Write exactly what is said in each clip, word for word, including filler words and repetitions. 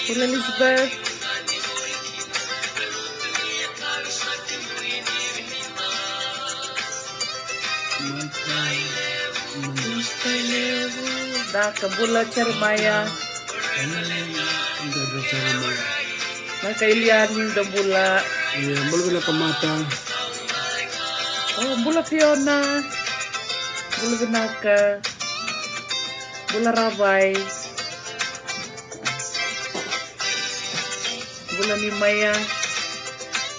Bula Elizabeth. Daka, bula Jeremiah. Daka Jeremiah. Daka Iliani, dou bula. Ia, bula vinaka Mata. O, bula Fiona. Bula vinaka. Bula Ravai. Bula ni Maia.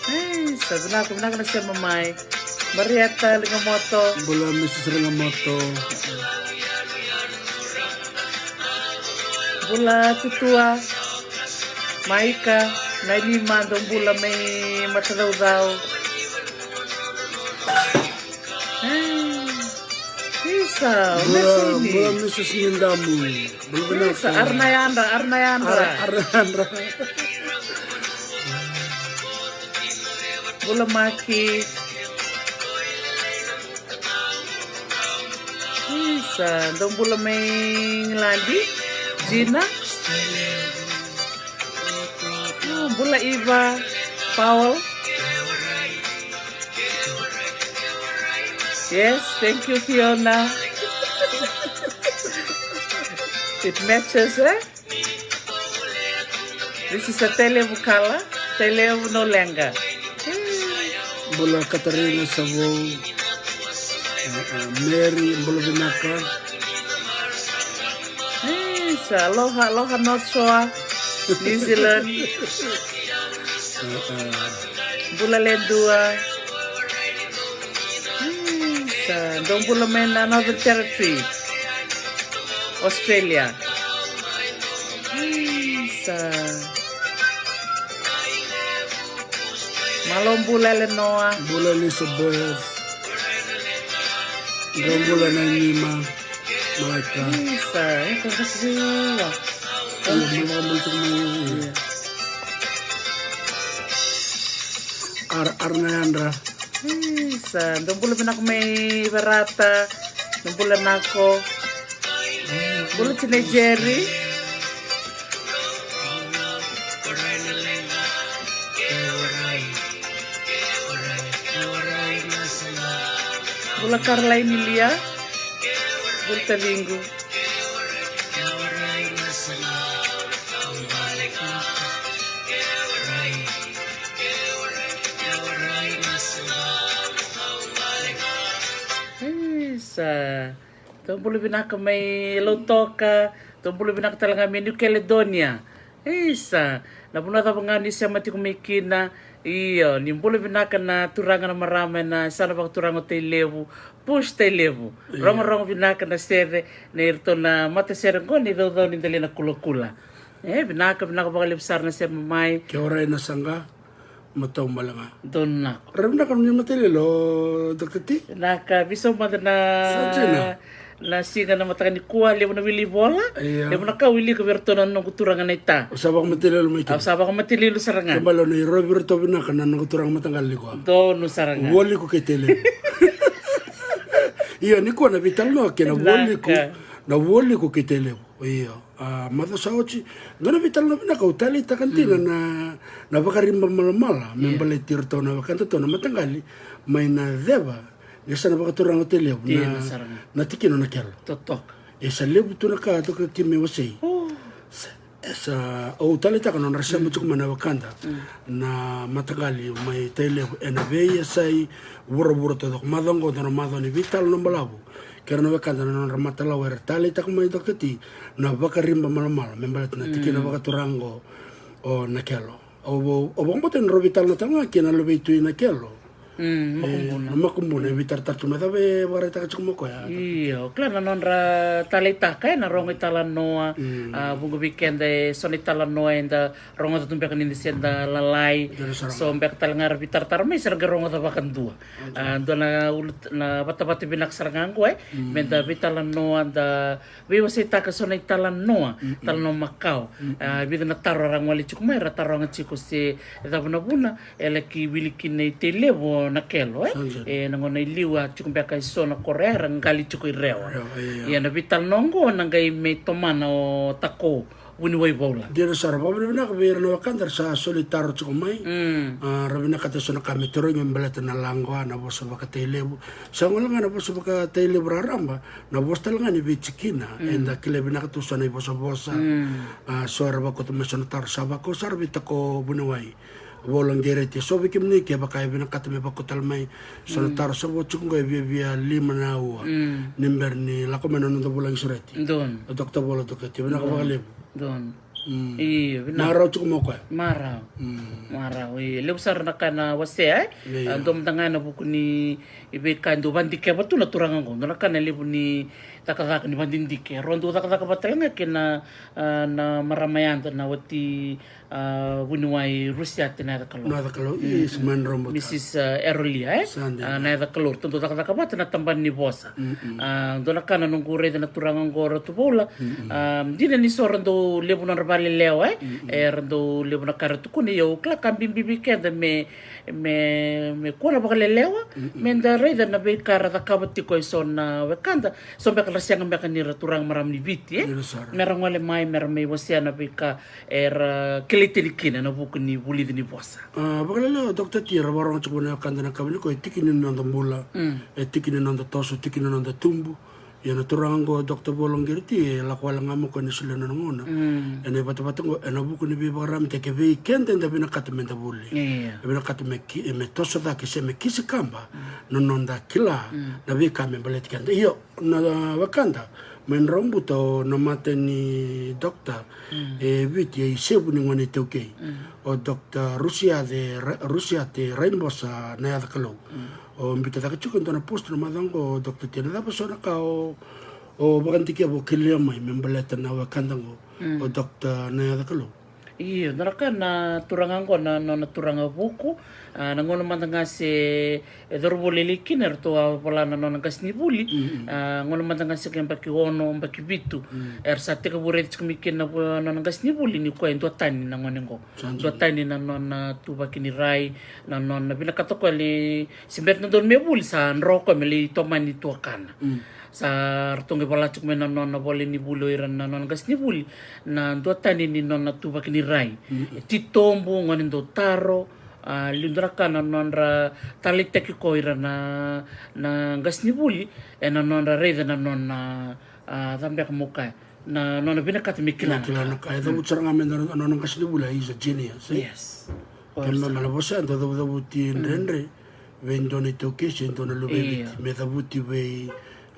Ei, sa vinaka, vinaka na sema mai. Marieta Ligamoto. Bula Misis Ligamoto. Bula Tutua. Maika, na lima, dou bula mai Matacaucau. Ei, isa, o Bula, Mesini. Bula Misis Nidamu. Bula vinaka. Isa, Arnayandra, Arnayandra. Ar-, Arnayandra. Bula Maki. Isa, dou bula mai Igiladi. Gina. O, bula Iva. Paul. Yes, thank you, Fiona. It matches, eh? This is a Tailevu color, Tailevu no leqa. Bula Katarina Savou. Eh, eh, Mary, bula vinaka. Isa, aloha, aloha North Shore, New Zealand. Eh, eh. Bula Ledua. Isa, dou bula mai na Northern Territory, Australia. Isa. Malo bula Elenoa. Bula Elizabeth. Dou bula na nima. Maika. Isa, e ko kasi vei ua. Ia, bula, bula tiko mai. Ia. Ar-, Arnayandra. Isa, dou bula vinaka mai Verata. Dou bula nako. Bula tinai Jerry. Bula Caroline Lia. Bula taciqu. Isa. Dou bula vinaka mai Lautoka. Dou bula vinaka tale ga mai New Caledonia. Isa, na vanua cava ga ni sema tiko mai kina. Io, ni bula vinaka na turaga na marama ena yasana vakaturaga o Tailevu, Bush Tailevu. Io. Rogorogo vinaka na sere, na iratou na matasere qo ni caucau ni dali na kulakula. E, vinaka, vinaka vakalevu sara na sema mai. Ke o rai na saqa. Matau bale ga. Donu nako. Ra vinaka ni matailoilo, Doctor T. Vinaka, veisau mada na, sa dina, na siga na mataka nikua, levu na wili ivola. Ia. Levu na ka au wilika vei iratou na noqu turaga na ita. Au sa vakamatailoilo mai kina. Au sa vakamatailoilo sara ga. Kena ibalebale au na irovi iratou vinaka na noqu turaga mataqali nikua. Donu sara ga. Vualiku kei Tailevu. Ia, nikua na veitalanoa kei na vualiku, na vualiku kei Tailevu. Io, a, macawa sa oti, dua na veitalanoa vinaka au taleitaka dina na, na vakariba malamala me baleti iratou na wekadatou na mataqali mai na ceva ni yasana vakaturaga o Tailevu, na, na tikina o Nakelo. Totoka. E sa levu tu na ka toka ki me wasei. Sa, e sa, au taleitaka na nodra sema tiko mai na wekada na mataqali mai Tailevu ena veiyasai vuravura taucoko. Macawa oqo dua na macawa ni veitalanoa balavu kei ira na wekada na nodra matalawa era taleitaka mai, Doctor T, na vakariba malamala me baleta na tikina vakaturaga oqo o Nakelo. O vakabauta ni rau veitalanoa tale ga kei na luve i Tui Nakelo. Mm, e, makubuna. Na makubuna e veitaratara tiko mai, cava e vakaraitaka tiko mai o koya? Io, kila na nodra taleitaka, e, na rogo italanoa. Mm. A, vuqa vei keda e so na italanoa eda rogoca tu beka ni da se da lalai. Dina sara. So beka tale ga era veitaratara mai se ra qai rogoca vakadua. A, dua na ulu, na vatavata vinaka sara ga oqo, e. Mm. Me da veitalanoa, da veiwaseitaka so na italanoa, mm-mm, talanoa makawa. Mm-mm. A, vica na taro era gole tiko mai, era taroga tiko se cava na vuna e laki wili kina i Tailevu o Nakelo, e? Sa dina. E, na gauna i liu a tiko beka e so na koro era qali tiko i Rewa. Rewa, io. Ia na veitalanoa oqo na qai mai tomana o Tako Vuniwai Vaula. Dina sara, vakavinavinaka vei ira na wekada era sa soli taro tiko mai. Mm. A, ra vinakata e so na ka me tarogi me baleta na lago, a, na vosa vakaTailevu. Sa gole ga na vosa vakaTailevu raraba, na vosa tale ga ni veitikina. Mm. Eda kila vinaka tu so na ivosavosa. Mm. A, so era vakauta mai so na taro, sa vakau sara vei Tako Vuniwai Vaula Qereti. So vei kemuni kevaka e vinakata me vakau tale mai so na, mm, taro, sa vo tiko qo e viavia lima na aua. Mm. Ni bera ni lako mai na noda vulagi sureti. Donu. O Dokta Vaula Doketi, vinaka, donu, vakalevu. Donu. Mm. Io, vinaka. Marau tiko mai o koya. Marau. Mm. Marau, io. Levu sara na ka na wasea, e? Io, io. A, dua mada ga ena vuku ni veika e dau vadikeva tu na turaga oqo. Dua na ka na levu ni cakacaka ni vadidike. Rau dau cakacaka vata tale ga kei na, a, na marama yada na wati, a, Vuniwai Rusiate Nayacakalou. Nayacakalou, mm, yes, mm. Mani Roberts. Missus, a, Erolia, e? Sa dina. A, Nayacakalou. Rau dau cakacaka vata na tabana ni vosa. Mm-mm. A, dua na ka na noqu raica na turaga oqo Ratu Vaula. Mm-mm. A, dina ni so ra dau levu nodra vakalelewa, e? Mm-mm. Era dau levu na ka ra tukuna, ia au kila ka bibi vei keda me, me, me kua na vakalelewa, mm-mm, me da raica na veika ra cakava tiko e so na wekada, so beka ra sega beka ni ra turaga marama ni Viti, e? Dina sara. Me ra gole mai, me ra mai wasea na veika era kilai tani kina ena vuku ni vulici ni vosa. A, vakalelewa, Dokta T, era vakarorogo tiko na wekada na kavini ko e tiki ni noda bula, mm, e tiki ni noda toso, tiki ni noda tubu. Ia na turaga oqo Dokta Vaula Qereti e lako wale ga mai o koya ni solia na nona gauna. Mm. Ena ivatavata oqo, ena vuku ni veivakararamataki vei keda eda vinakata me da vuli. Io. E vinakata me ki-, me toso cake se me kisi kaba, mm, na noda kila, mm, na veika me baleti keda. Io, na wekada mai Dravubuta, o na mata ni dokta, mm, e Viti, e isevu ni gone iTaukei. Mm. O Dokta Rusiate Ra-, Rusiate Raibosa Nayacakalou. Mm. O biuta cake tiko e dua na post na macawa oqo, Dokta T, na cava so na ka o, o vakadikeva, o kerea mai me baleta na wekada oqo, mm, o Dokta Nayacakalou? Io, dua na ka na turaga oqo na, na nona turaga vuku, a, na gauna mada ga se e cauravou lailai kina eratou a vola na nona qasenivuli, mm-mm, a, gauna mada ga se qai yabaki ono, yabaki vitu, mm, era sa tekivu raici tiko mai kina na vo-, nona qasenivuli ni koya e duatani na gone oqo. Sa dina. Duatani na nona tuvaki ni rai, na nona vinakata o koya lai, se bera ni dodonu me vuli, sa dro o koya me lai tomani tuakana. Mm. Sa ratou qai vola tiko mai na nona volanivuli o ira na nona qasenivuli, na duatani ni nona tuvaki ni rai. Mm. E titobu, gone dau taro, a, liu dua na ka na nodra taleitaki ko ira na, na qasenivuli, ena nodra raica na nona, a, cava beka mo kaya, na nona vinakata me kila na ka. Me kila na ka. E cavuti sara ga me da na nona qasenivuli, he's a genius, e? Yes. Kena ibalebale na vosa ya, dau cavucavuti, mm, dredre vei dua na iTaukei se dua na luve i Viti. Io. Me cavuti vei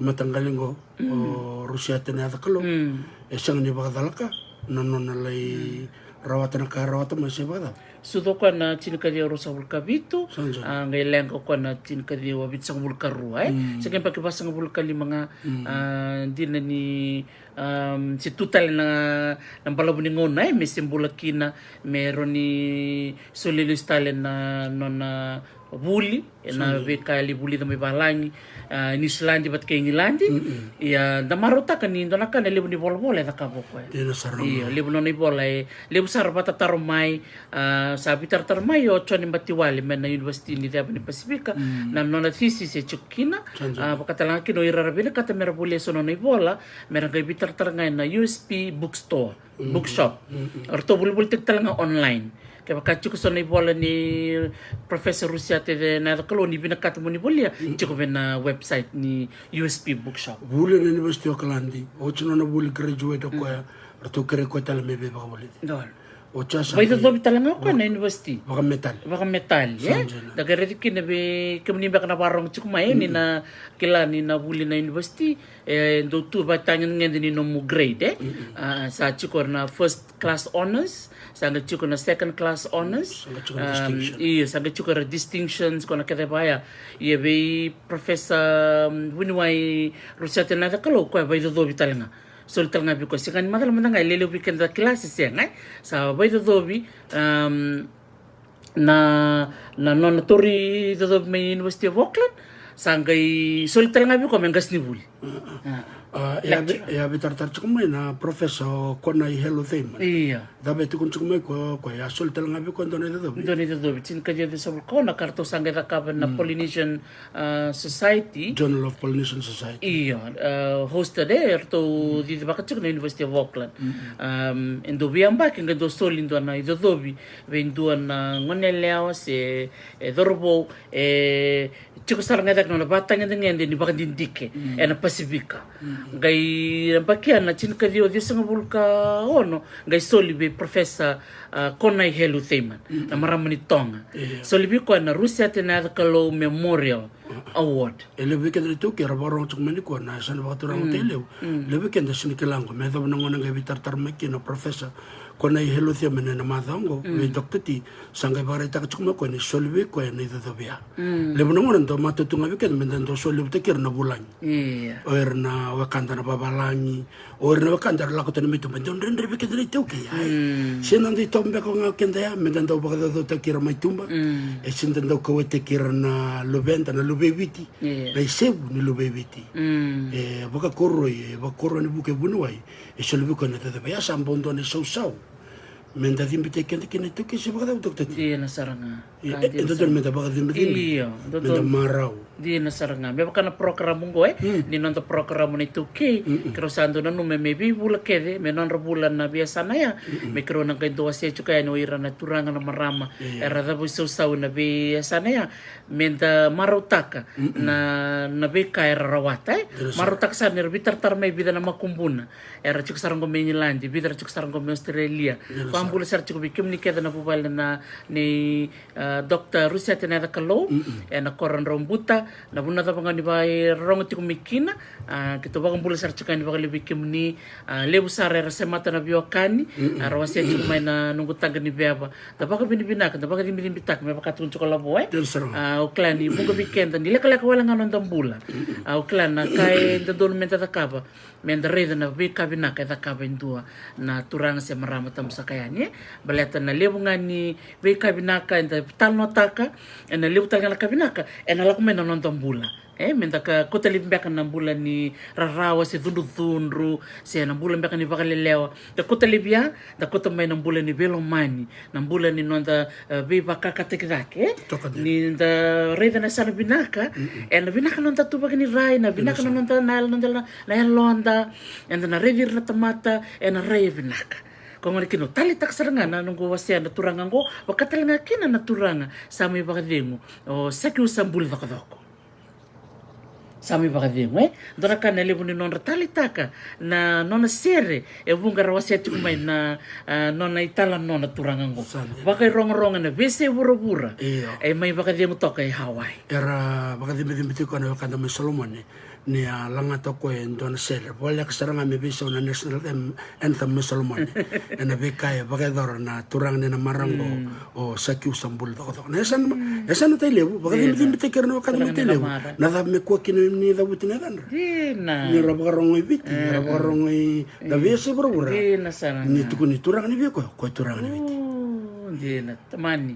mataqali qo, mm, o Rusiate Nayacakalou. Mm. E sega ni vakacalaka na nona lai, mm, rawata na ka e rawata mai se vakacava. Sucu o koya na tinikaciwa ruasagavulu ka vitu, sa dina, a, qai leqa o koya na tinikaciwa vitusagavulu ka rua, e? Mm. Se qai yabaki vasagavulu ka lima ga, mm, a, dina ni, am, se tu tale na, na balavu ni gauna, e, me se bula kina, me rawa ni solia lesu tale na nona vuli, ena, sa dina, veika e lai vulica mai valagi, a, Niusiladi vata kei Igiladi. Mm-mm. Ia, da marautaka ni dua na ka na levu ni volavola e cakava o koya. Dina sara. Io, levu nona ivola, e levu sara vakatataro mai, a, sa veitaratara mai o Jone Batiwale mai na University ni Ceva ni Pasifika, mm, na nona thesis e tiko kina. Sa dina. A, vakatalega kina o ira era vinakata me ra volia e so na nona ivola, me ra qai veitaratara ga ena U S P bookstore, mm, bookshop. Mm, mm. Ratou volivolitaki tale ga online. Kevaka tiko so na ivola ni Professor Rusiate Nayacakalou ni vinakata mo ni volia, mm, tiko vei na website ni U S P bookshop. Vuli ena University of Auckland, oti nona vuli, graduate o koya, mm, ratou kerei koya tale me veivakavulici. Donu. O Chasa. Vaicocovi tale ga o koya na university. Vakametali. Vakametali, e? Da qai raici kina vei kemuni beka na vakarorogo tiko mai, e, ni na kila ni na vuli na university, e dau tu vakatagedegede ni nomu grade, e? A, sa tiko na first class honors, sa qai tiko na second class honors. Sa qai tiko na distinction. Io, sa qai tiko na distinctions, ko na kece vaya. Ia vei Professor, um, Vuniwai Rusiate na Yacakalou, koya vaicocovi tale ga. Soli tale ga vei koya, sega ni macala mada ga e lelevu vei keda kila se sega, e? Sa vaicocovi, um, na, na nona tauri cocovi mai University of Auckland, sa qai soli tale ga vei koya me qasenivuli. A, e a vei, e a veitaratara tiko mai na Professor Konai Helu Theiman. Ia. Cava e tukuna tiko mai ko, ko e a soli tale ga vei koya dua na icocovi. Dua na icocovi, tinikaciwa ciwasagavulu ka ono, ka ratou sa qai cakava na Polynesian, a, Society. Journal of Polynesian Society. Io, a, hosted, e ratou cicivaka tiko na University of Auckland. Um, e dau veiyabaki qai dau soli dua na icocovi vei dua na goneyalewa se, e, cauravou, e tiko sara ga e cake na nona vakatagedegede ni vakadidike ena Pasifika. Qai yabaki ya na tinikaciwa ciwasagavulu ka ono, qai soli vei Professor, a, Konai Helu Theiman, na marama ni Toga. Soli vei koya na Rusiate na Yacakalou Memorial Award. E levu vei keda na iTaukei era vakarorogo tiko mai nikua, na yasana vakaturaga Tailevu. Levu vei keda sega ni kila qo, me yacova na gauna qai veitaratara mai kina o Professor Konai Helu Theiman ena macawa qo vei Doctor T, sa qai vakaraitaka tiko mai koya ni soli vei koya na icocovi ya. Levu na gauna dau matau tu ga vei keda me da dau solevutaki ira na vulagi. Ia. O ira na wekada na vavalagi, o ira na wekada era lako tani mai tuba, dau dredre vei keda na iTaukei, ai. Se na dau itovo beka ga o keda ya me da dau vakacaucautaki ira mai tuba. E se da dau kauwaitaki ira na luveda, na luve i Viti. Ia. Na isevu ni luve i Viti. E vakakoroi, e vakakoroi ni vuku e vuniwai. E soli vei koya na icocovi ya, sa bau dua na isausau me da cibitaki keda kina na iTaukei, se vakacava, Doctor T? Dina sara ga. E dodonu me da vakacibicibi. Io, me da marau. Dina sara ga. Me vaka na program qo, e? Ni noda program na iTaukei, keirau sa dau nanuma me veivula kece, me nodra vula na veiyasana ya, me keirau na qai dau wasea tiko yani o ira na turaga, na marama era cavuisausau ena veiyasana ya, me da marautaka na, na veika era rawata, e? Marautaka sara ni ra veitaratara mai vica na makubuna era tiko sara qo mai Igiladi, vica era tiko sara qo mai Australia. Vakabula sara tiko vei kemuni kece na vuvale na, nei, a, Doctor Rusiate na Yacakalou ena koro Draubuta, na vanua cava ga ni vakarorogo tiko mai kina. A, keitou vakabula sara tiko yani vakalevu vei kemuni. A, levu sara era semata na veiwekani, a, ra wasea tiko mai na noqu taqa ni veva. Da vakavinavinaka, da vakacibicibitaka, me vaka tukuna tiko o Lavo, e? A, au kila ni vuqa vei keda ni lekaleka wale ga na noda bula. A, au kila na ka e dodonu me da cakava, me da raica na veika vinaka e cakava e dua na turaga se marama tabu saka yani, e? Baleta na levu ga ni veika vinaka eda talanoataka, ena levu tale ga na ka vinaka ena lako mai na noda bula. E, me da kauta laivi beka na bula ni rarawa se cudrucudru, se na bula beka ni vakalelewa. Da kauta laivi ya, da kauta mai na bula ni veilomani, na bula ni noda, e, veivakakataki cake, e? Ni da raica na yasana vinaka, ena vinaka na noda tuvaki ni rai, na vinaka na noda, na, na noda, na, na yaloda, eda na raici ira na tamata ena rai e vinaka. Ko gona kina au taleitaka sara ga na noqu wasea na turaga qo, vaka tale ga kina na turaga sa mai vakacegu, o Sakiu Sabuli Cokocoko. Sa mai vakacegu, e? Dua na ka na levu ni nodra taleitaka na nona sere, e vuqa ra wasea tiko mai na, a, nona italanoa na turaga qo. Vakairogorogo ena veiyasai vuravura. Io. E mai vakacegu toka e Hawaii. Era vakacibicibi tiko na wekada mai Solomone ni a lagata o koya e dua na sere. Voleka sara ga me veisau na national anthem mai Solomone. Ena veika e vakayacora na turaga nei na marama qo, o Sakiu Sabuli Cokocoko. Na yasana, yasana Tailevu, vakacibicibitaki ira na wekada mai Tailevu. Na cava me kua kina ni cavuti na yacadra? Dina. Ni ra vakarogo i Viti, ra vakarogo i na veiyasai vuravura. Dina sara ga. Ni tukuni turaga ni Viti, koya, koya turaga ni Viti. Dina, tamani.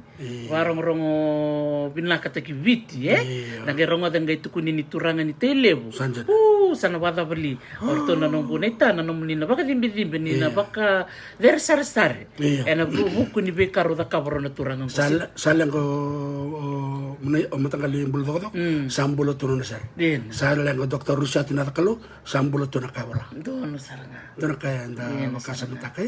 Vakarogorogo vinakataki Viti, e? Io. Na qai rogoca qai tukuni ni turaga ni Tailevu. Sa dina. U, sa na vakacavali. O ratou na noqu naita, na nomuni na vakacibicibi ni na vakaceresaresare. Io. Ena vu-, vuku ni veika rau cakava rau na turaga qo. Sa le-, sa leqa o, o Muna o mataqali bula cokoco. Sa bula tu nona sere. Sa leqa o Doctor Rusiati Nacakalou, sa bula tu na ka e vola. Donu sara ga. Donu na ka eda vakasamataka.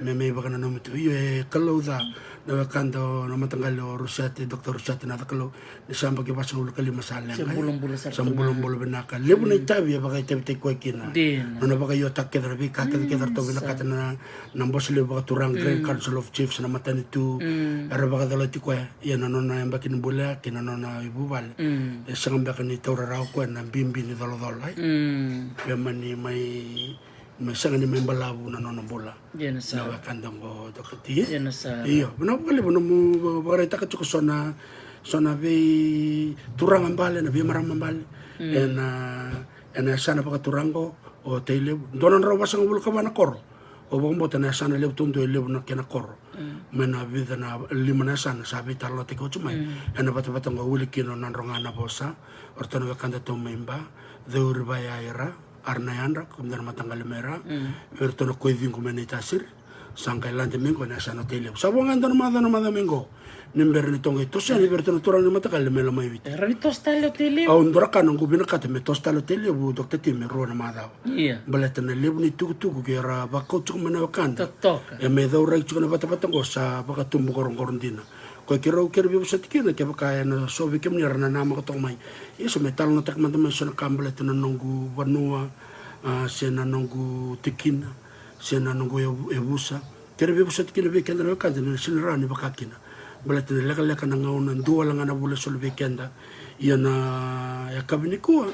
Me mai vakananumi tu io e Kalou ca. Na wekada na mataqali o Rusiati, Doctor Rusiati Nacakalou. Ni sa baki vasagavulu ka lima sa leqa. Sa bulabula vinaka. Levu na itavi e vakaitavitaki koya kina. Nona vakaiotaka kece na veika kece kece ratou vinakata na, na bose levu vakaturaga, Grand Council of Chiefs, na matanitu. Era vakacolati koya. Ia na nona yabaki ni bula kei na nona ivuvale. E sega beka ni taura rawa koya na bibi ni colacola. Ia mani mai, mai sega ni mai balavu na nona bula. Na wekada oqo Doctor T. Io, vinaka vakalevu nomu vakaraitaka tiko so na, so na veituraga bale, na veimarama bale. Ena, ena yasana vakaturaga o Tailevu. Dua na drau vasagavulu ka va na koro. O vakabauta na yasana levu taudua e levu na kena koro. Mai na vica na lima na yasana sa veitalanoataki oti mai. Ena vatavata oqo wili kina o Nadroga Navosa. O ratou na wekada tau mai Ba. Cei uri vaya ira. Ara na yadra, ko mada na mataqali mai ra. Vei ratou na koi ciqu mai na itasiri. Sa qai lade mai qo na yasana o Tailevu. Sa vo ga e dua na macawa, na macawa mai qo. Ni bera ni toqai toso yani vei ratou na turaga ni mataqali me la mai Viti. Era ni toso tale o Tailevu. Au dua na ka noqu vinakata me toso tale o Tailevu, Doctor T, me rua na macawa. Baleta na levu ni tukutuku ke ra vakau tiko mai na wekada. E me cauraki tiko na vatavata qo sa vakatubu qoroqoro dina. Koya keirau kere veivosoti kina kevaka ena so vei kemuni era na namaka toka mai. Ia se me talanoataka mada mai so na ka baleta na noqu vanua, a, se na noqu tikina, se na noqu yavu-, yavusa. Kere veivosoti kina vei keda na wekada ni sega ni rawa ni vaka kina. Baleta na lekaleka na gauna, dua wale ga na vula e soli vei keda. Ia na yakavi nikua,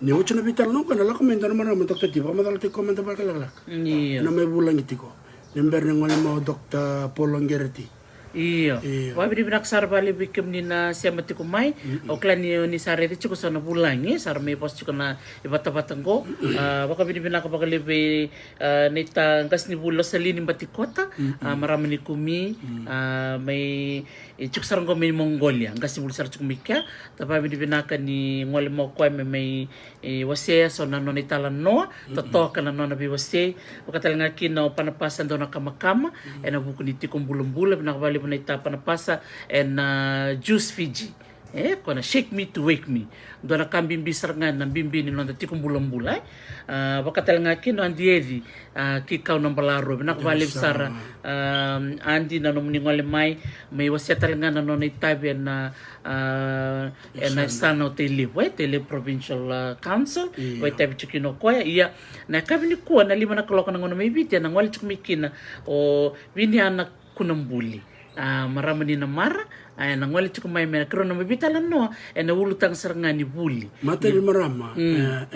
ni oti na veitalanoa qo, ena lako mai dua na marama, Doctor T, vakamacalataki koya mada vakalekaleka. Ena mai vulagi tiko. Ni bera ni gole mai o Doctor Paul Ogereti. Io. Vakavinavinaka sara vakalevu vei kemuni na sema tiko mai. Au kila ni, ni sa raica tiko so na vulagi sa ra mai vosa tiko na ivatavata qo. A, vakavinavinaka vakalevu vei, a, na ita qasenivuli Losalini Batikota, a, marama ni Kumi, a, mai, e, tiko sara qo mai Mongolia, qasenivuli sara tiko mai kea. Da vakavinavinaka ni gole mai o koya me mai e wasea so na nona italanoa, totoka na nona veiwasei. Vaka tale ga kina o Panapasa Daunakamakama, ena vuku ni tiko bulabula, vinaka vakalevu na ita Panapasa, ena, a, Juice Fiji. E, ko na Shake Me to Wake Me. Dua na ka bibi sara ga na bibi ni noda tiko bulabula, e. A, vaka tale ga kina o Adi Eci, a, Kikau Nabalarua, vinaka vakalevu sara, a, Adi na nomuni gole mai, mai wasea tale ga na nona itavi ena, a, ena yasana o Tailevu, e, Tailevu Provincial, a, Council, ko itavi tiko kina o koya. Ia, na yakavi nikua na lima na kaloko na gauna mai Viti, ena gole tiko mai kina o Viniana Kunabuli. A, marama ni Namara, a, ena gole tiko mai me keirau na mai veitalanoa ena ulutaga sara ga ni vuli. Matai ni marama, e,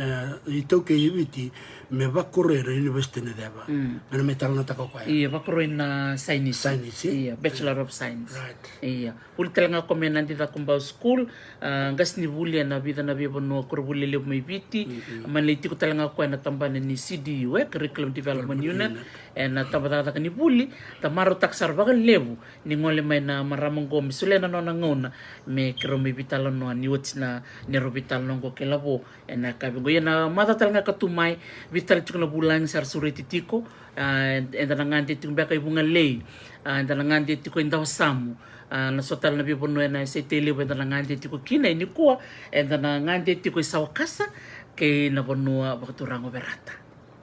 e, iTaukei e Viti, me vakoroi na University ni ceva. Me na mai talanoataka o koya. Ia, vakoroi na sainisi. Sainisi, e? Ia, Bachelor of Science. Ia. Vuli tale ga o koya mai Nadi Cakobau School, a, qasenivuli ena vica na veivanua, koronivuli lelevu mai Viti. Mai lai tiko tale ga o koya ena tabana ni C D U, e, Curriculum Development Unit. Ena tabacakacaka ni vuli, da marautaka sara vakalevu ni gole mai na marama oqo me solia na nona gauna me keirau mai veitalanoa ni oti na neirau veitalanoa oqo kei Lavo. Ena yakavi oqo, ia na macawa tale ga ka tu mai, vica tale tiko na vulagi sa ra sureti tiko. A, eda na gade tiko beka i Vugalei, a, eda na gade tiko i Dawasamu, a, na so tale na veivanua ena yasai Tailevu eda na gade tiko kina. E nikua eda na gade tiko i Sawakasa kei na vanua vakaturaga o Verata.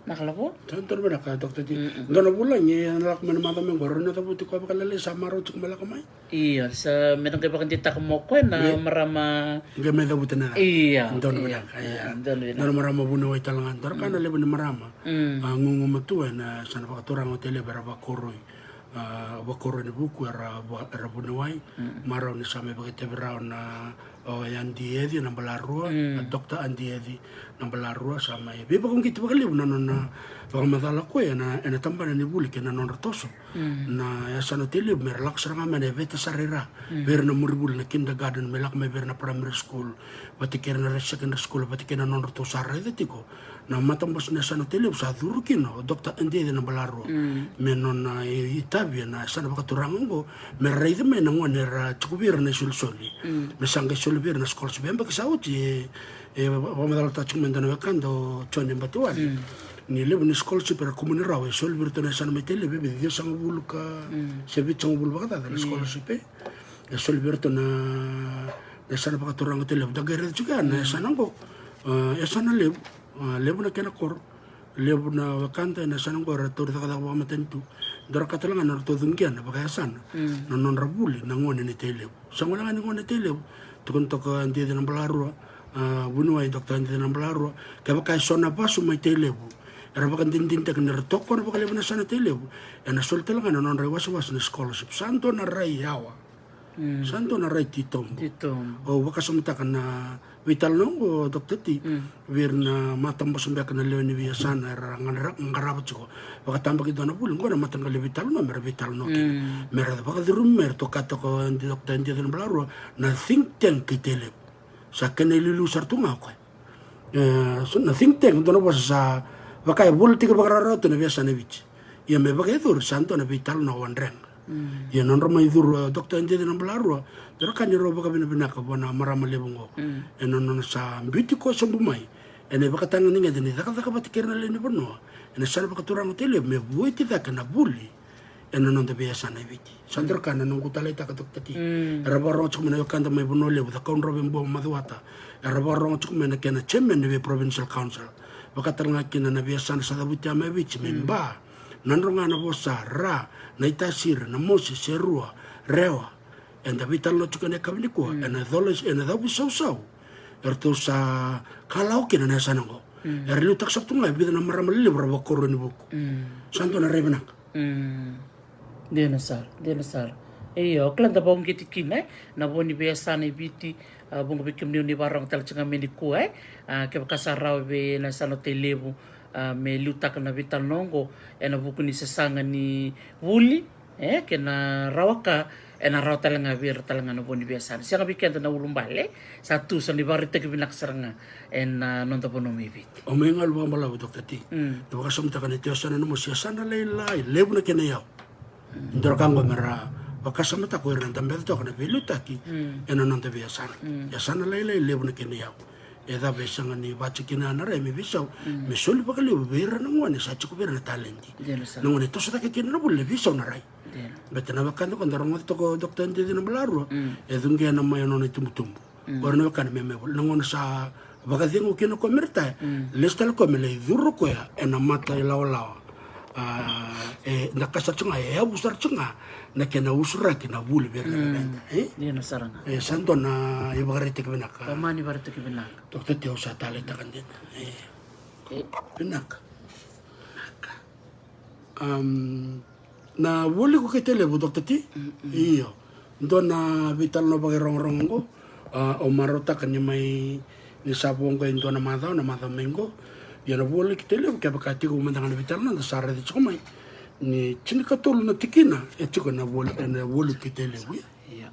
Na ka Lavo? Sa donu vinaka, Doctor T. Dua na vulagi ena lako mai na macawa mai qo, rau na cavuti koya vakalailai, sa marau tiko me lako mai. Io, sa me na qai vakadeitaka mai o koya na marama. Qai mai cavuta na ca. Io. Donu vinaka, ia. Donu vinaka. Dua na marama vuniwai tale ga, dua na ka na levu ni marama. A, gugumatua ena yasana vakaturaga o Tailevu era vakoroi. A, vakoroi ni vuku era, era vuniwai. Marau ni sa mai vakaitavi rawa na o Adi Eci Nabalarua, a, Doctor Adi Eci Nabalarua sa mai veivakauqeti vakalevu na nona vakamacala o koya ena, ena tabana ni vuli kei na nodra toso. Na yasana o Tailevu me ra lako sara ga mai na veta sara i ra. Vei ira na murivuli na kindergarten me lako mai vei ira na primary school, vata kei ira na secondary school, vata kei na nodratou sa raica tiko na matabose ni yasana o Tailevu sa curu kina o Doctor Adi Eci Nabalarua. Me nona, e, itavi ena yasana vakaturaga oqo me ra raici mai na gone era tiko vei ira na isolisoli. Me sa qai soli vei ira na scholarship. E yabaki sa oti, e, e vakamacalataka tiko mai dua na wekada o Jone Batiwale ni levu ni scholarship era kumuni rawa e soli vei iratou na yasana mai Tailevu e vica, ciwasagavulu ka, se vitusagavulu vakacaca na scholarship, e. E soli vei iratou na, na yasana vakaturaga o Tailevu. Da qai raica tiko ya na yasana oqo. A, yasana levu, a, levu na kena koro, levu na wekada ena yasana oqo era tauri cakacaka vakamatanitu. Dua na ka tale ga na nodratou cuqia na vakayasana na nodra vuli na gone ni Tailevu. Sa gole ga ni gone ni Tailevu, tukuna toka Dici Nabalarua, a, vuniwai Doctor Dici Nabalarua, kevaka e so na vasu mai Tailevu era vakadinadinataka ni ra tokona vakalevu na yasana Tailevu, ena soli tale ga na nodra iwasewase na scholarship. Sa dua na rai yawa. Sa dua na rai titobu. Titobu. Au vakasamataka na veitalanoa oqo, Doctor T, vei ira na matabose beka na lewe ni veiyasana era qara-, qarava tiko. Vakatabakidua na vuli oqo na mataqali veitalanoa mera veitalanoa kina. Mera vakacurumi mai, era toka toka o Doctor Dici Nabalarua, na think tank kei Tailevu. Sa kena iliuliu sara tu ga o koya. E, so na think tank, dua na vosa sa vaka e volitaki vakarautaka tu na veiyasana e Viti. Ia me vakayacori sa dua na veitalanoa wadrega. Ia nodra mai curu o Doctor Dici Nabalarua, dua na ka ni rau vakavinavinaka vua na marama levu oqo. Ena nona sa biuti koya sobu mai ena ivakatagedegede ni cakacaka vata kei ira na lewe ni vanua ena yasana vakaturaga o Tailevu me vueti cake na vuli ena noda veiyasana e Viti. Sa dua na ka na noqu taleitaka, Doctor T. Era vakarorogo tiko mai na wekada mai Vanua Levu, Cakaudrove, Bua, Macuata. Era vakarorogo tiko mai na kena chairman ni vei provincial council, vaka tale ga kina na veiyasana sa cavuti mai Viti, mai Ba. Na dro ga na vosa, Ra, Naitasiri, Namosi, Serua, Rewa. Eda veitalanoa tiko ena yakavi nikua ena cola, ena cavuisausau eratou sa kalawa kina na yasana oqo. Era liutaka sara tu ga e vica na marama lelevu ra vakarua ni vuku. Sa dua na rai vinaka. Dina sara, dina sara. Io, o kila da vakauqeti kina, e, na vo ni veiyasana e Viti. A, vuqa vei kemuni o ni vakarorogo tale tiko ga mai nikua, e. A, kevaka sa rawa vei na yasana o Tailevu, a, me liutaka na veitalanoa oqo ena vuku ni sasaga ni vuli, e, kei na rawa ka, ena rawa tale ga vei ira tale ga na vo ni veiyasana. Sega vei keda na ulubale, sa tu, sa ni vakaraitaki vinaka sara ga ena, a, noda vanua mai Viti. O mai galu vakabalavu, Doctor T. Na vakasamataka ni tu yasana na mosi, yasana lailai, levu na kena iyau. Dua na ka oqo mera vakasamataka o ira na dabeca toka na veiliutaki ena noda veiyasana. Yasana lailai, levu na kena iyau. E cava e sega ni vakatikina na rai me veisau, me soli vakalevu vei ira na gone sa tiko vei ira na talenti. Na gone e toso cake kina na vuli, na veisau na rai. Beta na wekada oqo da rogoca toka o Doctor Dici Nabalarua, e cuqia na mai o nona itubutubu. O ira na wekana me mai vuli. Na gauna sa vakacegu kina o koya me retire, lesu tale o koya me lai curu o koya ena mata ilawalawa. A, e, na ka sara tiko ga, e yavu sara tiko ga na kena usuraki na vuli vei ira na veveda, e? Dina sara ga. E, sa dua na ivakaraitaki vinaka. Tomani vakaraitaki vinaka. Doctor T, au sa taleitaka dina. E. Vinaka. Vinaka. Am, na Vualiku kei Tailevu, Doctor T? Io. Dua na veitalanoa vakairogorogo oqo. A, au marautaka ni mai, ni sa vo oqo e dua na macawa, na macawa mai oqo. Ia na Vualiku kei Tailevu, kevaka tiko mada ga na veitalanoa da sa raica tiko mai, ni tinikatolu na tikina e tiko ena Vuali-, ena Vualiku kei Tailevu, ia. Ia.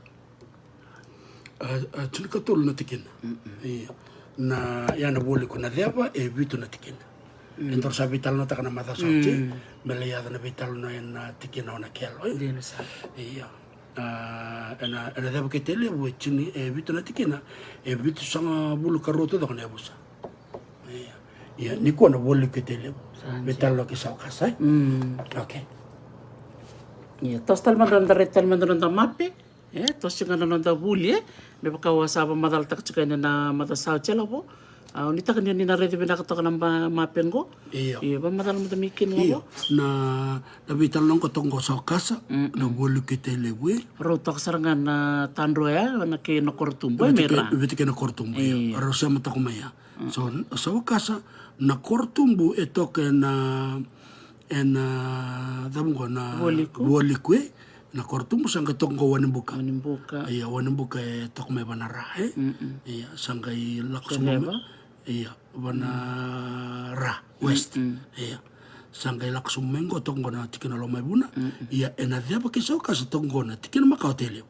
A, a, tinikatolu na tikina. Ia. Na, ia na Vualiku na ceva e vitu na tikina. E daru sa veitalanoataka na macawa sa oti, me lai yaco na veitalanoa ena tikina o Nakelo, e? Dina sara. Ia. A, ena, ena ceva kei Tailevu e tini, e vitu na tikina, e vitusagavulu ka rua taucoko na yavusa. Ia. Ia, nikua na Vualiku kei Tailevu. Sa dina. Veitalanoa kei Saukasa, e? Okei. Ia, toso tale mada, da rai tale mada na noda mape. E, toso ga na noda vuli, e. Me vaka au sa vakamacalataka tiko yani na macawa sa oti, e Lavo. A, au nuitaka ni o ni na raica vinaka toka na ba-, mape qo. Io. Io, vakamacala mada mai kina, Lavo. Io, na, na veitalanoa qo toka qo Saukasa, na Vualiku kei Tailevu, e. Rau toka sara ga na Tadroya, na kei Nakorotubu, e, me ra. Viti kei Nakorotubu, io. Io. Rau sema toka mai ya. So, Saukasa, Nakorotubu e toka ena, ena, cava qo na Vualiku. Vualiku, e. Nakorotubu sa qai toka qo Wainibuka. Wainibuka. Ia, Wainibuka e toka mai vua na Ra, e? Ia, sa qai lako sobu mai. Ia, vua na Ra, West. Ia. Sa qai lako sobu mai qo toka qo na tikina Lomaivuna. Ia, ena ceva kei Saukasa toka qo na tikina makawa Tailevu.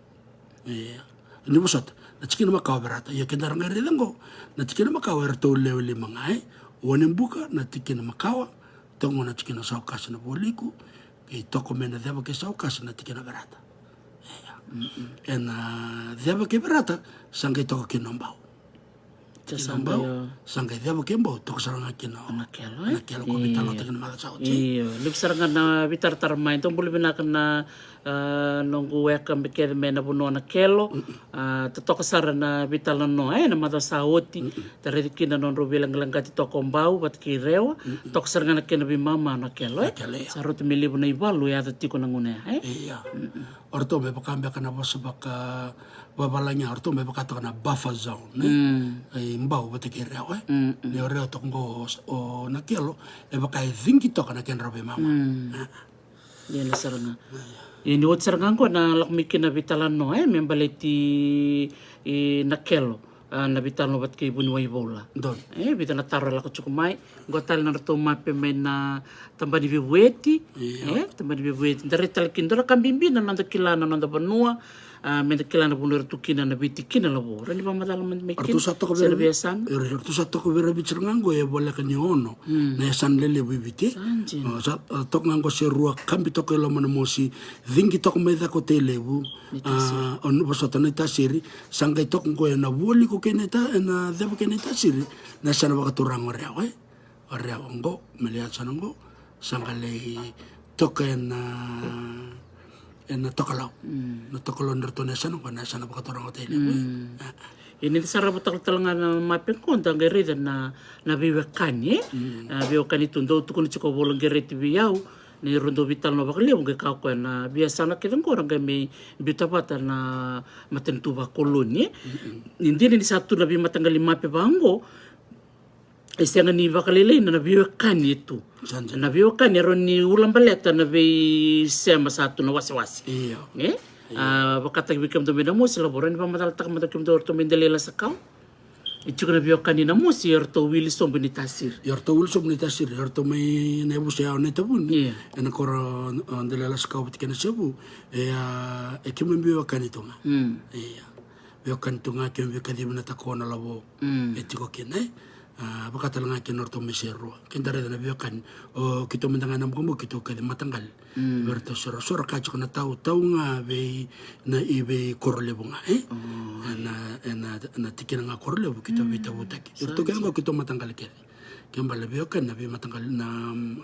Ia. Ni vosota, na tikina makawa Verata. Ia, keda ra qai raica qo, na tikina makawa eratou lewe lima ga, e? Wainibuka na tikina makawa, toka qo na tikina Saukasa na Vualiku, kei toka mai na ceva kei Saukasa na tikina Verata. Ia. Ena ceva kei Verata, sa qai toka kina o Bau. Kina Bau, sa qai ceva ke Bau, toka sara ga kina o Nakelo, e? Nakelo ko veitalanoataki na macawa sa oti. Io, levu sara ga na veitaratara mai, dou bula vinaka na, a, noqu weka me kece mai na vanua o Nakelo. A, totoka sara na veitalanoa, e, na macawa sa oti. Da raica kina na nodrau veilagilagati toka o Bau vata kei Rewa. Toka sara ga na kena veimama o Nakelo, e? Nakelo, ia. Sa rauta me levu na ivalu e yaco tiko na gauna ya, e? Ia. O ratou me vaka beka na vosa vaka vavalagi, o ratou me vaka toka na buffer zone, ne? E Bau vata kei Rewa, e? Ni o Rewa toka qo o, o Nakelo, e vaka e cigi toka na kedrau veimama. Ia na sara ga. Ia ni oti sara ga qo na lako mai kina na veitalanoa, e, me baleti, e, Nakelo. A, na veitalanoa vata kei vuniwai Voula. Donu. E, vica na taro e lako tiko mai. Qo tale na nodratou mape mai na tabana ni veivueti. Io. E, tabana ni veivueti. Da rai tale kina, dua na ka bibi na noda kila na noda vanua. A, meda kila na vanua era tu kina na veitikina lavo. Rawa ni vakamacala mai kina. Ratou sa toka vei ira, vei yasana. Ira, ratou sa toka vei ira Viti sara ga qo e voleka ni ono na yasana lelevu i Viti. Sa dina. A, sa, a, toka ga qo Serua, kabi toka i loma na mosi, cigi toka mai cake o Tailevu. Naitasiri. A, o, vosota, Naitasiri. Sa qai toka qo ena voli ko kei Naita, ena ceva kei Naitasiri, na yasana vakaturaga o Rewa, e? O Rewa qo, me lai yasana qo, sa qai lai toka ena, ena Tokalau. Na Tokalau ni ratou na yasana qo, na yasana vakaturaga o Tailevu, e? A, a. Ia ni da sarava toka tale ga na mape qo, da qai raica na, na veiwekani, e? A, veiwekani tu, dau tukuna tiko o Voula Qereti vei au, ni rau dau veitalanoa vakalevu, qai kaya o koya na veiyasana kece qo ra qai mai biuta vata na matanitu vakoloni, e? Ni dina ni sa tu na veimataqali mape vaqo, e sega ni vakalailai na, na veiwekani e tu. Sa dina. Na veiwekani e rawa ni ulabaleta na veisema sa tu, na wasewase. Io. E? Io. A, vakataki vei kemudou mai Namosi, lavo, rawa ni vakamacalataka mada kemudou, o ratou mai Delailasa Kawa. E tiko na veiwekani Namosi, o ratou wili sobu i Naitasiri. Io, o ratou wili sobu i Naitasiri, o ratou mai na yavusa ya o Naitavuni. Io. Ena koro, a, Delailasa Kawa vata kei Nasevu. E, a, e keimami veiwekani tu ga. Io. Veiwekani tu ga, keimami veikacivi na takona, lavo. E tiko kina, e? A, vaka tale ga kina o ratou mai Serua. Ke da raica na veiwekani, o keitou mada ga ena bokobo keitou kaci mataqali. Vei ratou Serua, Serua ka tiko na tau, tau ga vei, na, i veikoro levu ga, e? Ena, ena, na tikina ga koro levu keitou veitavutaki. Sa dina. Ratou kece qo keitou mataqali kece. Ke bale veiwekani na veimataqali, na,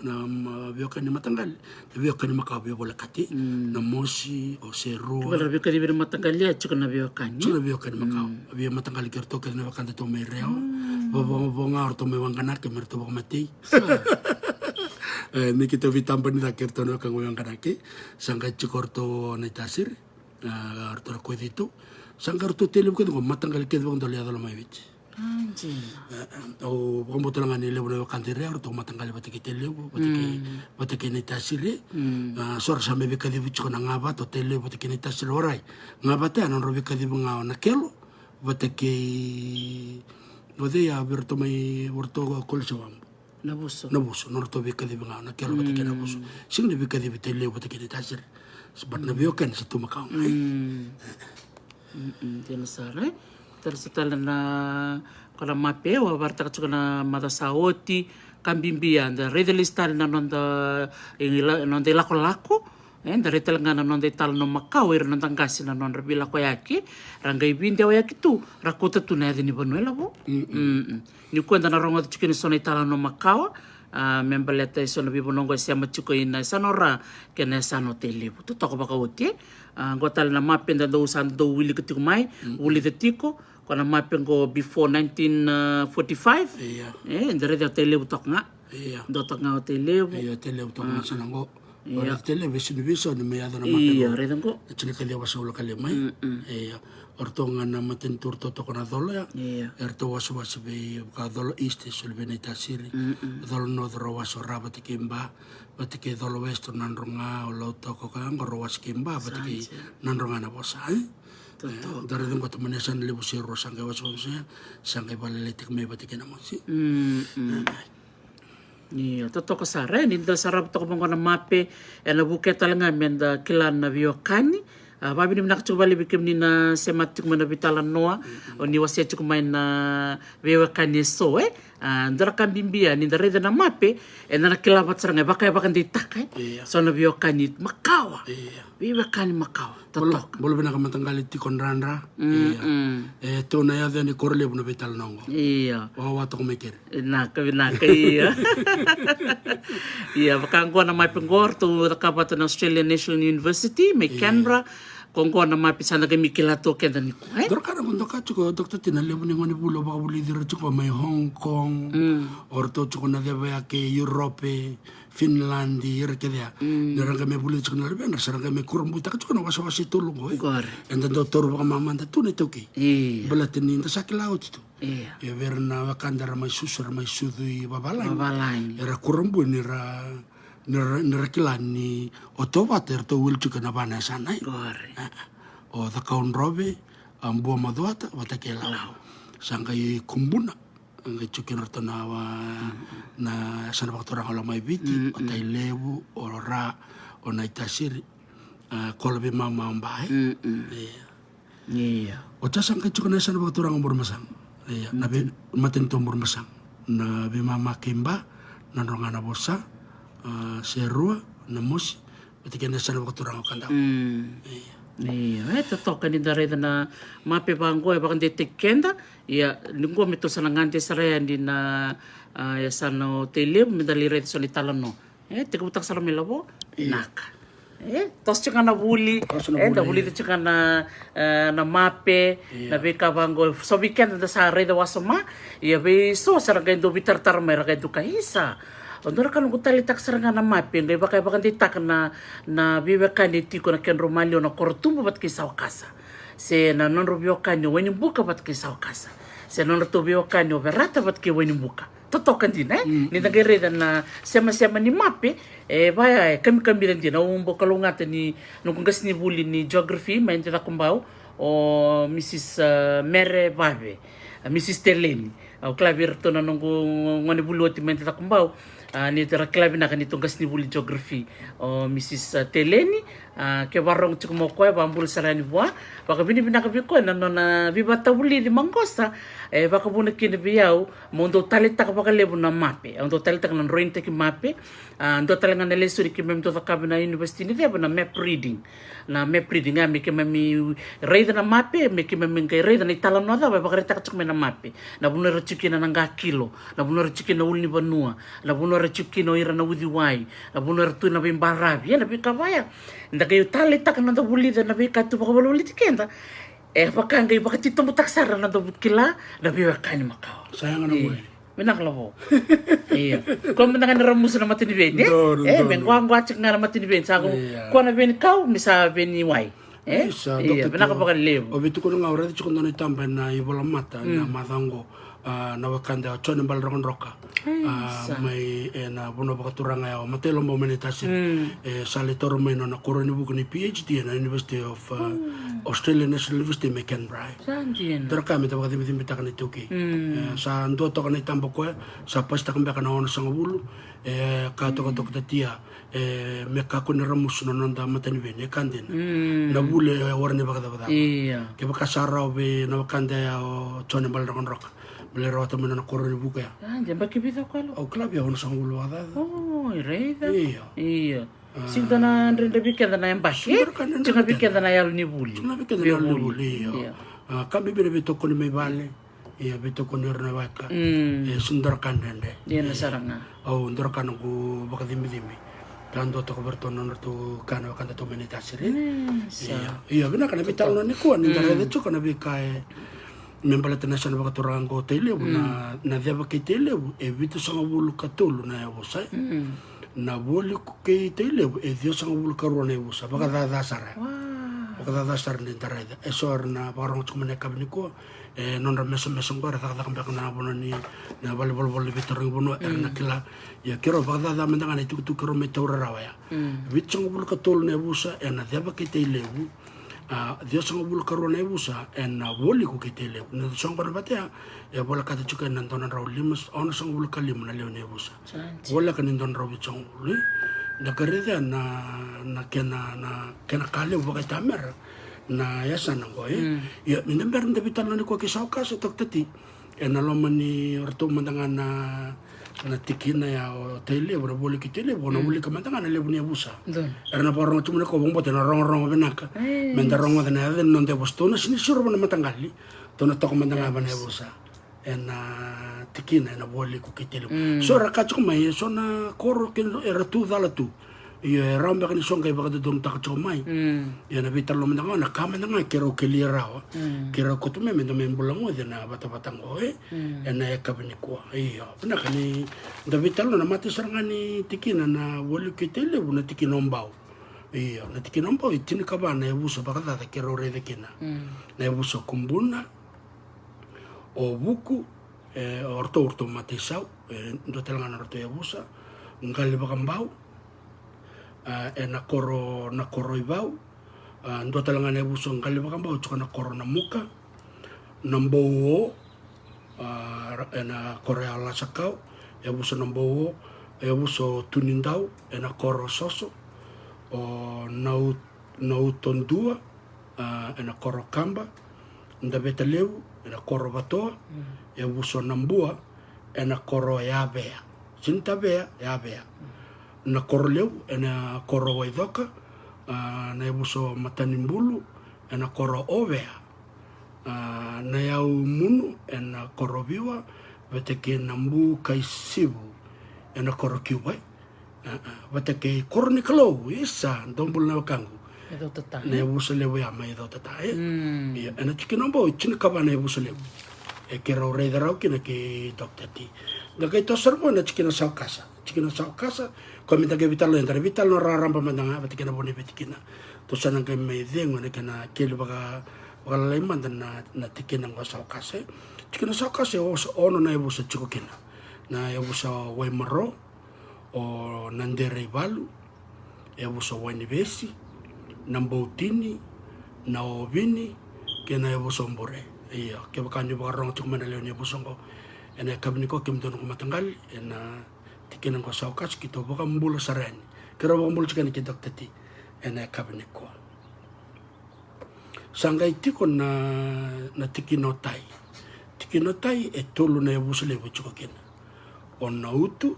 na, na veiwekani mataqali. Na veiwekani makawa veivolekati, Namosi, o Serua. Ke bale veikacivi na mataqali, a tiko na veiwekani. Tiko na veiwekani makawa. Veimataqali kei ratou kece na wekadatou mai Rewa. Vavavoga o ratou mai Waqanake me ratou vakamatei. Sa. E, ni keitou veitabani cake kei ratou na wekaqu mai Waqanake. Sa qai tiko o ratou o Naitasiri. A, o ratou na koici tu. Sa qai ratou Tailevu kece qo, mataqali kece vakadua lai yaco mai Viti. A, dina. E, e, au vakabauta tale ga ni levu na wekada i Rewa, ratou mataqali vata kei Tailevu, vata kei, vata kei Naitasiri. A, so ra sa mai veikacivi tiko na Gavata, o Tailevu vata kei Naitasiri, warai. Gavata ya, nodrau veikacivi ga o Nakelo, vata kei, o cei ya, vei ratou mai, o ratou Kolisi Wabu. Navuso. Navuso, nodratou veikacivi ga o Nakelo vata kei Navuso. Sega ni veikacivi Tailevu vata kei Naitasiri. But na veiwekani sa tu makawa ga, e? Dina sara, e? Tara sa tale na, ko na mape au a vakaraitaka tiko na macawa sa oti, ka bibi ya, da raica lesu tale na noda, e, ila-, noda ilakolako, e, da raica tale ga na noda italanoa makawa, ira noda qase na nodra veilakoyaki, ra qai veidewayaki tu, ra kauta tu na yaca ni vanua, e lavo. Nikua da na rogoca tiko kina eso na italanoa makawa, a, me baleta eso na veivanua qo e sema tiko ina yasana o Ra kei na yasana o Tailevu. Totoka vakaoti, e. A, qo tale na mape da dau sa dau wilika tiko mai, vulica tiko, ko na mape qo before nineteen forty-five. Ia. E, da raica o Tailevu toka ga. Ia. Dua toka ga o Tailevu. Ia, Tailevu toka ga, a, yasana qo. Ia. O raica Tailevu e sega ni veisau ni mai yaco na mape qo. Ia, raica qo. E tini ka ciwa vasagavulu ka lima, e? Ia. O ratou ga na matanitu ratou toka na Colo ya. Ia. E ratou wasewase vei, vaka Colo East e soli vei Naitasiri. Colo North rau wase o Ra vata kei Ba, vata kei Colo West o Nadroga, o Lautoka, koya qo rau wase kei Ba vata kei Nadroga na vosa, e? Totoka. E, da raica qo, tamani yasana levu Serua sa qai wasewase, sa qai vakalailaitaki mai vata kei Namosi. Io, totoka sara, e, ni da sarava toka vaqo na mape, ena vukea tale ga meda kila na veiwekani. A, vakavinavinaka tiko vakalevu vei kemuni na sema tiko mai na veitalanoa, o ni wasea tiko mai na veiwekani eso, e. A, dua na ka bibi ya, ni da raica na mape, eda na kila vata sara ga, e vaka e vakadeitaka, e. Ia. So na veiwekani makawa. Ia. Veiwekani makawa. Bula, totoka. Bula vinaka mataqali tiko Dradra. Ia. E, Tou na yaco yani Korolevu na veitalanoa oqo. Ia. Wawa toka mai keri. Vinaka, vinaka, ia. Ia, vaka oqo na mape oqo ratou cakava tu na Australian National University mai Canberra. Ko oqo na mape sa da qai mai kila tu o keda nikua, e? Dua na ka na vodoka tiko, Doctor T, na levu ni gone vuli o vakavulici ira tiko mai Hong Kong. O ratou tiko na ceva ya kei Europe, Finland, ira kece ya. Ni ra qai mai vulica tiko na luvedra, sa ra qai mai kurabuitaka tiko na wasewase e tolu oqo, e? Qori. Eda dau taura vakamamada tu na iTaukei. Ia. Baleta ni da sa kila oti tu. Ia. Ia vei ira na wekada era mai susu, era mai sucu i vavalagi. Vavalagi. Era kurabui ni ra, ni ra, ni ra kila ni o tauvata eratou wili tiko ena va na yasana, e? Qori. E, o Cakaudrove, a Buamacuata vata kei Lau. Lau. Sa qai Kubuna. Qai tiko kina ratou na wa, na yasana vakaturaga o Lomaiviti, o Tailevu, o Ra, o Naitasiri, a, Kola, Veimama, o Ba, e? Ia. Ia. Oti ya sa qai tiko na yasana vakaturaga o Burebasaga. Ia, na vei, matanitu o Burebasaga. Na Veimama kei Ba, Nadroga, Navosa, a, Serua, Namosi, vata kei na yasana vakaturaga o Kadavu. Ia. Ia, e totoka ni da raica na mape vaqo e vakadeitaki keda. Ia, ni qo me tou sa na gade sara yani na, a, yasana o Tailevu, me da lai raica so na italanoa. E, tekivutaka sara mai Lavo. Ia. Naka. E, toso tiko ga na vuli. Toso na vuli. E, da vulica tiko ga na, e, na mape, na veika vaqo. So vei keda da sa raica wasoma. Ia vei so sa ra qai dau veitaratara mai, ra qai dau kaya, isa. O dua na ka noqu taleitaka sara ga na mape, qai vaka e vakadeitaka na, na veiwekani e tiko na kedrau maliwa na Korotubu vata kei Sawakasa. Se na nodrau veiwekani o Wainibuka vata kei Sawakasa. Se na nodratou veiwekani o Verata vata kei Wainibuka. Totoka dina, e? Ni da qai raica na semasema ni mape, e, vaya e kamikamica dina. Au bau kalougata ni noqu qasenivuli ni geography mai Cakobau, o Mrs, a, Mere Vave, a, Mrs Teleni. Au kila vei iratou na noqu gone vuli oti mai Cakobau, a, ni ra kila vinaka ni tou qasenivuli geography, o Mrs, a, Teleni, a, ke varogo tiko mai o koya, vakabula sara yani vua, vakavinavinaka vei koya na nona veivakatavulici maqosa, e, vakavuna kina vei au, meu dau taleitaka vakalevu na mape, au dau taleitaka na droinitaki mape, a, dua tale ga na lesoni keimami dau cakava na university ni ceva na map reading. Na map reading, a, me keimami raica na mape, me keimami qai raica na italanoa cava e vakaraitaka tiko mai na mape. Na vanua era tiko kina na qakilo, na vanua era tiko kina na ulunivanua, na vanua era tiko kina o ira na uciwai, na vanua era tu na veibaravi, ia na veika vaya. Da qai taleitaka na noda vulica na veika tu vakavolivoliti keda. E vaka qai vakatitobutaka sara na noda kila na veiwekani makawa. Sa yaga na vuli. Vinaka Lavo. Ia. Koya mada ga ni ramusu na mataniveni, e? Donu, e, me donu. Quaqua tiko ga na mataniveni. Sa ko, ia, koya na veni kau, me sa veni wai. E? Isa, ia, Doctor, vinaka vakalevu. O vei tukuna ga, au raica tiko dua na itaba ena ivolamata, na macawa oqo, a, na wekada o Jone Balerokodroka. A, isa. Mai, e, na vanua vakaturaga ya o Matailobau mai Naitasiri. E, sa lai taura mai nona koro ni vuku ni PhD ena University of, a, Australia National University mai Canberra. Sa dina. Dua na ka me da vakacibicibitaka na iTaukei. E, sa dua toka na itaba koya, sa pasitaka beka na onosagavulu, e, ka toka toka tatia, e, me kakua ni ramusu na noda mataniveni, e ka dina. Na vuli e warai ni vakacavacava. Ia. Kevaka sa rawa vei na wekada ya o Jone Balerokodroka, me lai rawata mai nona koro ni vuku ya. A, de yabaki vica o koya? Au kila via onosagavulu vakacaca. O, raica. Ia. Ia. Sega ni dua na dredre vei keda na yabaki. Sega ni dua na ka dredre vei keda na yalo ni vuli. Sega ni dua na ka dredre vei keda na yalo ni vuli, ia. Ia. A, ka bibi na veitokoni mai vale. Ia, veitokoni ira na weka. E, sega ni dua na ka dredre. Ia, na sara ga. Au, dua na ka noqu vakacibicibi. Ka dua toka vei iratou na nodratou ka na wekadatou mai Naitasiri. Ia, ia, vinaka na veitalanoa nikua, ni da raica tiko na veika e me baleta na yasana vakaturaga oqo o Tailevu, na, na ceva kei Tailevu e vitusagavulu ka tolu na yavusa, e? Na Vualiku kei Tailevu e ciwasagavulu ka rua na yavusa. Vakacaca sara. Vakacaca sara ni da raica. E so era na vakarogo tiko mai na yakavi nikua, e, nodra mesamesa oqo era cakacaka beka na vanua ni, na vale volavola ni veitarogi vanua, era na kila. Ia, keirau vakacaca mada ga na itukutuku keirau mai taura rawa ya. Vitusagavulu ka tolu na yavusa ena ceva kei Tailevu. A, ciwasagavulu ka rua na yavusa ena Vualiku kei Tailevu. Na soqona vata ya e volekata tiko ena dua na drau lima, onosagavulu ka lima na lewe ni yavusa. Voleka ni dua na drau vitusagavulu, e? Da qai raica na, na kena, na kena ka levu vakaitamera na yasana oqo, e? Ia, ni da bera ni da veitalanoa nikua kei Sawakasa, Doctor T, ena loma ni ratou mada ga na na tikina ya o Tailevu, na Vualiku i Tailevu, o na wilika mada ga na levu ni yavusa. Era na vakarorogo tiko mai na ko, vakabauta na rogorogo vinaka. Me da rogoca na yaca ni noda yavusa. Tou na sini siro vua na mataqali. Tou na toka mada ga vua na yavusa. Ena tikina ena Vualiku kei Tailevu. So era ka tiko mai, e so na koro kei era tu cala tu. Io, e rawa beka ni so qai vakadodonutaka tiko mai. Io, na veitalanoa mada ga, na ka mada ga keirau kelia rawa. Keirau kauta mai me da mai bulagoci ena vatavata qo, e? Ena yakavi nikua. Io, vinaka ni da veitalanoa na matai sara ga ni tikina na Vualiku kei Tailevu, na tikina o Bau. Io, na tikina o Bau e tinikava na yavusa vakacaca keirau raica kina. Na yavusa o Kubuna, o Vuku, e, o ratou, o ratou mataisau, e dua tale ga na ratou yavusa, Qali Vakabau, a, ena koro, na koro i Vau, a, dua tale ga na yavusa o Qali Vakabau tiko na koro na Muka, na Bouo, a, ra-, ena koro ya o Lasakau, yavusa na Bouo, yavusa o Tunidau, ena koro Soso, o Nau-, Nautodua, a, ena koro Kaba, Davetalevu, ena koro Vatoa, yavusa o Nabua, ena koro Yavea. Sini Tavea, Yavea. Na koro levu, ena koro Waicoka, a, na yavusa o Matanibulu, ena koro Ovea. A, na Yaumunu, ena koro Viwa, vata kei Nabukaisivu, ena koro Kiuva. A, a, vata kei koro ni Kalou, isa, dou bula na wekaqu. Na yavusa levu ya mai Cautata, e? Io, ena tikina o Bau, e tinikava na yavusa levu. E keirau raica rawa kina kei Doctor T. Da qai toso sara vua na tikina o Saukasa. Tikina o Saukasa, koya me da qai veitalanoa, eda na veitalanoa raraba mada ga, vata kei na vo ni veitikina. Tou sa na qai mai cegu ena kena keli vaka, vakalalai mada na, na tikina qo o Saukasa, e? Tikina o Saukasa, e oso, ono na yavusa tiko kina. Na yavusa o Waimaro, o Naderaivalu, yavusa o Wainivesi, Naboutini, Naovini, kei na yavusa o Bure. Io, kevaka ni vakarorogo tiko mai na lewe ni yavusa oqo ena yakavi nikua, kemudou noqu mataqali, ena tikina oqo o Saukasa, keitou vakabula sara yani. Keirau vakabula tiko yani kei Doctor T ena yakavi nikua. Sa qai tiko na, na tikina o Tai. Tikina o Tai e tolu na yavusa levu e tiko kina. O Nautu,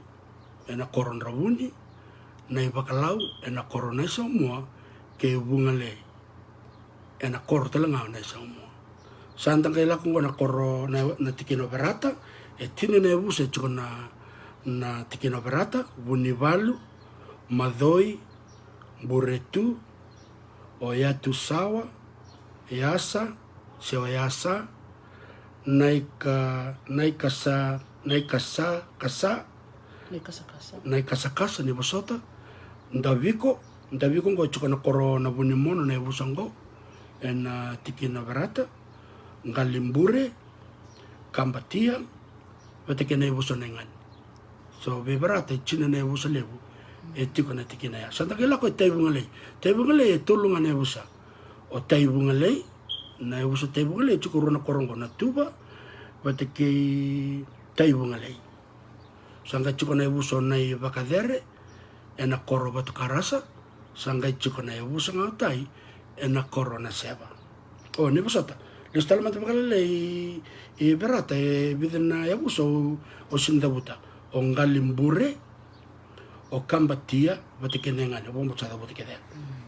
ena koro Dravuni, Naivakalau, ena koro Naisaumua, kei Vugalei, ena koro tale ga o Naisaumua. Sa da qai lako oqo na koro na, na tikina o Verata, e tini na yavusa e tiko na, na tikina o Verata, Vunivalu, Macoi, Buretu, o Yatusawa, Yasa, se o Yasa, Naika, Naikasa, Naikasa, Kasa, Naikasakasa, Naikasakasa, ni vosota, Daviko, Daviko oqo e tiko na koro na Vunimono na yavusa oqo, ena tikina o Verata, Qalibure, Kabatia, vata kei na yavusa o Naigani. So vei Verata e tini na yavusa levu e tiko na tikina ya. Sa da qai lako e Taivugalei. Taivugalei e tolu ga na yavusa. O Taivugalei, na yavusa o Taivugalei e tiko rua na koro oqo, Natuva vata kei Taivugalei. Sa qai tiko na yavusa o Naivakacere ena koro Vatukarasa, sa qai tiko na yavusa ga o Tai ena koro Naseva. O, ni vosota, lesu tale mada vakalailai i, i Verata e vica na yavusa au, au sini cavuta. O Qalibure, o Kabatia vata kei Naigani, au vakabauta sa cavuta kece.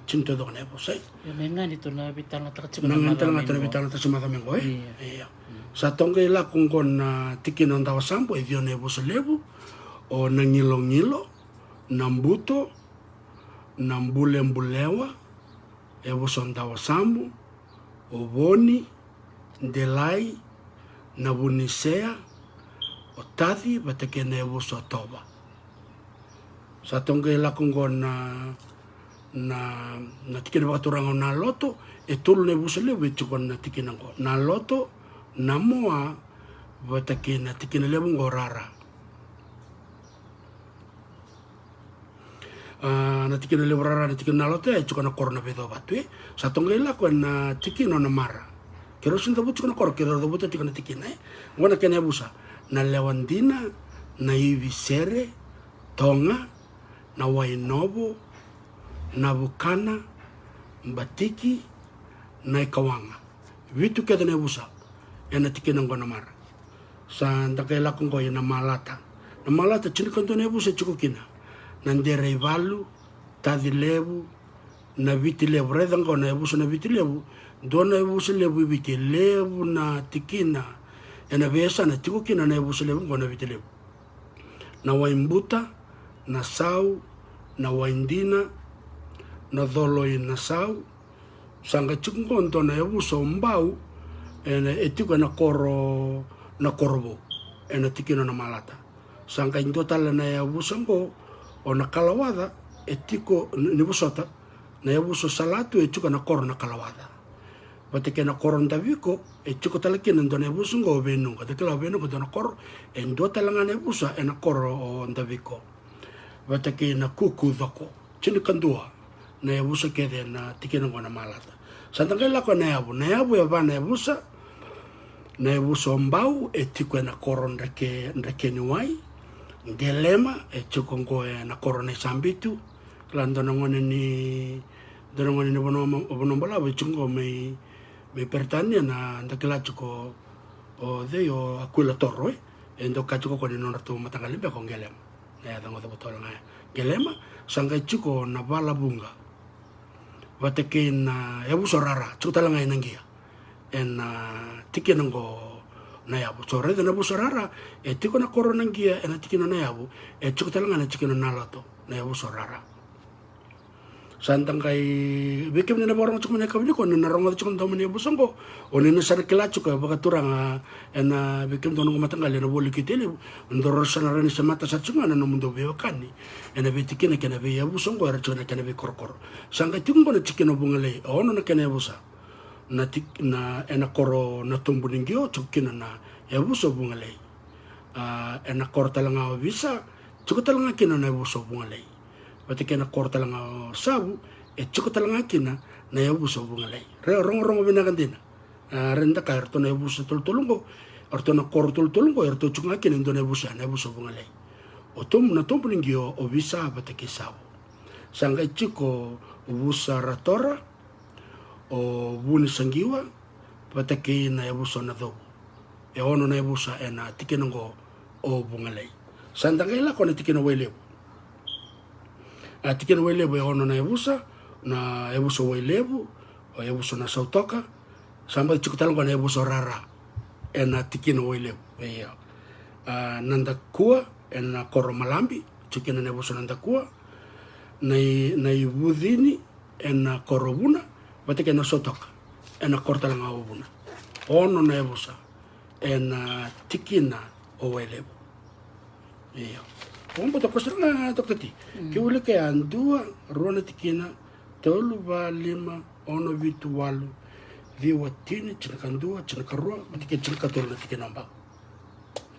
Tini taucoko na yavusa, e? Io, Naigani tou na veitalanoataka tiko, Naigani tale ga tou na veitalanoataka tiko macawa mai qo, e? Io. Sa tou qai lako oqo na tikina o Dawasabu, e ciwa na yavusa levu. O Nagilogilo, Nabuto, Nabulebulewa, yavusa o Dawasabu, o Voni, Delai, Navunisea, o Taci vata kei na yavusa o Tova. Sa tou qai lako oqo na, na, na tikina vakaturaga o Naloto, e tolu na yavusa levu e tiko na tikina oqo. Naloto, Namoa vata kei na tikina levu oqo o Rara. A, na tikina levu o Rara, na tikina o Naloto e tiko na koro Naveicovatu, e? Sa tou qai lako ena tikina o Namara. Keirau sini cavuta tiko na koro, keirau cavuta tiko na tikina, e? Oqo na kena yavusa: Nalewadina, Naivisere, Toga, Nawainovo, Navukana, Batiki, Naikawaga. Vitu kece na yavusa ena tikina oqo o Namara. Sa da qai lako oqo i Namalata. Na malata, tinikadua na yavusa e tiko kina. Na dere i valu, taci levu, na Viti Levu. Raica qo na yavusa na Viti Levu. Dua na yavusa levu i Viti, levu na tikina. Ena veiyasana tiko kina na yavusa levu qo na Viti Levu. Na wai buta, na sau, na wai dina, na colo i na sau. Sa qai tiko qo dua na yavusa o Bau, ena, e tiko ena koro, na koro vou, ena tikina na malata. Sa qai dua tale na yavusa qo o na Kalawaca, e tiko ni, ni vosota, na yavusa o Salatu e tiko ena koro na Kalawaca. Vata kei na koro Daviko, e tiko tale kina dua na yavusa qo o Veinuqa. Da kila o Veinuqa dua na koro, e dua tale ga na yavusa ena koro o Daviko. Vata kei na Kukucoko. Tinikadua na yavusa kece na tikina qo na malata. Sa da qai lako ena yavu. Na yavu e va na yavusa. Na yavusa o Bau e tiko ena koro Drake, Drakeniwai. Qelema e tiko qo ena koro Naisabitu. Kila dua na gone ni, dua na gone ni Vanua, Vanua Balavu e tiko qo mai, mai Peritania na da kila tiko o cei, o Akuila Toro, e. E dau kaya tiko o koya ni nodratou mataqali beka o Qelema. Na yaca qo cavuta wale ga ya. Qelema, sa qai tiko na Valavuqa. Vata kei na yavusa o Rara, tiko tale ga i Naqia. Ena tikina qo na yavu. So raica na yavusa o Rara, e tiko na koro Naqia, ena tikina na yavu, e tiko tale ga na tikina na Naloto, na yavusa o Rara. Sa da qai, vei kemuni na vakarorogo tiko mai na yakavi nikua, ni na rogoca tiko na domo ni yavusa qo, o ni na sa na kila tiko, e vakaturaga, ena vei kemudou na noqu mataqali, ena Vualiku i Tailevu, dou sa na rawa ni semata sara tiko ga na nomudou veiwekani ena veitikina kei na veiyavusa qo, era tiko na kena veikorokoro. Sa qai tiko qo na tikina o Vugalei, e ono na kena yavusa. Na tik-, na, ena koro Natobu ni Qio, tiko kina na yavusa o Vugalei. A, ena koro tale ga o Visa, tiko tale ga kina na yavusa o Vugalei. Vata kei na koro tale ga o Savu, e tiko tale ga kina na yavusa o Vugalei. Re, rogorogo vinaka dina. A, raica da kaya, eratou na yavusa tolutolu qo, eratou na koro tolutolu qo, eratou tiko ga kina e dua na yavusa, na yavusa o Vugalei. O Tobu, Natobu ni Qio, o Visa vata kei Savu. Sa qai tiko o Vusa Ratora, o Vunisaqiwa, vata kei na yavusa o Nacovu. E ono na yavusa ena tikina qo o Vugalei. Sa da qai lako na tikina o Wailevu. A, tikina o Wailevu e ono na yavusa, na yavusa o Wailevu, o yavusa o Nasautoka. Sa baci tiko tale qo na yavusa o Rara ena tikina o Wailevu. Io. A, Nadakua ena koro Malabi, tiko kina na yavusa o Nadakua. Na i, na i Vucini, ena koro Vuna, vata kei na Sotoka, ena koro tale ga o Vuna. Ono na yavusa ena tikina o Wailevu. Io. Vakabauta, ko sara ga, Dokta T. Mm. Ke wilika ya, dua, rua na tikina, tolu, va, lima, ono, vitu, walu, ciwa, tini, tinikadua, tinikarua, vata kei tinikatolu na tikina o Bau.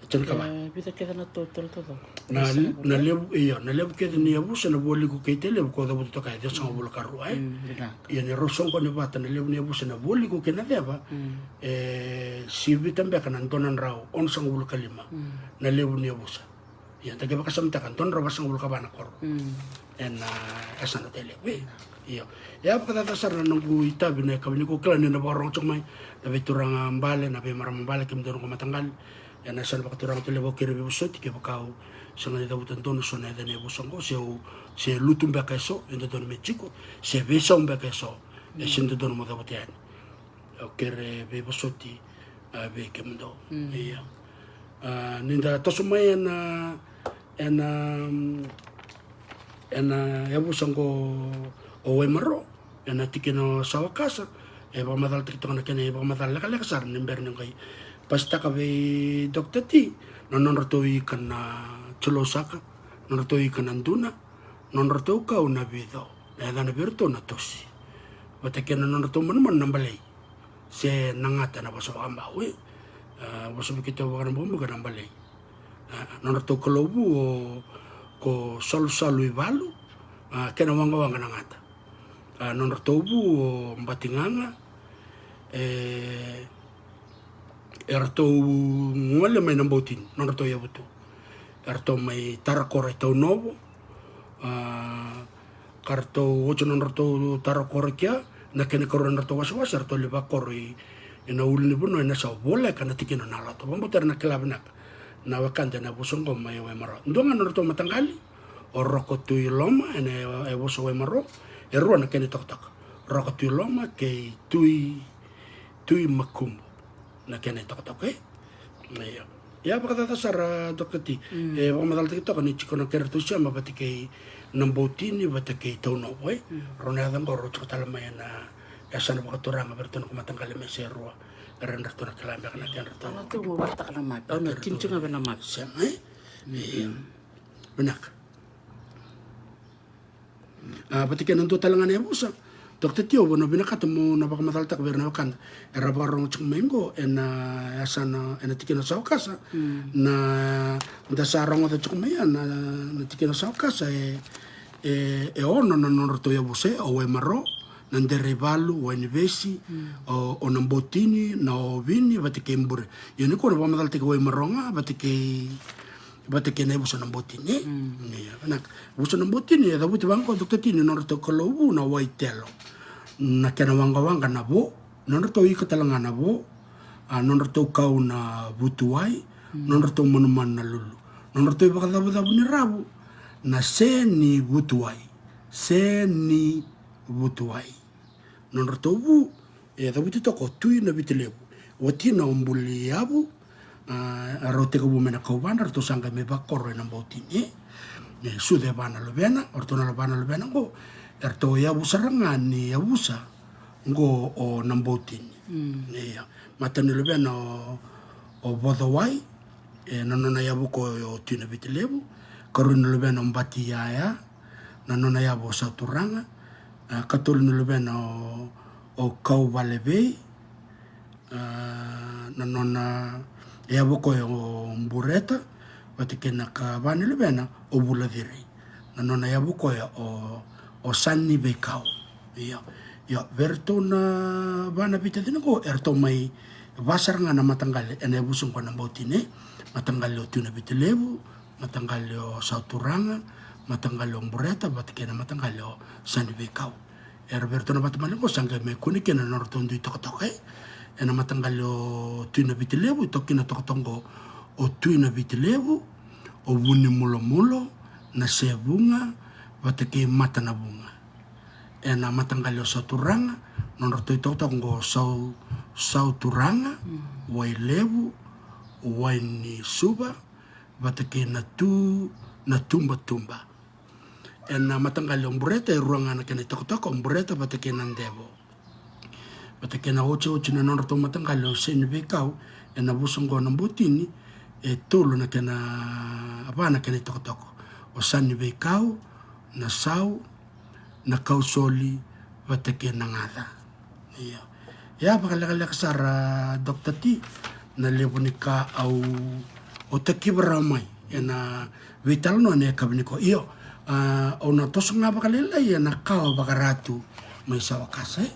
Tinikava. E, vica kece na total taucoko. Na, na levu, io, na levu kece ni yavusa na Vualiku kei Tailevu ko cavuta toka e ciwasagavulu ka rua, e? Mm, vinaka. Ia ni rau soqoni vata na levu ni yavusa na Vualiku kei na ceva, mm, e, sivita beka na dua na drau onosagavulu ka lima, mm, na levu ni yavusa. Ia, da qai vakasamataka, dua na drau vasagavulu ka va na koro. Mm. Ena, a, yasana o Tailevu, e? Io. Ia, vakacaca sara na noqu itavi na yakavi nikua, kila ni na vakarorogo tiko mai na veituraga bale, na veimarama bale, kemudou noqu mataqali. Ena yasana vakaturaga o Tailevu, au kere veivosoti kevaka au sega ni cavuta donu eso na yaca ni yavusa oqo, se au, se lutu beka eso e dodonu me tiko, se veisau beka eso e sega ni dodonu mo cavuta yani. Au kere veivosoti, a, vei kemudou. Mm. Ia. A, ni da toso mai ena, ena, mm, ena yavusa oqo o Waimaro, ena tikina o Sawakasa, e vakamacalataki toka na kena ivakamacala lekaleka sara ni bera ni qai pasitaka vei Dokta T na nodratou ika na Tulousaka, nodratou ika na Duna, nodratou kau na Vico. Na yacana vei iratou na Tosi. Vata kei na nodratou manumanu na Balei. Se na Gata na vosa vakabau, e. A, vosa vei keitou vakanabukabuka na Balei. A, nodratou kalou vu o, ko Salusalu i Valu, a, kei na waqawaqa na Gata. A, nodratou vu o Batigaga, e, eratou gole mai na Bautini, nodratou yavutu. Eratou mai tara koro e Taunovo, a, ka ratou oti nodratou tara koro kea, na kena ikarua nodratou wasewase, eratou lai vakoro i, ina ulunivanua, ina sau voleka na tikina o Naloto. Vakabauta era na kila vinaka na wekada ena yavusa oqo mai Waimaro. Dua ga na nodratou mataqali o Roko Tui Loma ena yavusa Waimaro, e rua na kena itokatoka. Roko Tui Loma kei Tui, Tui Makubu na kena itokatoka, e? Io. Ia vakacaca sara, Doctor T. E vakamacalataki toka ni tiko na kedratou sema vata kei Naboutini vata kei Taunovo, e? Rau na yaca oqo rau tiko tale mai ena yasana vakaturaga vei iratou na mataqali mai Serua. Era, dratou na kila beka na kedratou. Au na tiko mo vakataka na mapi. Au na tini tiko ga vei na mapi. Sema, e? Io. Vinaka. A, vata kei na dua tale ga na yavusa, Doctor T, au na vinakata mo na vakamacalataka vei ira na wekada era vakarorogo tiko mai oqo ena yasana, ena tikina o Sawakasa. Na, da sa rogoca tiko mai ya na, na tikina o Sawakasa, e, e, e ono na nodratou yavusa, e, o Waimaro, na Dereivalu, Wainivesi, o, o Naboutini, na Ovini vata kei Bure. Ia nikua na vakamacalataki Waimaro ga vata kei vata kei na yavusa Naboutini. Ia, vinaka. Yavusa Naboutini e cavuti vaqo, Doctor T, ni nodratou kalou vu na Waitelo. Na kena waqawaqa na vo, nodratou ika tale ga na vo, a, nodratou kau na vutuwai, nodratou manumanu na lulu. Nodratou ivakacavucavu ni ravu na se ni vutuwai. Se ni vutuwai. Nodratou vu e cavuti toka o Tui Navitilevu. Watina o Buliyavu, a, rau tekivu mai na Kauvadra, ratou sa qai mai vakoro e Naboutini. E sucu e va na luvena, o ratou na va na luvena oqo, eratou yavu sara ga ni yavusa oqo o Naboutini. Ia, mata ni luvena o, o Vocowai, e, na nona yavu koya o Tui Navitilevu, karua ni luvena o Batiyaya, na nona yavu o Sauturaga, a, katolu ni luvena o, o Kauvalevei, a, na nona yavu koya o Bureta, vata kei na kava ni luvena o Vulacirei, na nona yavu koya o, o Saniveikau. Io, io, vei iratou na va na veitacini oqo, eratou mai va sara ga na mataqali ena yavusa oqo Naboutini, mataqali o Tui Navitilevu, mataqali o Sauturaga, mataqali o Bureta vata kei na mataqali o Saniveikau. Era, vei iratou na veitamani oqo sa qai mai kune kina na nodratou dui tokatoka, e. Ena mataqali o Tui Navitilevu e toka kina tokatoka oqo o Tui Navitilevu, o Vunimulomulo, Nasevuga vata kei Matanavuga. Ena mataqali o Sauturaga, nodratou itokatoka oqo o Sau, Sauturaga, Wailevu, Wainisuva vata kei Natu, Natubatuba. Ena mataqali o Bureta e rua ga na kena itokatoka, o Bureta vata kei Nadevo. Vata kei na otioti na nodratou mataqali o Saniveikau, ena yavusa oqo Naboutini, e tolu na kena, va na kena itokatoka. O Saniveikau, Nasau, Nakausoli vata kei Nagaca. Io. Ia, vakalekaleka sara, Doctor T, na levu ni ka au, au takiva rawa mai ena veitalanoa ena yakavi nikua. Io, a, au na toso ga vakalailai ena kawa vakaratu mai Sawakasa, e?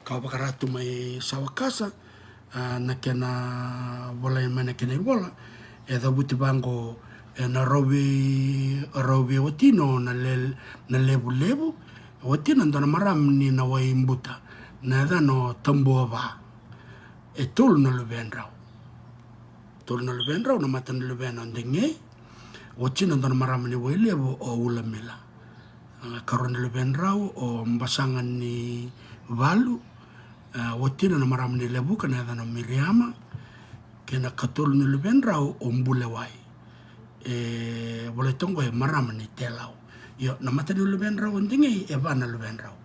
Kawa vakaratu mai Sawakasa, a, na kena volai mai na kena ivola e cavuti vaqo, ena rau vei, rau vei watina o Nale, Nalevulevu. Watina dua na marama ni Nawaibuta, na yacana o Tabuava. E tolu na luvedrau. Tolu na luvedrau, na mata ni luvena o Degei, watina dua na marama ni Wailevu o Ulamila. A, karua ni luvedrau o Basaga ni Valu, a, watina na marama ni Levuka na yacana o Miriama, kei na katolu ni luvedrau o Bulewai. E volai toka oqo e marama ni Telau. Io, na mata ni luvedrau o Degei e va na luvedrau.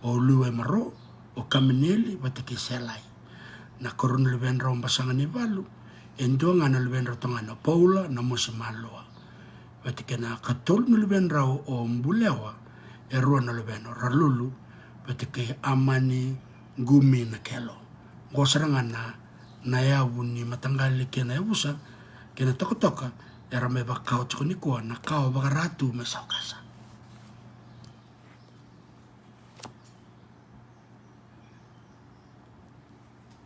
O Luiwaimaro, o Kamineli vata kei Selai. Na karua ni luvedrau o Basaga ni Valu, e dua ga na luvedrau tagane o Paula Namosi Malua. Vata kei na katolu ni luvedrau o Bulewa, e rua na luvena o Ralulu vata kei Amani Qumi Nakelo. Oqo sara ga na, na yavu ni mataqali kei na yavusa kei na tokatoka era mai vakawa tiko nikua na kawa vakaratu mai Sawakasa.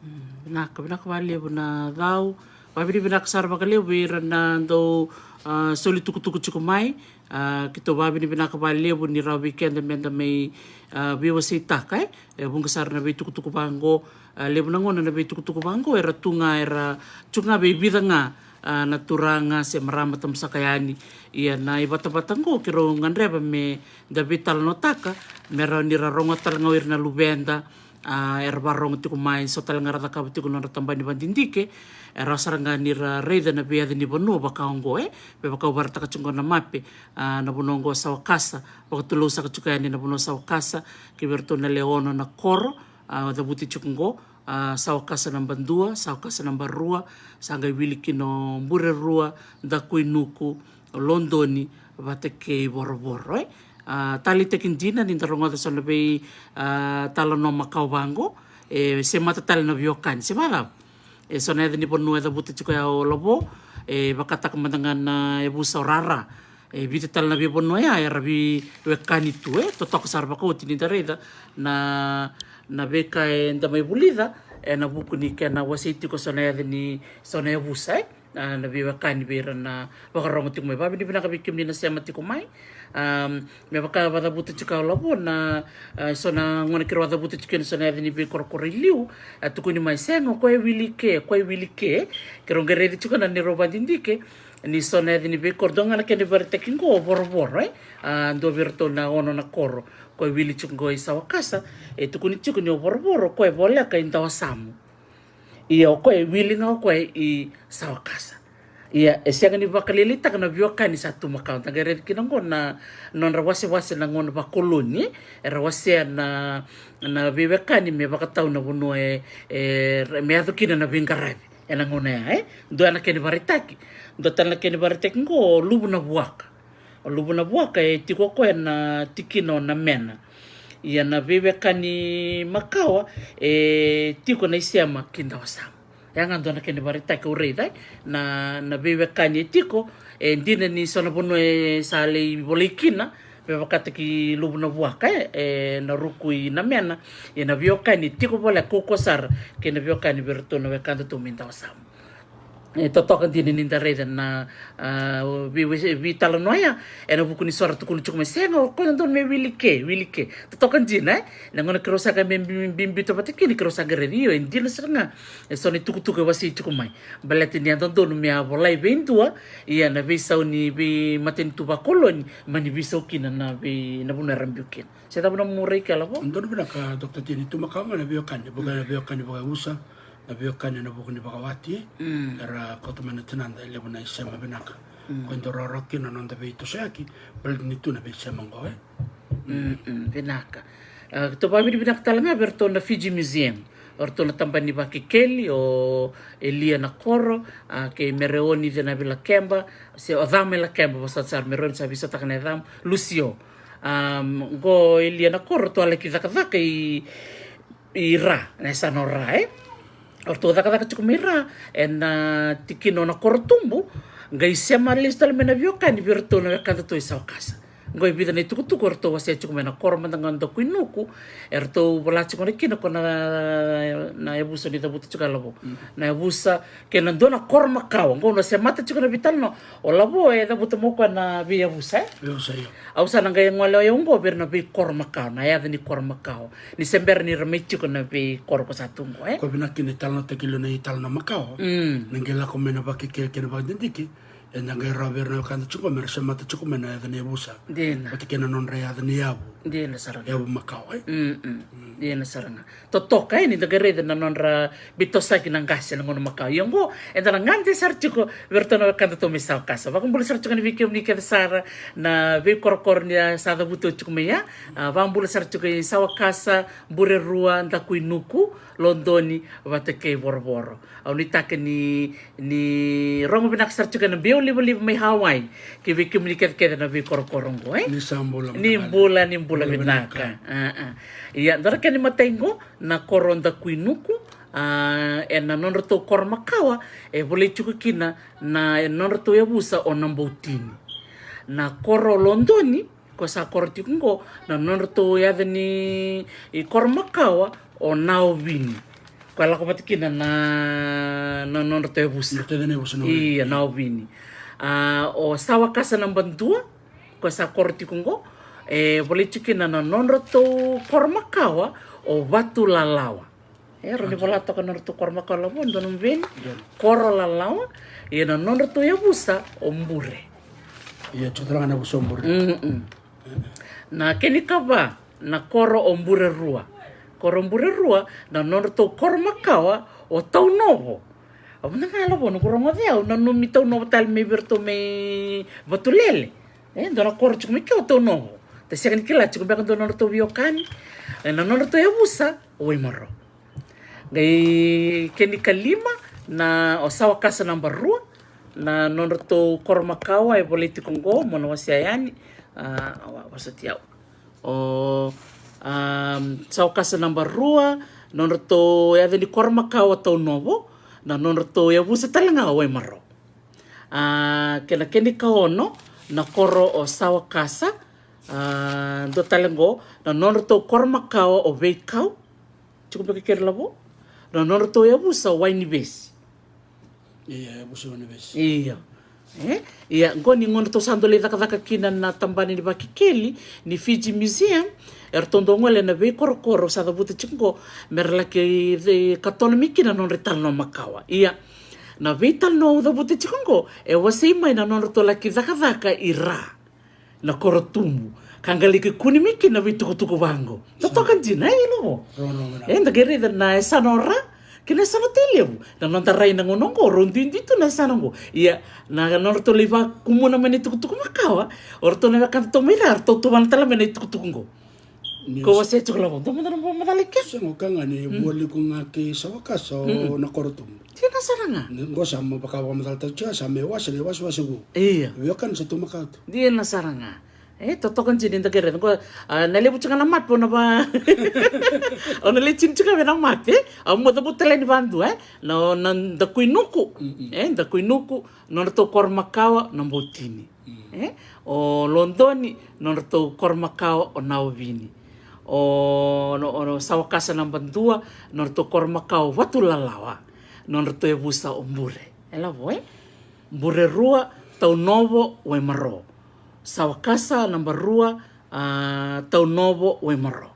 Mm, vinaka, vinaka vakalevu na cau, Vavinavinaka sara vakalevu vei ira na dau, ah, soli tukutuku tiko mai. Ah, keitou vavinavinaka vakalevu ni rawa vei keda meda mai, ah, veiwaseitaka, eh. E vuqa sara na veitukutuku vaqo, ah, levu na gauna na veitukutuku vaqo era tu ga, era tu ga vei vica ga, ah, na turaga se marama tabu saka yani. Ia na ivatavata qo keirau gadreva meda veitalanoataka, me rawa ni ra rogoca tale ga o ira na luveda, ah, era vakarogo tiko mai, so tale ga ra cakava tiko na nodra tabana ni vakadidike. E rawa sara ga ni ra raica na veiyaca ni vanua vaka oqo, eh. Me vaka au vakaraitaka tiko qo na mape, ah, na vanua oqo Sawakasa, vakatulou saka tiko yani na vanua Sawakasa, kei vei iratou na le ono na koro, ah, cavuti tiko qo, ah, Sawakasa naba dua, Sawakasa naba rua, sa qai wili kina o Burerua, Dakuinuku, Lodoni, vata kei Vorovoro, eh. Ah, taleitaki dina ni da rogoca so na vei, ah, talanoa makawa vaqo, e semata tale na veiwekani, se vakacava? E so na yaca ni vanua e cavuta tiko ya o Lavo, e vakataka mada ga na yavusa o Rara. E vica tale na veivanua ya era veiwekani tu, eh. Totoka sara vakaoti ni da raica na, na veika eda mai vulica ena vuku ni kena wasei tiko so na yaca ni so na yavusa, eh. Ah, na veiwekani vei ira na vakarogo tiko mai. Vavinavinaka vei kemuni na sema tiko mai. Am, me vaka vakacavuta tiko o Lavo na, ah, so na gauna keirau a cavuta tiko kina so na yaca ni veikorokoro i liu, a tukuni mai, sega, o koya e wili ke, o koya e wili ke. Keirau qai raica tiko na neirau vakadidike ni so na yaca ni veikoro, dua ga na kena ivakaraitaki qo o Vorovoro, eh. Ah, dua vei iratou na ono na koro, o koya e wili tiko qo i Sawakasa, e tukuni tiko ni o Vorovoro o koya e voleka i Dawasamu. Ia o koya e wili ga o koya i Sawakasa. Ia e sega ni vakalailaitaka na veiwekani sa tu makawa. Da qai raica kina qo na nodra wasewase na gauna vakoloni, era wasea na, na veiwekani me vakatau na vanua e, e, me yaco kina na veiqaravi ena gauna ya, eh. Dua na kena ivakaraitaki. Dua tale na kena ivakaraitaki qo o Luvu na Vuaka. O Luvu na Vuaka e tiko o koya na tikina o Namena. Ia na veiwekani makawa e tiko na isema ki Dawasamu. Ya ga dua na kena ivakaraitaki au raica, eh, na, na veiwekani e tiko. E dina ni so na vanua e sa lai volai kina, me vakataki Luvu na Vuaka, eh, e na ruku i Namena. Ia na veiwekani e tiko voleka, kaukaua sara kei na veiwekani vei iratou na wekadatou mai Dawasamu. E totoka dina ni da raica na, ah, vei, vei, veitalanoa ya, ena vuku ni so ra tukuna tiko mai, sega, o koya dodonu me wili ke, wili ke. Totoka dina, eh? Na gauna keirau sa qai mai bi, bi, biuta vata kina, keirau sa qai raica, io, e dina sara ga e so na itukutuku e wasei tiko mai. Baleta ni a dodonu me a volai vei dua, ia na veisau ni veimatanitu vakoloni, mani veisau kina na vei, na vanua era biu kina. Se cava na nomu rai kea, Lavo? Donu vinaka, Doctor Tini, tu makawa ga na veiwekani, vaka na veiwekani vakayavusa, na veiwekani ena vuku ni vakawati, mm, era kauta mai na tinada e levu na isema vinaka. Mm. Ko e dau rawarawa kina na noda veitosoyaki, baleta ni tu na veisema qo, eh? Mm, mm, vinaka. Ah, keitou vakavinavinaka tale ga vei iratou na Fiji Museum. O iratou na tabana ni Vakekeli, o Elia Nakoro, ah, kei Mereoni Cenavi Lakeba, se o Cama Lakeba, vosota sara, Mereoni sa veisotaka na yacama, Lucio. Am, qo Elia Nakoro, ratou a laki cakacaka i, i Ra, na yasana o Ra, eh? O ratou cakacaka tiko mai Ra, ena tikina o Nakorotubu, qai sema lesu tale mai na veiwekani vei iratou na wekadatou i Sawakasa. Qo e vica na itukutuku o ratou wasea tiko mai, na koro mada ga o Dakuinuku, e ratou vola tiko na kina ko na, na yavusa ni cavuta tiko, Lavo. Mm. Na yavusa, kei na dua na koro makawa, qo na semata tiko na veitalanoa. O Lavo e cavuta mai o koya na veiyavusa, eh? Veiyavusa, io. Au sa na qai gole o yau qo vei ira na veikoro makawa, na yaca ni koro makawa. Ni se bera ni ra mai tiko na veikoro ko sa tu qo, eh? Ko vinaka kina italanoataki liu na italanoa makawa. Mm. Na qai lako mai na Vakekeli kei na Vakadidike, eda qai rawa vei ira na wekada tiko me ra semata tiko mai na yaca ni yavusa. Dina. Vata kei na nodra yaca ni yavu. Dina sara ga. Yavu makawa, eh? Mm, mm. Mm. Dina sara ga. Totoka, eh, ni da qai raica na nodra veitosoyaki na qase ena gauna makawa. Ia qo, eda na gade sara tiko vei iratou na wekadatou mai Sawakasa. Vakabula sara tiko yani vei kemuni kece sara na veikorokoro ni a sa cavuti oti tiko mai ya. Ah, vakabula sara tiko i Sawakasa, Burerua, Dakuinuku, Lodoni, vata kei Vorovoro. Au nuitaka ni, ni rogo vinaka sara tiko ena biau livaliva mai Hawaii, kei vei kemuni kecekece na veikorokoro qo, eh? Ni sa bula, ni bula, ni bula vinaka. Ah, ah. Ia, dua na kena imatai qo, na koro o Dakuinuku, ah, ena nodratou koro makawa, e volai tiko kina na, ena nodratou yavusa o Naboutini. Na koro o Lodoni, ko sa koro tiko qo, na nodratou yaca ni, i koro makawa o Naovini. Koya lako vata kina na, na nodratou yavusa. Na tacina yavusa na ovini. Ia, na ovini. A, o Sawakasa naba dua, koya sa koro tiko qo, e volai tiko kina na nodratou koro makawa o Vatulalawa. E, rau ni vola toka na nodratou koro makawa lavo, dua na maveni. Koro Lalawa, ia na nodratou yavusa o Bure. Ia, tiko tale ga na yavusa o Bure. Mm-mm. Na kena ikava, na koro o Burerua. Koro Burerua, na nodratou koro makawa o Taunovo. Au mada ga lavo, noqu rogoci au, nanumi Taunovo tale mai vei iratou mai Vatulele. E, dua na koro tiko mai kea o Taunovo. Da sega ni kila tiko beka dua na nodratou veiwekani. E, na nodratou yavusa o Waimaro. Qai kena ikalima, na o Sawakasa naba rua, na nodratou koro makawa e volai tiko qo, mo na wasea yani, a, wa-, wasoti au. O, am, Sawakasa naba rua, nodratou yaca ni koro makawa o Taunovo, na nodratou yavusa tale ga o Waimaro. A, kena, kena ikaono, na koro o Sawakasa, a, dua tale qo, na nodratou koro makawa o Veikau, tiko beka keri lavo, na nodratou yavusa o Wainivesi. Ia, yavusa o Wainivesi. Ia. E? Ia, qo ni gauna ratou sa dau lai cakacaka kina na tabana ni vakekeli ni Fiji Museum, eratou dau gole na veikorokoro sa cavuta tiko qo, mera laki, e, katona mai kina na nodra italanoa makawa. Ia, na veitalanoa au cavuta tiko qo, e wasei mai na nodratou laki cakacaka i Ra. Na koro tubu. Ka qai laki kune mai kina na veitukutuku vaqo. Totoka dina, e, ilo. Rau, rau, rau. E, da qai raica na yasana o Ra kei na yasana o Tailevu. Na noda rai na gauna oqo, rau duidui tu na yasana oqo. Ia, na nodratou lai vakumuna mai na itukutuku makawa, o ratou na wekadatou mai Ra, ratou tuvana tale mai na itukutuku oqo. Ni ko wasea tiko lavo, dua mada na bau macala i ke. Sega, o ka ga ni vua liko ga kei Sawakasa o na koro tubu. Dina sara ga. Ni qo sa mai vaka, vakamacalataki tiko, sa mai wase, na iwasewase vou. Ia. Veiwekani sa tu makawa tu. Dina sara ga. E, totoka dina, ni da qai raica qo, a, na levu tiko ga na mape, o na va, o na lai tini tiko ga vei na mape, e? Au mo cavuta tale ni vadua, e? Na, na Dakuinuku. Mm-mm. E, Dakuinuku, nodratou koro makawa, na Botini. Mm. E? O Lodoni, nodratou koro makawa, o Naovini. O, no, o Sawakasa naba dua, nodratou koro makawa, o Vatulalawa. Nodratou yavusa o Bure. E lavo, e? Bure rua, Taunovo, Waimaro. Sawakasa naba rua, a, Taunovo, Waimaro.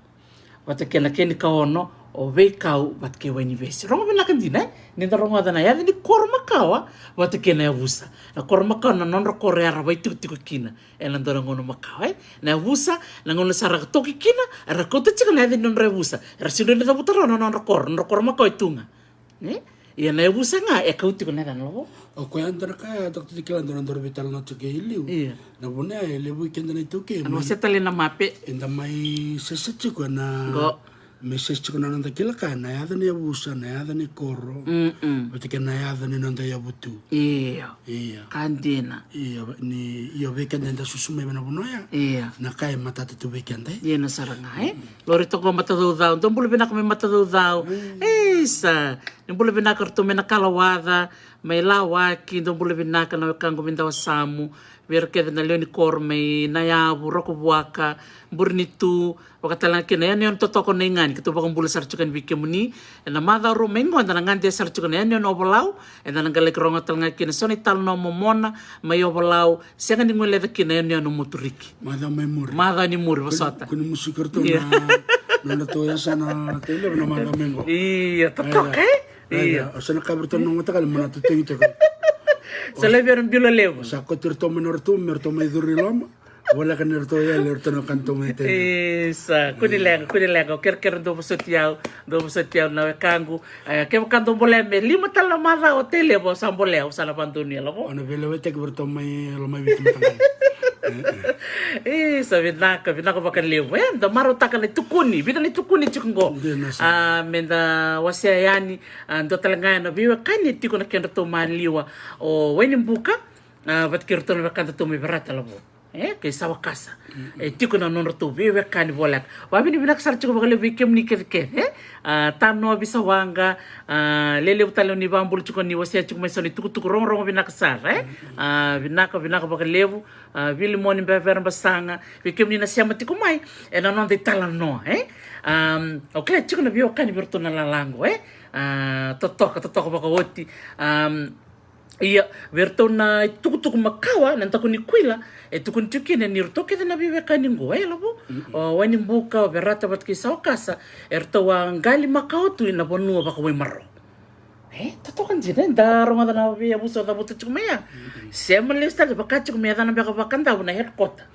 Vata kei na kena ikaono, o Veikau vata kei Wainivesi. Rogo vinaka dina, e? Ni da rogoca na yaca ni koro makawa vata kei na yavusa. Na koro makawa na nodra koro era vaitikotiko kina ena dua na gauna makawa, e? Na yavusa, na gauna sa ra toki kina, era kauta tiko na yaca ni nodra yavusa. Era sega ni cavuta rawa na nodra koro, nodra koro makawa e tu ga. E? Ia na yavusa ga e kau tiko na yacana, lavo. O koya dua na ka e toka tiko kina, dua na dua na veitalanoa tiko e liu. Ia. Na vuna e levu vei keda na iTaukei. Ena wasea tale na mape. Eda mai sese tiko na, qo, mai sese tiko na noda kila ka, na yaca ni yavusa, na yaca ni koro. Mm-mm. Vata kei na yaca ni noda yavutu. Ia. Ia. Ka dina. Ia, ni, ia vei keda eda susu mai vei na vanua ya. Ia. Na ka e matata tu vei keda, e? Ia, na sara ga, e? Mm. Lori toka Matacaucau, dou bula vinaka mai Matacaucau. Mm. Isa, ni bula vinaka ratou mai Nakalawaca, mai Lawaki, dou bula vinaka na wekaqu mai Dawasamu, vei ira kece na lewe ni koro mai Nayavu, Rokovuaka, Burenitu, vaka tale ga kina yanuyanu totoka o Naigani, keitou vakabula sara tiko yani vei kemuni. Ena macawa rua mai qo eda na gade sara tiko na yanuyanu o Volau, eda na qai laki rogoca tale ga kina so na italanoa momona mai o Volau, sega ni guileca kina yanuyanu o Moturiki. Macawa mai muri. Macawa ni muri, vosota. Kua ni, kua ni musuki ratou, ia, na, na nodratou yasana Tailevu na macawa mai qo. Ia, totoka, e? Ia. Ia, o sa na kaya vei ratou na noqu mataqali mo na tutegi toka. Sa lai vei ira na bilo levu. Sa kauti ratou mai nodratou, me ratou mai curu i loma. Voleka ni ratou yali, ratou na wekadatou mai Tailevu. Isa, kua ni leqa, kua ni leqa. O kerekere dou vosoti au, dou vosoti au na wekaqu. E, kevaka dou bolea me lima tale na macawa o Tailevu, au sa bolea, au sa na vadonuya, lavo. O na veilewaitaki vei ratou mai Lomaiviti mataqali. E, e. Isa, vinaka, vinaka vakalevu. E, da marautaka na itukuni, vica na itukuni tiko qo. Dina sara. A, me da wasea yani, a, dua tale ga na veiwekani e tiko na kedratou maliwa. O Wainibuka, a, vata kei ratou na wekadatou mai Verata, lavo. E, kei Sawakasa. Mm-mm. E tiko na nodratou veiwekani voleka. Vavinavinaka sara tiko vakalevu vei kemuni kecekece, e? A, Tanoa Visawaqa, a, lelevu tale ni vakabula tiko ni wasea tiko mai so na itukutuku rogorogo vinaka sara, e? Mm-mm. A, vinaka, vinaka vakalevu, a, Vilimoni Bevera Basaga, vei kemuni na sema tiko mai ena noda italanoa, e? Am, au kila tiko na veiwekani vei iratou na lala qo, e? A, totoka, totoka vakaoti. Am, ia, vei ratou na itukutuku makawa, na daku ni kuila, e tukuni tiko kina ni ratou kece na veiwekani qo, e Lavo? O Wainibuka, o Verata vata kei Sawakasa, e ratou a qali makawa tu ina vanua vakaWaimarau. E, totoka dina, e, da rogoca na veiyavusa o cavuta tiko mai ya. Sema lesu tale, vaka tiko me yacana beka vakadavu na headquarter.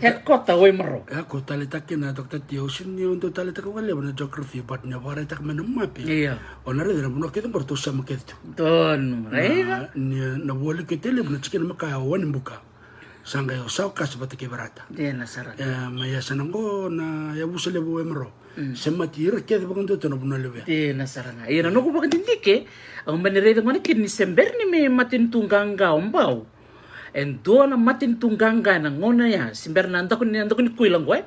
Headquarter o Waimarau. E, ko taleitaka kina, Doctor T, au sega ni dau taleitaka vakalevu na geography, but ni vakaraitaka mai na mape. Ia. O na raica na vanua kece qo ratou sema kece tu. Donu, raica. Na, ni, na voli kece levu na tikina makawa o Wainibuka. Sa qai o Sawakasa vata kei Verata. Dina sara. E, mai yasana qo na yavusa levu o Waimarau. Semati ira kece vakadua tu na vanua levu ya. Dina sara ga. Ia na noqu vakadidike, au mani raica gona kina ni se bera ni me matanitu qaqa o Bau. E dua na matanitu qaqa ena gauna ya, se bera na daku ni, daku ni kuila qo, e?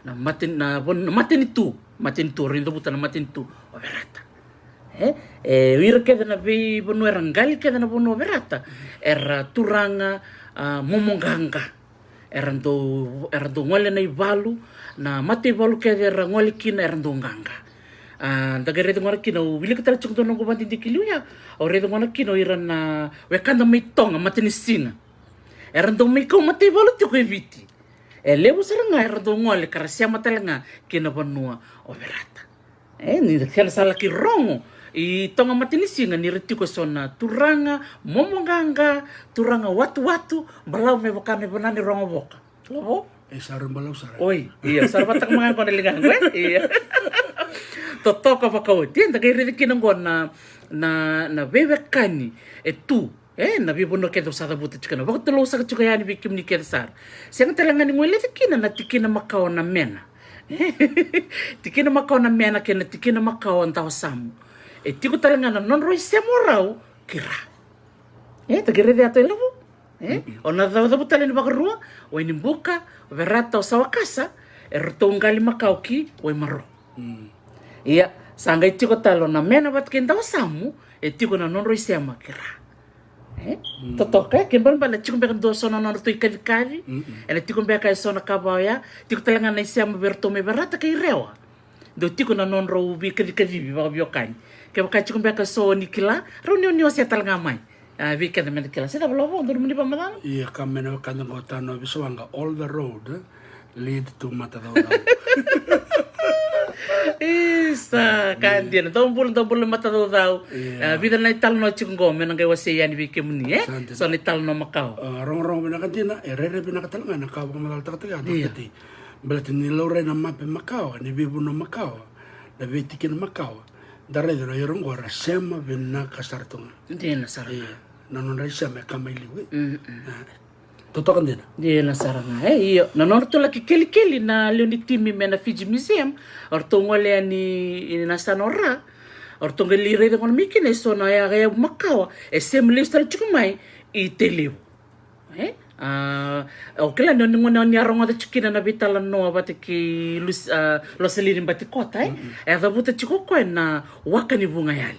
Na matan-, na van-, na matanitu, matanitu, o raica vuta na matanitu o Verata. E, e, o ira kece na veivanua era qali kece na vanua o Verata, era turaga, a, momoqaqa. Era dau, era dau gole na ivalu, na mataivalu kece era gole kina era dau qaqa. A, da qai raica gona kina, au wilika tale tiko dua noqu vakadidike liu ya. Au raica gona kina o ira na wekada mai Toga, matanisiga. Era dau mai kau mataivalu tiko e Viti. E levu sara ga era dau gole ka ra sema tale ga kina vanua o Verata. E, ni kena sa laki rogo i Toga, matanisiga, ni ra tiko eso na turaga momoqaqa, turaga watuwatu, balavu me vaka na ivana ni rogo voka. Lavo? E sa rui balavu sara. Oi, ia, sa rui vataka maka qo na ligaqu, e? Ia. Totoka vakaoti. E, da qai raica kina qo na, na, na veiwekani e tu. E, na veivanua kece au sa cavuta tiko na vakatulou saka tiko yani vei kemuni kece sara. Sega tale ga ni guileca kina na tikina makawa na Mena. Tikina makawa na Mena kei na tikina makawa Dawasamu. E tiko tale ga na nodrau isema o rau kei ra. E, da qai raica ya tu e Lavo. E, o na cavucavu tale ni vakarua, o Wainibuka, o Verata, o Sawakasa, e ratou qali makawa ki Waimarau. Ia, sa qai tiko tale o na Mena vata kei Dawasamu, e tiko na nodrau isema kei ra. E? Totoka, e, kena ibalebale na tiko beka dua so na nodratou ikacikaci. Ena tiko beka eso na ka vaya, tiko tale ga na isema vei iratou mai Verata kei Rewa. Dau tiko na nodrau veikacikacivi vakaveiwekani. Kevaka tiko beka so ni kila, rau ni, ni wasea tale ga mai. A, vei keda meda kila. Se cava, Lavo, dou mani vakamacala? Ia, ka me na wekada qo, tanoa vei Sawaqa, all the road lead to Matacaucau. Isa, ka dina. Dou bula, dou bula Matacaucau. Ia. A, vica na italanoa tiko qo me na qai wasei yani vei kemuni, e? Sa dina. So na italanoa makawa. A, rogorogo vinaka dina, e rairai vinaka tale ga na ka vakamacalataka tiko ya, Doctor T. Baleta ni laurai na mape makawa, ni veivanua makawa, na veitikina makawa. Da raica na ira qo era sema vinaka sara tu ga. Dina sara ga. Ia, na nodra isema e ka mai liu, e? Totoka dina. Dina sara ga, e, io. Na nodratou laki kelikeli na lewe ni timi mai na Fiji Museum, o ratou gole yani i na yasana o Ra, o ratou qai lai raica gona mai kina eso na ya, yavu makawa e sema lesu tale tiko mai i Tailevu. E? A, o kila ni o ni gone o ni a rogoca tiko kina na veitalanoa vata kei Lus-, a, Loselini Batikota, e? E a cavuta tiko o koya na waka ni vugayali.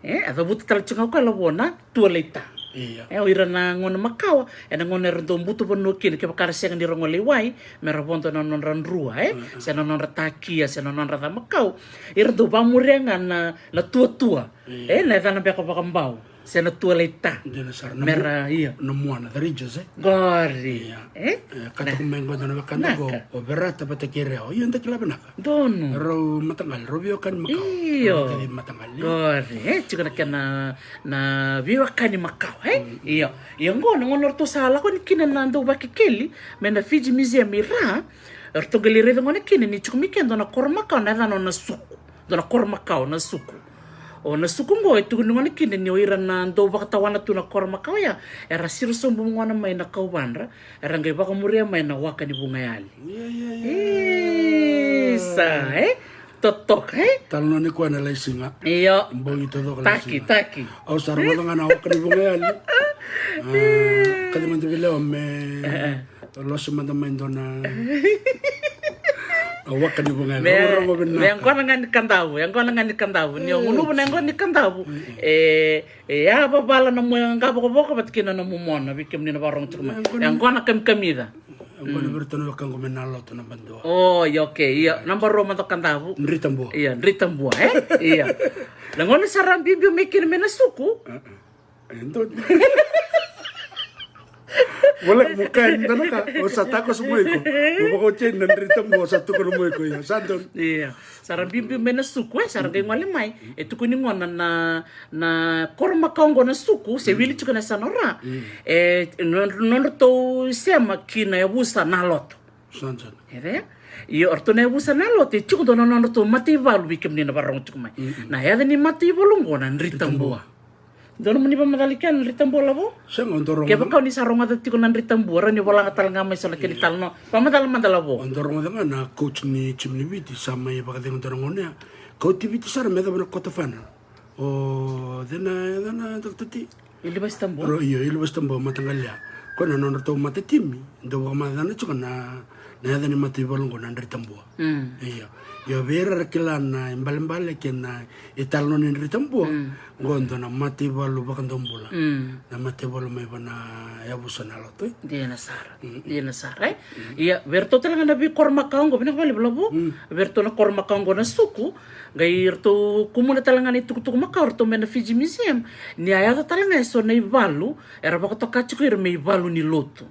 E? E a cavuta tale tiko ga o koya, Lavo, na tualaita. Ia. E, o ira na gauna makawa, ena gauna era dau butu vanua kina, kevaka ra sega ni ra gole i wai, me ra vodo na nodra drua, e? Se na nodra takia, se na nodra camakau. Era dau vakamuria ga na, na tuatua. Ia. E, na yacana beka vakabau. Se na tualaita. Dina sara. Na mu-, ia, na muana, the ridges, e? Qori. Ia. E? E, ka tiko mai qo na wekada qo, o Verata vata kei Rewa. Io, da kila vinaka. Donu. Rau mataqali, rau veiwekani makawa. Io. Rau veiwekani mataqali. Qori, e, tiko na kena, na veiwekani makawa, e? Io. Ia qo, na gauna ratou sa lako yani kina na dau vakekeli mai na Fiji Museum i Ra, ratou qai lai raica gona kina ni tiko mai kea dua na koro makawa na yacana o Nasuku. Dua na koro makawa, Nasuku. O Nasuku qo e tukuni gona kina ni o ira na dau vakatawana tu na koro makawa ya, era siro sobu gona mai na kauvadra, era qai vakamuria mai na waka ni vugayali. Ia, ia, ia. Isa, e? Totoka, e? Talanoa ni koya na lai siga. Io. Bogi taucoko lai siga. Taki, taki. Au sa rogoca ga na waka ni vugayali. A, kaci mada vei Lewa me, e, e, lose mada mai dua na, na waka ni vugayali. Me, rogorogo vinaka. Me yaqona ga ni Kadavu, yaqona ga ni Kadavu. Ni o gunuva na yaqona ni Kadavu. E, e, e a vavala na nomu qaqa vokavoka vata kei na nomu mona, vei kemuni na vakarorogo tiko mai. Yaqona, yaqona kamikamica. Yaqona vei iratou na wekaqu mai Naloto, naba dua. O, io, okay, io. Naba rua mada o Kadavu. Dritabua. Io, Dritabua, e? Io. Na gauna sa ra biubiu mai kina me na suku. E donu. Wala mo kaya ni dana ka o sa takoso mo iko. Mo vakaoti na Dri Tabua o sa tukuna mo iko, io sa donu. Ia sa ra biubiu mai na suku, e sa ra qai gole mai. E tukuni gona na, na koro makawa oqo na suku se wili tiko na yasana o ra. E nodratou sema ki na yavusa na lotu. Sa donu. Ere? Io, o ratou na yavusa na lotu e tiko dua na nodratou mataivalu vei kemuni na vakarogo tiko mai. Na yaca ni mataivalu oqo na Dri Tabua. Dua na muni vakamacala kina na Dri Tabua, Lavo? Sega, o dou rogoca. Kevaka o ni sa rogoca tiko na Dri Tabua, rawa ni vola ga tale ga mai so na kena italanoa. Vakamacala mada, Lavo. O dou rogoca ga na coach ni timi ni Viti sa mai vakacegu dua na gauna ya. Kauti Viti sara me yacova na quarter final. O cei na, cei na, Doctor T? Ilivasi Tabua. Ro, io, Ilivasi Tabua, mataqali ya. Ko na nodratou matatimi dau vakamacala tiko na, na yaca ni mataivalu oqo na Dri Tabua. Io. Io, vei ira era kila na ibalebale kei na italanoa ni Dri Tabua. Oqo dua na mataivalu vakadaubula. Na mataivalu mai vua na yavusa na lotu. Dina sara. Dina sara, e? Ia vei iratou tale ga na veikoro makawa oqo, vinaka vakalevu, Lavo. Vei iratou na koro makawa oqo na suku. Qai ratou kumuna tale ga na itukutuku makawa ratou mai na Fiji Museum, ni a yaco tale ga e so na ivalu era vakatoka tiko ira me ivalu ni lotu.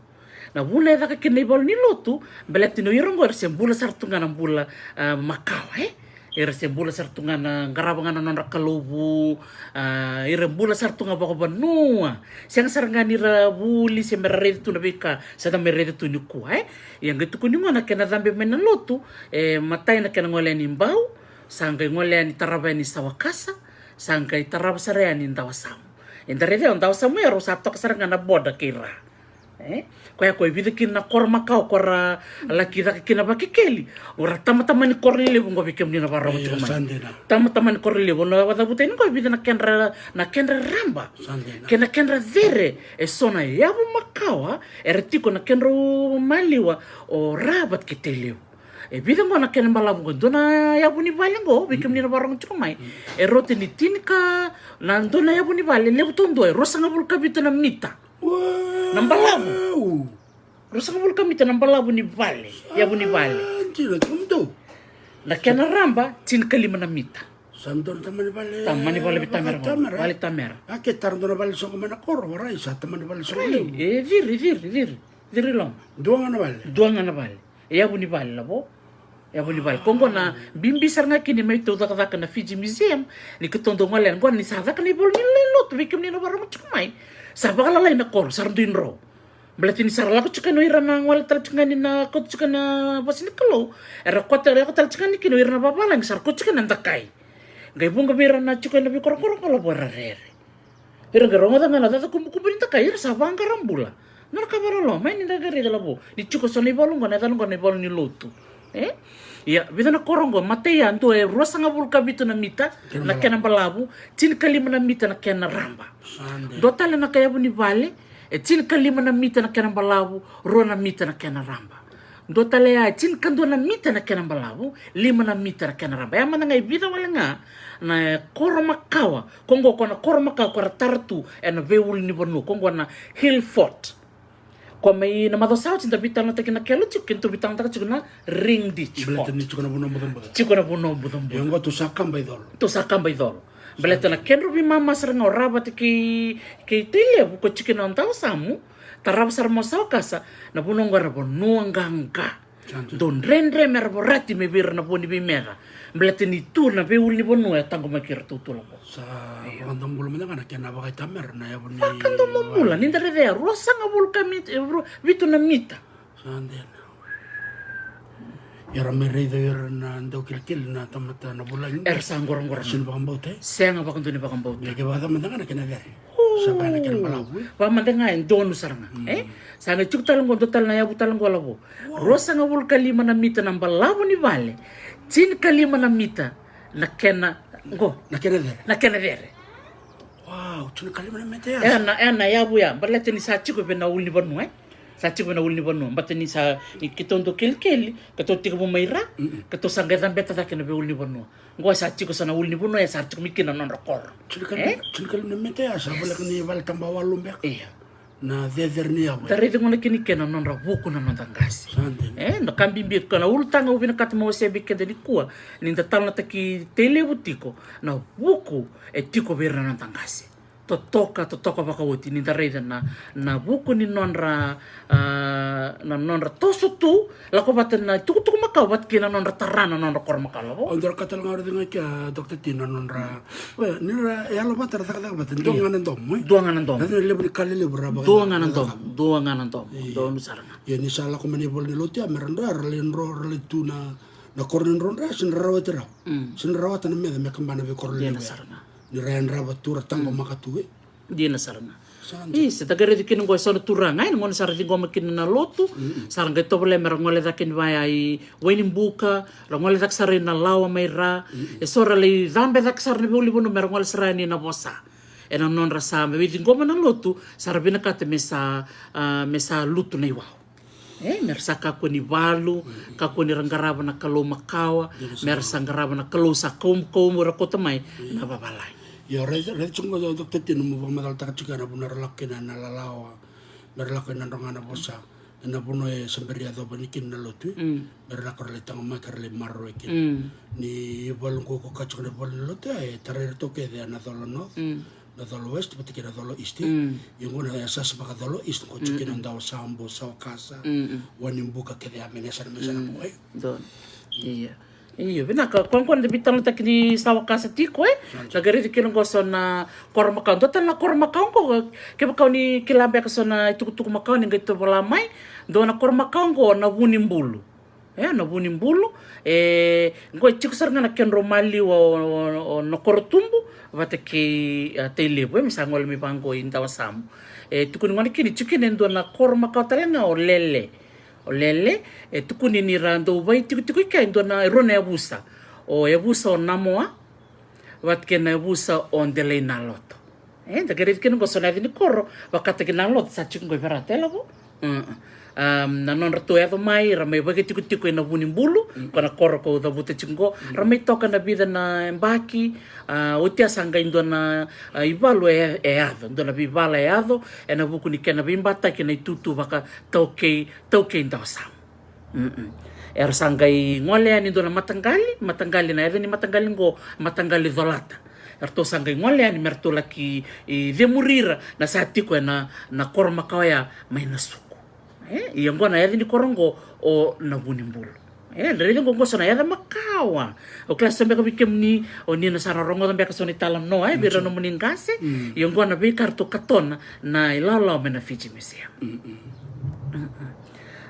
Na vuna e caka kina na ivalu ni lotu, baleta ni o ira oqo era se bula sara tu ga na bula, a, makawa, e? Era se bula sara tu ga na qarava ga na nodra kalou vu, a, ira bula sara tu ga vakavanua. Sega sara ga ni ra vuli se me ra raica tu na veika sa da mai raica tu nikua, e? Ia qai tukuni gona na kena cabe mai na lotu, e matai na kena gole yani i Bau, sa qai gole yani tarava yani i Sawakasa, sa qai tarava sara yani i Dawasamu. Eda raica o Dawasamu ya rau sa toka sara ga na border kei ra. E? Koya ko e vica kina na koro makawa ko ra laki caka kina vakekeli. O ra tamatama ni koro lelevu oqo vei kemuni na vakarogo tiko mai. Tamatama ni koro lelevu, o na vakacavuta yani oqo e vica na kedra, na kedra raba. Kei na kedra cere, e so na yavu makawa era tiko na kedrau maliwa o ra vata kei Tailevu. E vica oqo na kena balavu oqo, dua na yavu ni vale oqo vei kemuni na vakarogo tiko mai. E rauta ni tini ka, na dua na yavu ni vale levu taudua e ruasagavulu ka vitu na mita. Na balavu. Ruasagavulu ka mita na balavu ni vale, yavu ni vale. Na kena raba tinikalima na mita. Sa dua na tamani vale. Tamani vale vei tamera. Vale tamera. A ke tara dua na vale sogo mai na koro, varai sa tamani vale sogo levu. E ciri, ciri, ciri. Ciri loma. Dua ga na vale. Dua ga na vale. E yavu ni vale, Lavo. E yavu ni vale. Ko oqo na bibi sara ga kina mai tou cakacaka na Fiji Museum. Ni keitou dau gole yani oqo ni sa caka na ivalu ni lotu vei kemuni na vakarogo tiko mai. Sa vakalalai na koro, sa ra dui dro. Baleta ni sa ra lako tiko yani o ira na gole tale tiko yani na kauta tiko na vosa ni Kalou. Era kauta, era kauta tale tiko yani kina o ira na vavalagi sa ra kauta tiko yani na dakai. Qai vuqa vei ira na tiko ena veikorokoro qo, Lavo, era rere. Ira qai rogoca ga na caca kubukubu ni dakai, ira sa vaqara bula. Nona ka vakaloloma, e, ni da qai raica, Lavo, ni tiko so na ivalu oqo, na yacana oqo na ivalu ni lotu. E? Ia vica na koro oqo, matai ya dua e ruasagavulu ka vitu na mita na kena balavu, tinikalima na mita na kena raba. Dua tale na ka yavu ni vale, e tinikalima na mita na kena balavu, rua na mita na kena raba. Dua tale ya e tinikadua na mita na kena balavu, lima na mita na kena raba. Ya mada ga e vica wale ga na koro makawa. Ko oqo ko na koro makawa ko ra tara tu ena veiulunivanua, ko oqo na Hill Fort. Ko mai na macawa sa oti da veitalanoataki na kelo tiko, keitou veitalanoataka tiko na Ring Ditch Fort. Tiko na vanua bucabuca. Tiko na vanua bucabuca. Ia oqo tou sa kaba i colo. Tou sa kaba i colo. Baleta na kedrau veimama sara ga o ra vata kei, kei Tailevu, ko tiko na Dawasamu, tarava sara mai o Sawakasa, na vanua oqo era vanua qaqa. Dau dredre me ra vorati mai vei ira na vo ni veimeca. Baleta ni tu na veiulunivanua e taqomaki iratou tu, Lavo. Sa vakadobula mada ga na kena vakaitamera na yavu ni vale. Vakadobula, ni da raica ya, ruasagavulu ka mita, e, rua, vitu na mita. Sa dina. Era mai raica ira na daukilikili na tamata na vulagi. Era sa qoroqoro. Sega ni vakabauta, e? Sega vakadua ni vakabauta. Ia ke vakacamada ga na kena cere. Sa vaya na kena balavu, e? Vakamada ga e donu sara ga, e? Sa qai tiko tale qo, dua tale na yavu tale qo, Lavo. Ruasagavulu ka lima na mita na balavu ni vale. Tinikalima na mita na kena, qo. Na kena cere. Na kena cere. Wow, tinikalima na mita ya. Ena, ena yavu ya, baleta ni sa tiko vei na ulunivanua, e? Sa tiko vei na ulunivanua, baleta ni sa, ni keitou dau kelikeli, keitou tekivu mai ra, keitou sa qai cabeta cake na veiulunivanua. Qo sa tiko sa na ulunivanua, e sa tiko mai kina na nodra koro. Tinikalima, e? Tinikalima na mita ya, sa voleka ni vale tabawalu beka. Ia. Na cecere ni yavu. Da raici gona kina ke na nodra vuku na noda qase. Sa dina. E, na ka bibi ka na ulutaga au vinakata meu wasea vei keda nikua, ni da talanoataki Tailevu tiko, na vuku e tiko vei ira na noda qase. Totoka, totoka vakaoti ni da raica na, na vuku ni nodra, a, na nodra toso tu, lako vata na itukutuku makawa vata kei na nodra tara na nodra koro makawa lavo. O dua ra ka tale ga au raica ga kea, Doctor T, na nodra, we, ni ra yalo vata ra cakacaka vata, dua ga na domo, e? Dua ga na domo. Raica na levu ni ka lelevu ra vaka. Dua ga na domo, dua ga na domo. Io. Donu sara ga. Io, ni sa lako mai na ivola ni lotu ya, me ra dro, ra lai dro, ra lai tu na, na koro ni drodro ya, se na rawati rawa. Mm. Se na rawata na meca me kabana vei koro lelevu ya. Dina sara ga. Ni ra yadrava tu, ra taqomaka tu, e? Dina sara ga. Sa dina. Isa, da qai raici kina oqo e so na turaga, e, na gauna sa ra ciqoma kina na lotu, sa ra qai tovolea me ra gole cake ni vaya i Wainibuka, ra gole cake sara i Nalawa mai ra, e so ra lai cabe cake sara na veiulunivanua me ra gole sara yani na Vosa. E na nodra sa me vei ciqoma na lotu, sa ra vinakata me sa, a, me sa lutu na iwau. E, me ra sa kakua ni valu, kakua ni ra qarava na kalou makawa, me ra sa qarava na kalou sa kaum-, kaumu ra kauta mai na vavalagi. Io, raici, raici tiko qo, Doctor T, nomu vakamacalataka tiko ya na vanua ra lako kina na Lalawa, me ra lako ena dro ga na Vosa, ena vanua e sa bera ni yacova ni kina na lotu, e. Mm. Me ra lako ra lai taqomaki, ra lai maroroi kina. Mm. Ni valu qo ko kaya tiko na ivola ni lotu, e tarai iratou kece ena Colo North. Mm. Na Colo West vata kei na Colo East. Mm. Ia qo na yasayasa vaka Colo East, qo tiko kina Dawasamu, Sawakasa, Wainibuka kece ya, me na yasana, me yasana qo, e. Donu. Ia. Io, vinaka, qo qo na veitalanoataki ni Sawakasa tiko, e. Sa dina. Na qai raici kina qo so na koro makawa. Dua tale na koro makawa qo, kevaka o ni kila beka so na itukutuku makawa ni qai tovola mai. Dua na koro makawa qo na Vunibulu. E, na Vunibulu, e, qo e tiko sara ga na kedrau maliwa o, o, o Nakorotubu vata kei, a, Tailevu, e, me sa gole mai vaqo i Dawasamu. E tukuni gona kina, tiko kina e dua na koro makawa tale ga o Lele. O Lele, e tukuni ni ra dau vakaitikotiko i kea e dua na, e rua na yavusa. O yavusa o Namoa vata kei na yavusa o Delainaloto. E, da qai raici kina qo so na yaca ni koro vakataki Naloto sa tiko qo i Verata, e lavo. Mm. Am, na nodratou yaco mai, ra mai vakaitikotiko ena Vunibulu, ko na koro kau cavuta tiko qo. Ra mai toka na vica na yabaki, a, oti ya sa qai dua na, a, ivalu e, e yaco, dua na veivala e yaco ena vuku ni kena veibataki na itutu vakataukei, taukei Dawasamu. Mm-mm. Era sa qai gole yani dua na mataqali, mataqali, na yaca ni mataqali qo, mataqali colata. Eratou sa qai gole yani me ratou laki, e, cemuri ira na sa tiko ena, na koro makawa ya mai Nasuku. E, ia qo na yaca ni koro qo o Navunibulu. E, da raica qo, qo so na yaca makawa. Au kila so beka vei kemuni, o ni na sa rogoca beka so na italanoa, e, vei ira nomuni qase. Mm. Ia qo na veika eratou katona na ilawalawa mai na Fiji Museum. Mm-mm. Mm-mm.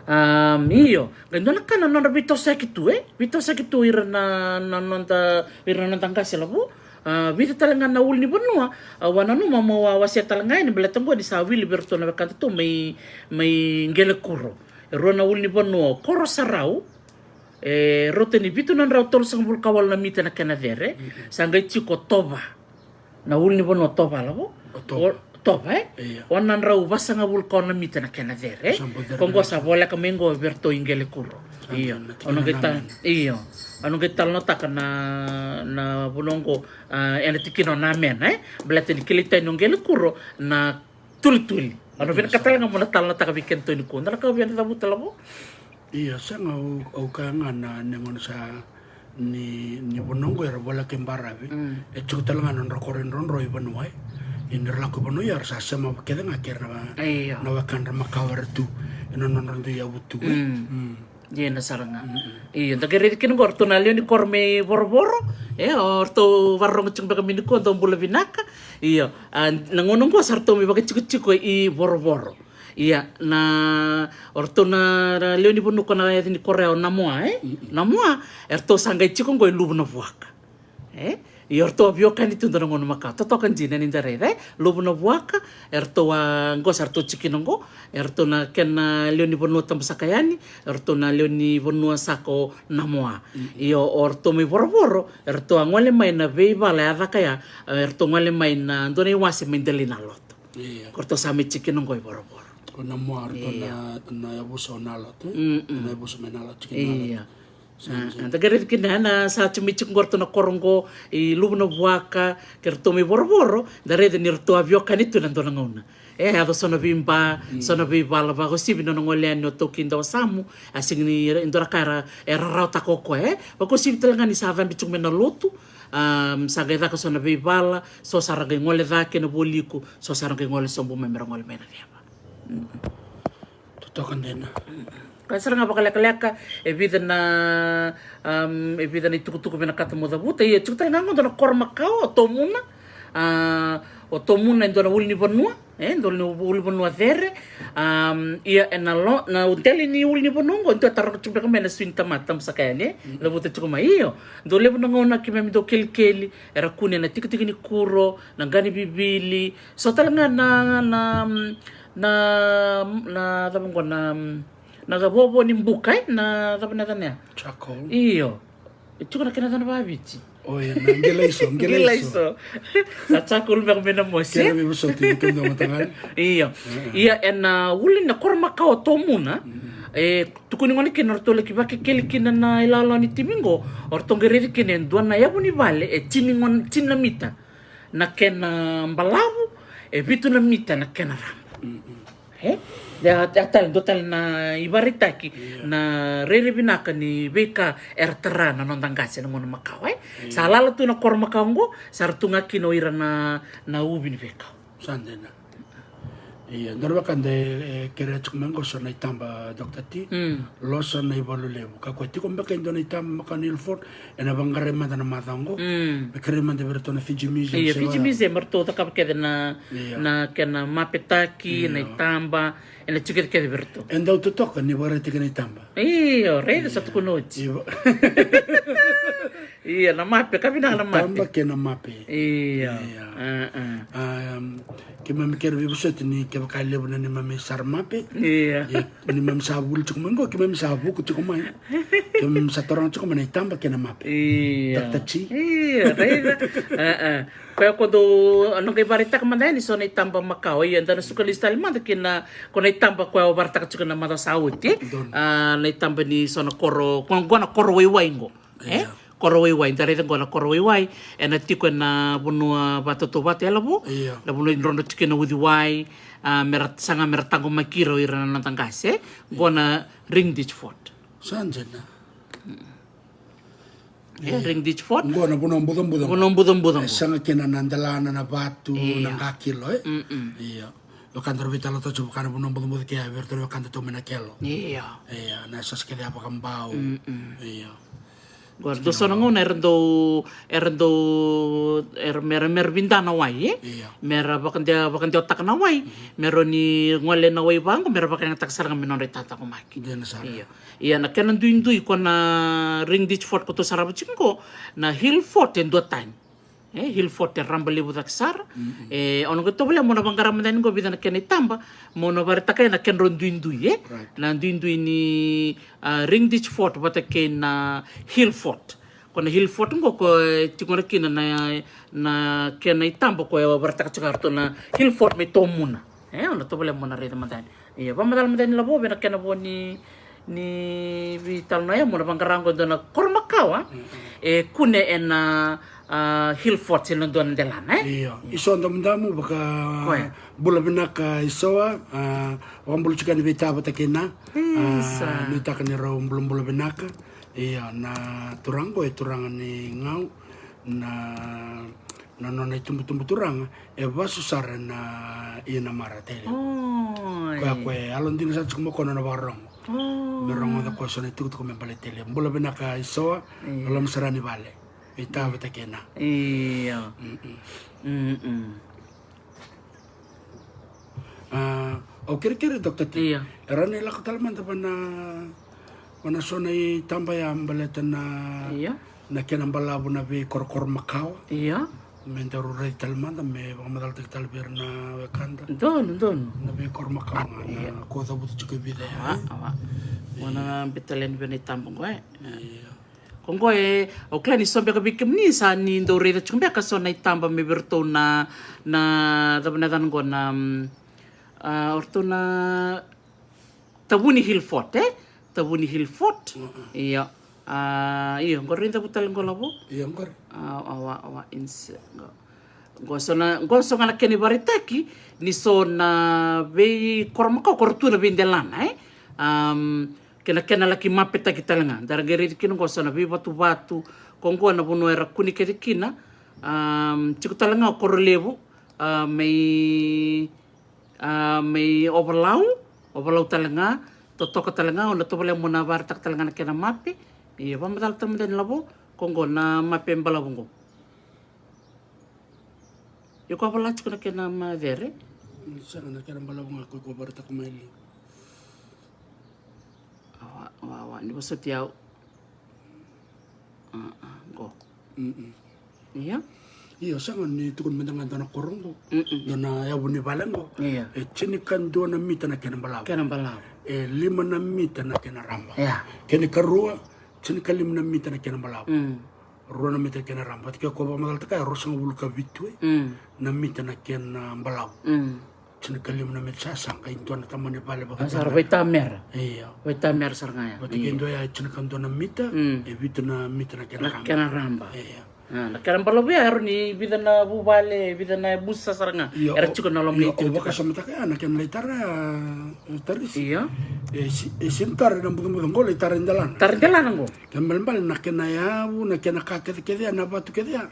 Am, io, qai dua na ka na nodra veitosoyaki tu, e? Veitosoyaki tu ira na, na noda, ira na noda qase lavo. A, vica tale ga na ulunivanua, a, au a nanuma meu a wasea tale ga yani baleta qo ni sa wili vei iratou na wekadatou mai, mai Qelekuro. E rua na ulunivanua, o Korosarau, e rauta ni vitu na drau tolusagavulu ka walu na mita na kena cere, sa qai tiko o Tova. Na ulunivanua o Tova lavo. O Tova. O Tova, e? Io. Ono na drau vasagavulu ka ono na mita na kena cere, e? Sa bau cere. Ko qo sa voleka mai qo vei iratou i Qelekuro. Io. Ono qai ta-, io. Ono qai talanoataka na, na vanua qo, a, ena tikina o Namena, e? Baleta ni kilai tani o Qelekuro na tulituli. Ono vinaka tale ga mo na talanoataka vei kedatou nikua. Dua na ka vei eda cavuta lavo? Ia, sega, au, au kaya ga na, na gauna sa ni, ni vanua qo era voleka i baravi. Mm. E tiko tale ga na nodra koro idrodro i vanua, e. Ia ni ra lako i vanua, ia ra sa sema kece ga kei ira na, io, na wekadra makawa era tu ena nodra dui yavu tu, e. Mm. Mm. Ia na sara ga. Mm-mm. Io, da qai raici kina qo o ratou na lewe ni koro mai Vorovoro. E, o ratou vakarorogo tiko beka mai nikua, dou bula vinaka. Io, a, na gauna qo sa ratou mai vakatikotiko i Vorovoro. Ia, na, o ratou na, na lewe ni vanua ko na yaca ni koro ya o Namoa, e? Mm-mm. Namoa, eratou sa qai tiko qo e Luvu na Vuaka. E? Ia, o ratou a veiwekani tu dua na gauna makawa. Totoka dina ni da raica, e? Luvu na Vuaka, eratou a, qo sa ratou tikina qo, eratou na kena lewe ni vanua tabusaka yani, eratou na lewe ni vanua saka o Namoa. Mm-mm. Ia, o ratou mai Vorovoro, eratou a gole mai na veivala ya caka ya, eratou gole mai na dua na iwase mai Delainaloto. Ia. Ko ratou sa mai tikina qo i Vorovoro. Ko Namoa, ratou na, na yavusa o Naloto, e? Mm-mm. Na yavusa mai Naloto, tikina Naloto. Ia. Sa, sa. Da qai raica kina na sa tiko mai tiko qo ratou na koro qo i Luvu na Vuaka, kei ratou mai Vorovoro, da raica ni ratou a veiwekani tu na dua na gauna. E yaco so na veiba, so na veivala, vakauasivi na nona gole yani o Tauki Dawasamu. A sega ni dua na ka era, era rawataka o koya, e vakauasivi tale ga ni sa cabe tiko mai na lotu. Am, sa qai caka so na veivala, so sa ra qai gole cake na vualiku, so sa ra qai gole sobu mai me ra gole mai na ceva. Totoka dina. Ka sara ga vakalekaleka, e vica na, am, e vica na itukutuku vinakata mo cavuta. Ia, tiko tale ga qo dua na koro makawa o Tomuna. A, o Tomuna e dua na ulunivanua, e dua na ulunivanua cere. Am, ia ena lo, na dela ni ulunivanua qo, dua taroga tiko beka mai na sui ni tamata, tabu saka yani, e cavuta tiko mai. Io, dau levu na gauna keimami dau kelikeli, era kune na tikitiki ni kuro, na qa ni vivili, so tale ga na, na, na, na cava qo, na, na vovo ni buka, e, na cava na yacana ya? Charcoal. Io. E tiko na kena yacana vakaviti. O, io, na qilaiso, qilaiso. Qilaiso. Sa charcoal beka mai na mosi. Kena veivosoti ni kena mataqali. Io. Ia ena ulu ni koro makawa o Tomuna, e tukuni gona kina o ratou laki vakekeli kina na ilawalawa ni timi qo, o ratou qai raici kina e dua na yavu ni vale e tini gona, tini na mita na kena balavu, e vitu na mita na kena raba. E? Ia, ia tale, dua tale na ivakaraitaki, na rairai vinaka ni veika era tara na noda qase ena gauna makawa, e? Sa lala tu na koro makawa qo, sa ra tu ga kina o ira na, na uvi ni veikau. Sa dina. Ia, dua na vakada e, e kerea tiko mai qo so na itaba, Doctor T. Losa na ivalu levu. Ka koya tiko beka e dua na itaba makawa ni Hillfort, ena vaqarai mada na macawa qo. Me kerei mada vei iratou na Fiji Museum. Io, Fiji Museum, me ratou cakava kece na, na kena mapetaki, na itaba, ena tiko kece vei iratou. E dau totoka ni vakaraitaki na itaba. Io, raica sa tukuna oti. Io, na mape, ka vinaka na mape. Itaba kei na mape. Io. Keimami kere veivosoti ni kevaka e levu na neimami sara mape. Io. Ia, neimami sa vuli tiko mai qo, keimami sa vuku tiko mai. Keimami sa taroga tiko mai na itaba kei na mape. Io. Doctor T. Io, raica. Koya ko dou, au na qai vakaraitaka mada yani so na itaba makawa. Ia, da na suka lesu tale mada kina, ko na itaba koya au vakaraitaka tiko na macawa sa oti. A, na itaba ni so na koro, ko qo na koro waiwai qo. E? Koro waiwai, da raica qo na koro waiwai, ena tiko ena vanua vakatautauvata e Lavo, na vanua e drodro tiko na uciwai, a, me ra saga me ra taqomaki ira o ira na noda qase, e? Qo na Ring Ditch Fort. Sa dina. E, Ring Ditch Fort. Qo na vanua bucabuca. Vanua bucabuca qo. E saga kina na delana na vatu, na qakilo, e? Io. Vaka daru veitalanoataka tiko vaka na vanua bucabuca kei ya, vei iratou na wekada tou mai na Kelo. Io. Io, na sasa kece ya vakabau. Io. Qo era dau so na gauna era dau, era dau, era, me ra, me ra vida na wai, e? Io. Me ra vakadewa, vakadewataka na wai. Me rawa ni gole na wai vaqo, me ra vakayagataka sara ga me nodra itataqomaki. Dina sara. Io. Ia na kena duidui ko na Ring Ditch Fort ko tou sarava tiko qo, na Hillfort e duatani. E, Hillfort e raba levu cake sara. E, au na qai tovolea mo na vaqara mada yani qo vica na kena itaba, mo na vakaraitaka na kedrau duidui, e? Na duidui ni, a, Ring Ditch Fort vata kei na Hillfort. Ko na Hillfort qo ko, e, tiko na kina na, na kena itaba ko e vakaraitaka tiko ratou na Hillfort mai Tomuna. E, au na tovolea mo na raica mada yani. Ia, vakamacala mada yani Lavo vei na kena vo ni, ni veitalanoa ya, mo na vaqara qo e dua na koro makawa e kune ena, a, Hillfort ena dua na delana, e? Io. Isoa Damudamu, vaka bula vinaka Isoa, a, vakabula tiko yani vei Ta vata kei Na. A, nuitaka ni rau bulabula vinaka. Io, na turaga qo e turaga ni Gau, na, na nona itubutubu turaga e vasu sara na Ia na Mara Tailevu. Koya, koya e yalodina sara tiko mai o koya na nona vakarorogo. Me rogoca koya so na itukutuku me baleti Tailevu. Bula vinaka Isoa, loloma sara ni vale. Vei Ta vata kei Na. Io. A, au kerekere, Doctor T. Io. E rawa ni lako tale mada vana, vana so na itaba ya baleta na, na kena balavu na veikorokoro makawa. Io. Me daru raici tale mada, me vakamacalataki tale vei ira na wekada. Donu, donu. Na veikorokoro makawa ga, na ko cavuta tiko e vica ya. Awa, awa. Mo na biu tale yani vei na itaba qo, e? Io. Ko qo e, au kila ni so beka vei kemuni sa ni dau raica tiko beka so na itaba me vei iratou na, na, cava na yacana qo na, mm, a, o iratou na Tavuni Hillfort, e? Tavuni Hillfort. Io. A, io, qori raica vu tale qo lavo. Io, qori. A, a, wa, wa, ins-, qo. Qo so na, qo so ga na kena ivaraitaki ni so na veikoro makawa ko ra tu na veidelana, e? Am, kena, kena laki mapetaki tale ga. Da ra qai raici kina qo so na veivatuvatu. Ko qo na vanua era kune kece kina. Am, tiko tale ga o Korolevu, a, mai, a, mai Ovalau, Ovalau tale ga, totoka tale ga, o na tovolea mo na varaitaka tale ga na kena mape. Ia, vamacala tale mada ni lavo, ko qo na mape balavu qo. Io, ko a vola tiko na kena macere? Sega, na kena balavu ga ko, ko varaitaka mai liu. Awa, awa, awa, ni vosoti au. A, a, qo. Mm-mm. Ia? Io, sega, ni tukuni mada ga dua na koro qo. Mm-mm. Dua na yavu ni vale qo. Ia. E tinikadua na mita na kena balavu. Kena balavu. E lima na mita na kena raba. Ia. Kena ikarua, tinikalima na mita na kena balavu. Mm. Rua na mita na kena raba. Vata kei ko vakamacalataka, e ruasagavulu ka vitu, e. Mm. Na mita na kena balavu. Mm. Tinikalima na mita, sa, sa qai dua na tamani vale vaka. Sa ra veitamera. Io. Veitamera sara ga ya. Vata kei dua ya e tinikadua na mita, mm, e vitu na mita na kena raba. Na kena raba. Io. A, na kena balavu ya e rawa ni vica na vuvale, vica na yavusa sara ga. Io, era tiko na loma ni, io, o vakasamataka ya na kena lai tara, e, Tarisi. Io. E si-, e sega ni tara na bucabuca qo, lai tara i delana. Tara i delana qo. Kena ibalebale na kena yavu, na kena ka kecekece ya, na vatu kece ya.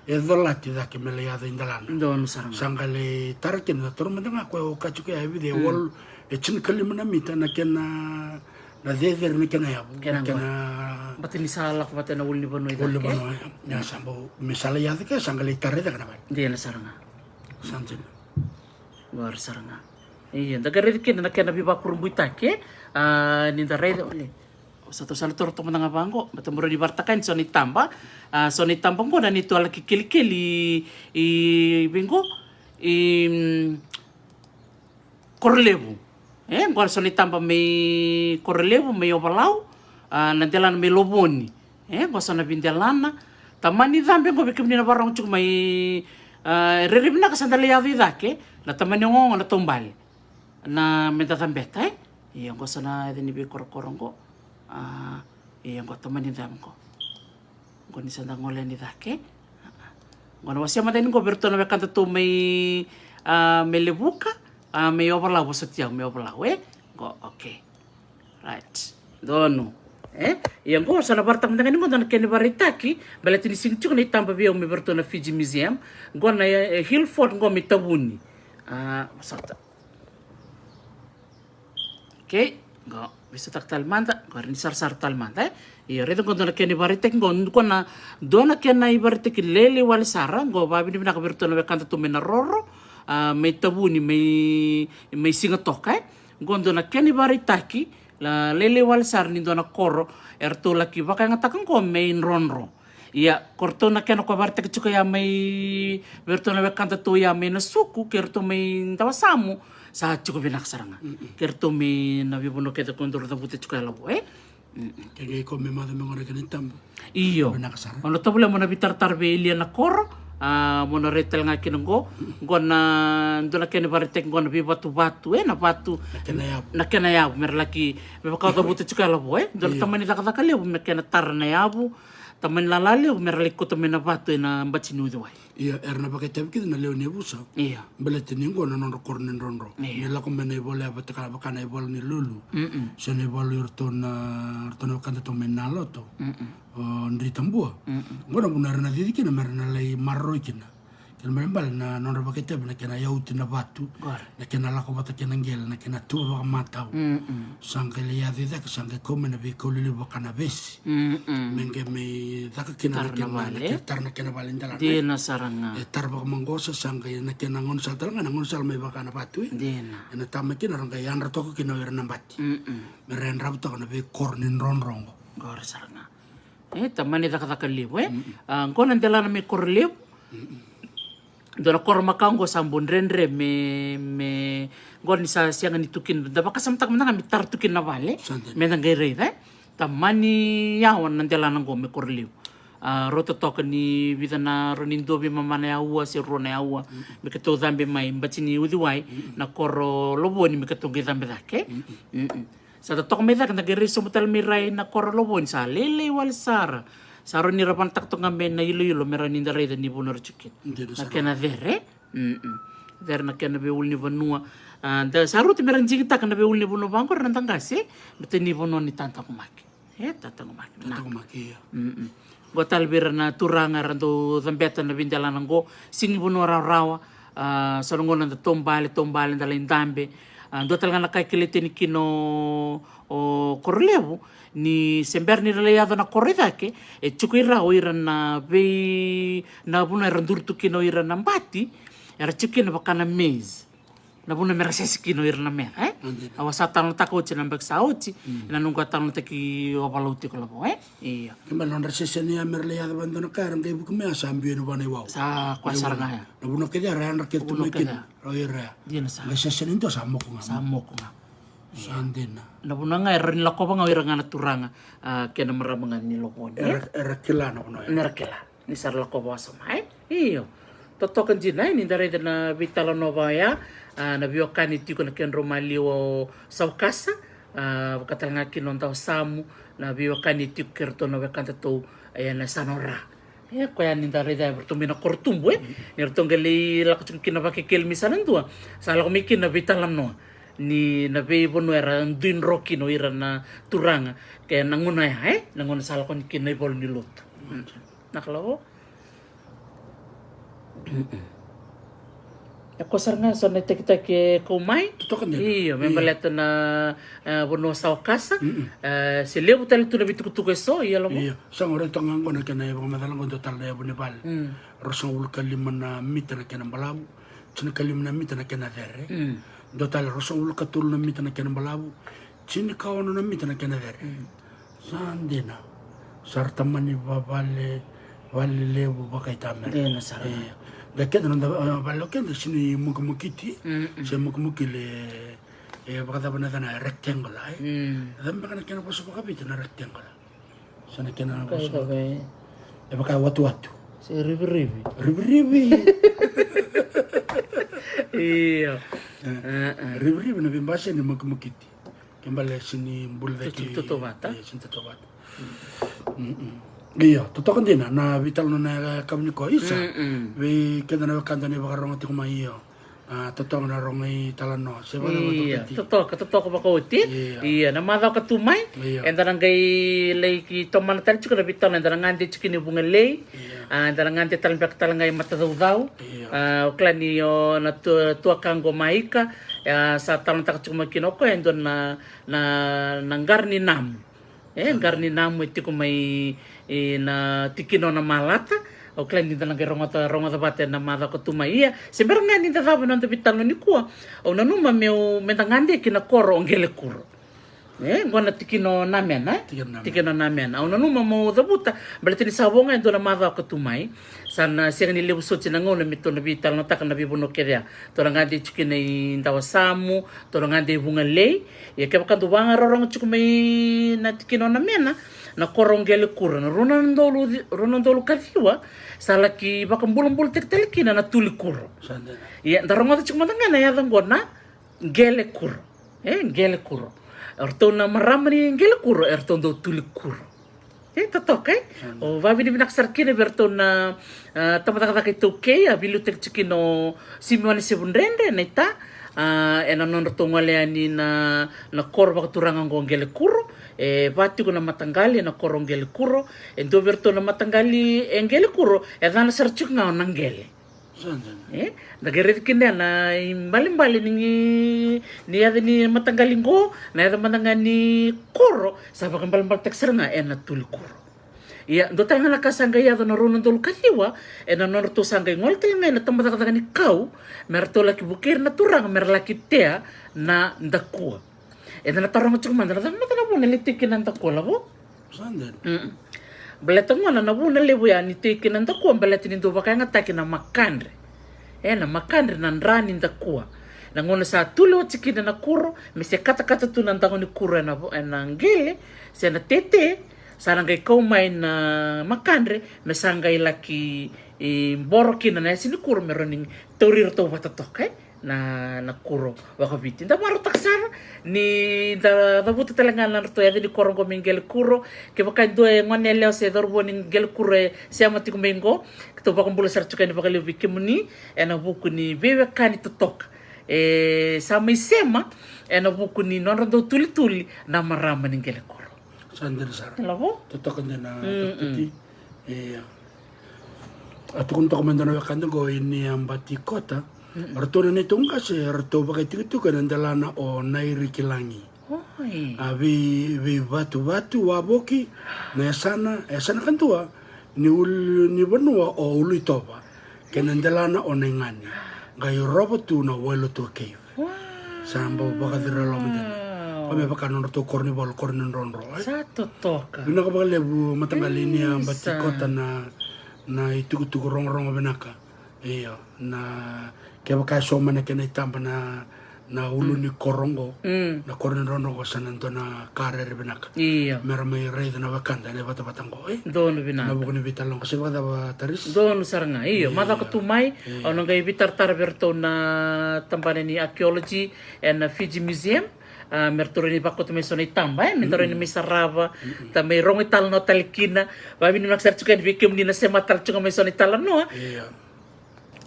E colati cake me lai yaco i delana. Donu sara ga. Sa qai lai tara kina, na toro mada ga ko e oka tiko ya e vica, e walu, e tinikalima na mita na kena, na cecere ni kena yavu. Kena, na kena bati ni sa lako vata na ulunivanua i cake. Ulunivanua, ya, ya sa bau, me sa lai yaco ke, sa qai lai tara i cake na vale. Dina sara ga. Sa dina. Qori sara ga. Ia, da qai raici kina na kena veivakurabuitaki, e? A, ni da raica, ole. Sa tou sa na toro toka mada ga vaqo, baleta mo rawa ni varaitaka yani so na itaba. A, so na itaba qo na neitou a laki kelikeli i, i vei qo, i, mm, Korolevu. E, qo so na itaba mai Korolevu, mai Ovalau, a, na delana mai Lovoni. E, qo so na veidelana. Tamani cabe qo vei kemuni na vakarorogo tiko mai, a, rairai vinaka sa da lai yaco i cake, na tamani ogaoga na taubale. Na me da cabeta, e? Ia, qo so na yaca ni veikorokoro qo. A, ia, qo tamani cabe qo. Qo ni sa da gole yani cake. Qo na wasea mada yani qo vei iratou na wekadatou mai, a, mai Levuka, a, mai Ovalau, vosoti au mai Ovalau, e? Qo, okay. Right. Donu. E? Ia qo sa na varaitaka mada ga ni qo dua na kena ivaraitaki, baleta ni sega ni tiko na itaba vei au mai vei iratou na Fiji Museum. Qo na, e, Hill Fort qo mai Tavuni. A, vosota. Okay, qo, veisautaka tale mada, qo rawa ni sarasara tale mada, e. Io, raica qo dua na kena ivaraitaki, qo, qo na, dua na kena ivaraitaki lailai wale sara, qo, vakavinavinaka vei iratou na wekadatou mai Naroro, a, mai Tavuni, mai, mai Sigatoka, e. Qo dua na kena ivaraitaki, la, lailai wale sara ni dua na koro, eratou laki vakayagataka qo me idrodro. Ia, ko ratou na kena ko vakaraitaki tiko ya mai, vei ratou na wekadatou ya mai Nasuku, kei ratou mai Dawasamu, sa tiko vinaka sara ga. Mm-mm. Kei ratou mai na veivanua kece ko dou cavuta tiko ya lavo, e? Mm-mm. Ke qai ko me maca me gona kena itaba. Io. Vinaka sara. O na tovolea mo na veitaratara vei Elia na koro, a, mo na rai tale ga kina qo, qo na dua na kena ivaraitaki qo na veivatuvatu, e, na vatu. Na kena yavu. Na kena yavu, me ra laki, me vaka o cavuta tiko ya lavo, e? Dua na, io, tamani cakacaka levu, me kena tara na yavu, tamani lala levu me ra lai kauta mai na vatu ena bati ni uciwai. Ia, era na vakaitavi kece na lewe ni yavusa. Ia. Baleta ni qo na nodra koro ni drodro. Ia. Ni lako mai na ivola ya vata ka, vaka na ivola ni Lulu. Mm-mm. Se na ivola i ratou na, ratou na wekadatou mai Naloto. Mm-mm. O Dritabua. Mm-mm. Qo na vanua era na cici kina me ra na lai maroroi kina. Kena ibalebale na nodra vakaitavi na kena yauti na vatu, qori, na kena lako vata kei na qele, na kena tuva vakamatau. Mm-mm. Sa qai lai yaco i cake, sa qai kau mai na veikau lelevu vaka na vesi. Mm-mm. Me qai mai caka kina na kena, na kena tara na kena vale i delana. Dina sara ga. E tara vakamaqosa, sa qai na kena gaunisala tale ga, na gaunisala mai vaka na vatu, e. Dina. Ena tama kina ra qai yadra toka kina o ira na bati. Mm-mm. Me ra yadrava toka na veikoro ni drodro qo. Qori sara ga. E, tamani cakacaka levu, e? Mm-mm. A, qo na delana mai Korolevu. Mm-mm. Dua na koro makawa qo sa bau dredre me, me, qo ni sa sega ni tu kina. Da vakasamataka mada ga me tara tu kina na vale. Sa dina. Me da qai raica, e? Tamani yawa na delana qo mai Korolevu. A, rauta toka ni vica na, rawa ni dua veimama na yaua se rua na yaua. Mm-mm. Me keitou cabe mai bati ni uciwai, mm-mm, na koro Lovoni me keitou qai cabe cake. Mm-mm. Mm-mm. Sa da toka mai cake, da qai rai sobu tale mai rai na koro Lovoni, sa lailai wale sara. Sa rawa ni ra vanataka toka ga me na iloilo me rawa ni da raica ni vanua ra tiko kina. Dina sara. Na kena cere. Mm-mm. Cere na kena veiulunivanua. A, da sa rauta me ra digitaka na veiulunivanua vaqori na da qase. Baleta ni vanua ni tataqomaki. E tataqomaki. Tataqomaki, ia. Mm-mm. Qo tale vei ira na turaga era dau cabeta na veidelana qo, sega ni vanua rawarawa. A, so na gauna da taubale, taubale, da lai dabe. A, dua tale ga na ka e kilai tani kina o, o Korolevu, ni se bera ni ra lai yaco na koro i cake, e tiko i ra o ira na vei, na vanua era duri tu kina o ira na bati, era tiko kina vaka na maze. Na vuna me ra sese kina o ira na meca, e? Au a sa talanoataka oti na baki sa oti, ena noqu a talanoataki o Valau tiko Lavo, e? Io. Kena ibalebale nodra sese ni ya me ra lai yaco vaka dua na ka, era qai vuki mai ya sa biu yani vua na iwau. Sa koya sara ga ya. Na vuna kece ya ra yadra kece tu mai kina. O ira ya. Dina sara. Qai sese ni dua sa moku ga. Sa moku ga. Sa dina. Na vuna ga era ni lakova ga o ira ga na turaga, a, kei na marama ga ni Lovoni, e? Era, era kila na vuna ya. Era kila. Ni sa ra lakova wasoma, e? Io. Totoka dina, e, ni da raica na veitalanoa vaya, a, na veiwekani tiko na kedrau maliwa o Saukasa, a, vaka tale ga kina o Dawasamu, na veiwekani tiko kei ratou na wekadatou, e, na yasana o Ra. E, koya ni da raica, e, ratou mai na koro tubu, e? Ni ratou qai lai lako tiko kina vakekeli mai sa na dua. Sa lako mai kina na veitalanoa. Ni na veivanua era dui dro kina o ira na turaga. Ke na gauna ya, e? Na gauna sa lako ni kina na ivalu ni lotu. Mm. Na kalavo. E koya sara ga so na itakitaki e kau mai. Totoka dina. Io, me baleta na, e, vanua sa okasa. E, se levu tale tu na veitukutuku e so, ia Lavo. Io, sa qori toka ga qo na kena ivakamacala qo, dua tale na yavu ni vale. Ruasagavulu ka lima na mita na kena balavu. Tinikalima na mita na kena cere. Dua tale ruasagavulu ka tolu na mita na kena balavu. Tinikaono na mita na kena cere. Sa dina. Sa ra tamani vavale, vale levu vakaitamera. Dina sara. Io. Da keda noda, e, vale o keda sini mukimukiti. Se mukimukili, e, vakacava na yacana, rectangle, e. Cava beka na kena vosa vakaviti na rectangle? Sa na kena vosa vaka, e vaka watuwatu. Se rivirivi. Rivirivi. Io. E, rivirivi na veibasai ni mukimukiti. Kena ibalebale sini buli cake. Sini tautauvata. Io, sini tautauvata. Io, totoka dina na veitalanoa na yakavi nikua, isa. Vei keda na wekada ni vakarorogo tiko mai, io. A, totoka na rogo italanoa. Se vale. Io, totoka, totoka vakaoti. Io. Io, na macawa ka tu mai. Io. Eda na qai lai ki tomana tale tiko na veitalanoa, eda na gade tiko ni Vugalei. Io. A, eda na gade tale beka tale ga i Matacaucau. Io. A, o kila ni o na tu, tuaka qo mai ika. A, sa talanoataka tiko mai kina o koya e dua na, na, na qara ni namu. E, qara ni namu e tiko mai, e, na tikina o Namalata. Au kila ni da na qai rogoca, rogoca vata ena macawa ka tu mai. Ia, se bera ga ni da cava na noda veitalanoa nikua, au nanuma meu, me da gade ki na koro o Qelekuro. E, qo na tikina o Namena, e? Tikina o Namena. Tikina o Namena. Au nanuma meu cavuta, baleta ni sa vo ga e dua na macawa ka tu mai. Sa na sega ni levu soti na gauna me tou na veitalanoataka na veivanua kece ya. Tou na gade tiko kina i Dawasamu, tou na gade i Vugalei. Ia kevaka dou vakarorogo tiko mai na tikina o Namena, na koro o Qelekuro, na rua na udolu, rua na udolu ka ciwa, sa laki vakabulabulataki tale kina na Tulikuro. Sa dina. Ia, da rogoca tiko mada ga na yaca qo na Qelekuro. E, Qelekuro. O ratou na marama ni Qelekuro, e ratou dau Tulikuro. E, totoka, e? O, vakavinavinaka sara kina vei iratou na, a, tabacakacaka iTaukei, a veiliutaki tiko kina o Simione Sevudredre, naita, a, ena nodratou gole yani na, na koro vakaturaga qo Qelekuro, e, va tiko na mataqali ena koro Qelekuro, e dua vei iratou na mataqali e Qelekuro, e yacana sara tiko ga o Naqele. E, da qai raica kina na ibalebale ni, ni yaca ni mataqali qo, na yaca mada ga ni koro, sa vakaibalebaletaki sara ga ena Tulikuro. Ia, dua tale ga na ka sa qai yaco na rua na udolu ka ciwa, ena nodratou sa qai gole tale ga ina tabacakacaka ni kau, me ratou laki vukei ira na turaga, me ra laki tea na dakua. Eda na taroga tiko mada, na cava mada na vuna e lai tei kina na dakua, Lavo? Sa dina. Mm. Baleta gona na vuna levu ya ni tei kina na dakua, baleta ni dau vakayagataki na makadre. E, na makadre na dra ni dakua. Na gauna sa tuli oti kina na kuro, me se katakata tu na dra ni kuro ena vo-, ena qele, se na tete, sa na qai kau mai na makadre, me sa qai laki, e, boro kina na yasi ni kuro, me rawa ni tauri iratou vata toka, e? na, na kuro vakaviti. Da marautaka sara ni da cavuta tale ga na nodratou yaca ni koro oqo me Qele Kuro. Kevaka e dua e gone yalewa se cauravou ni Qele Kuro e sema tiko mai oqo, keitou vakabula sara tiko yani vakalevu vei kemuni ena vuku ni veiwekani totoka e sa mai sema ena vuku ni nodra dau tulituli na marama ni Qele Kuro. Sa dina sara. Lavo? Totoka dina, mm, Dokta T. Ia. A tukuna toka mai dua na wekada oqo, i Niabatikota. Mm. Ratou na neitou qase, ratou vakaitikotiko ena delana o Nairikilagi. Oi. A vei, vei Vatuvatu, Wavoki, na yasana, yasana kadua, ni ul-, ni vanua o Uluitova. Kei na delana o Naigani. Qai rova tu na Wailotua Cave. Wow. Sa bau vakacira loma dina. Ko me vaka nodratou koro ni valu, koro ni drodro, e? Sa totoka. Vinaka vakalevu mataqali, isa, Niabatikota na, na itukutuku rogorogo vinaka. Io, na kevaka e so mai na kena itaba na, na ulu, mm, ni koro oqo, mm, na koro ni drodro oqo, sa na dua na ka rere vinaka. Io. Mera mai raica na wekada ena ivatavata oqo, e? Donu vinaka. Na vuku ni veitalanoa oqo, se vakacava, Taris? Donu sara ga, io. Io. Macaka tu mai, io, au na qai veitaratara vei iratou na tabana ni archaeology ena Fiji Museum. A, me ratou rawa ni vakauta mai so na itaba, e? Me da rawa ni, mm-mm, mai sarava, mm-mm, da mai rogo italanoa tale kina. Vavinavinaka sara tiko yani vei kemuni na sema tale tiko mai so na italanoa. Io.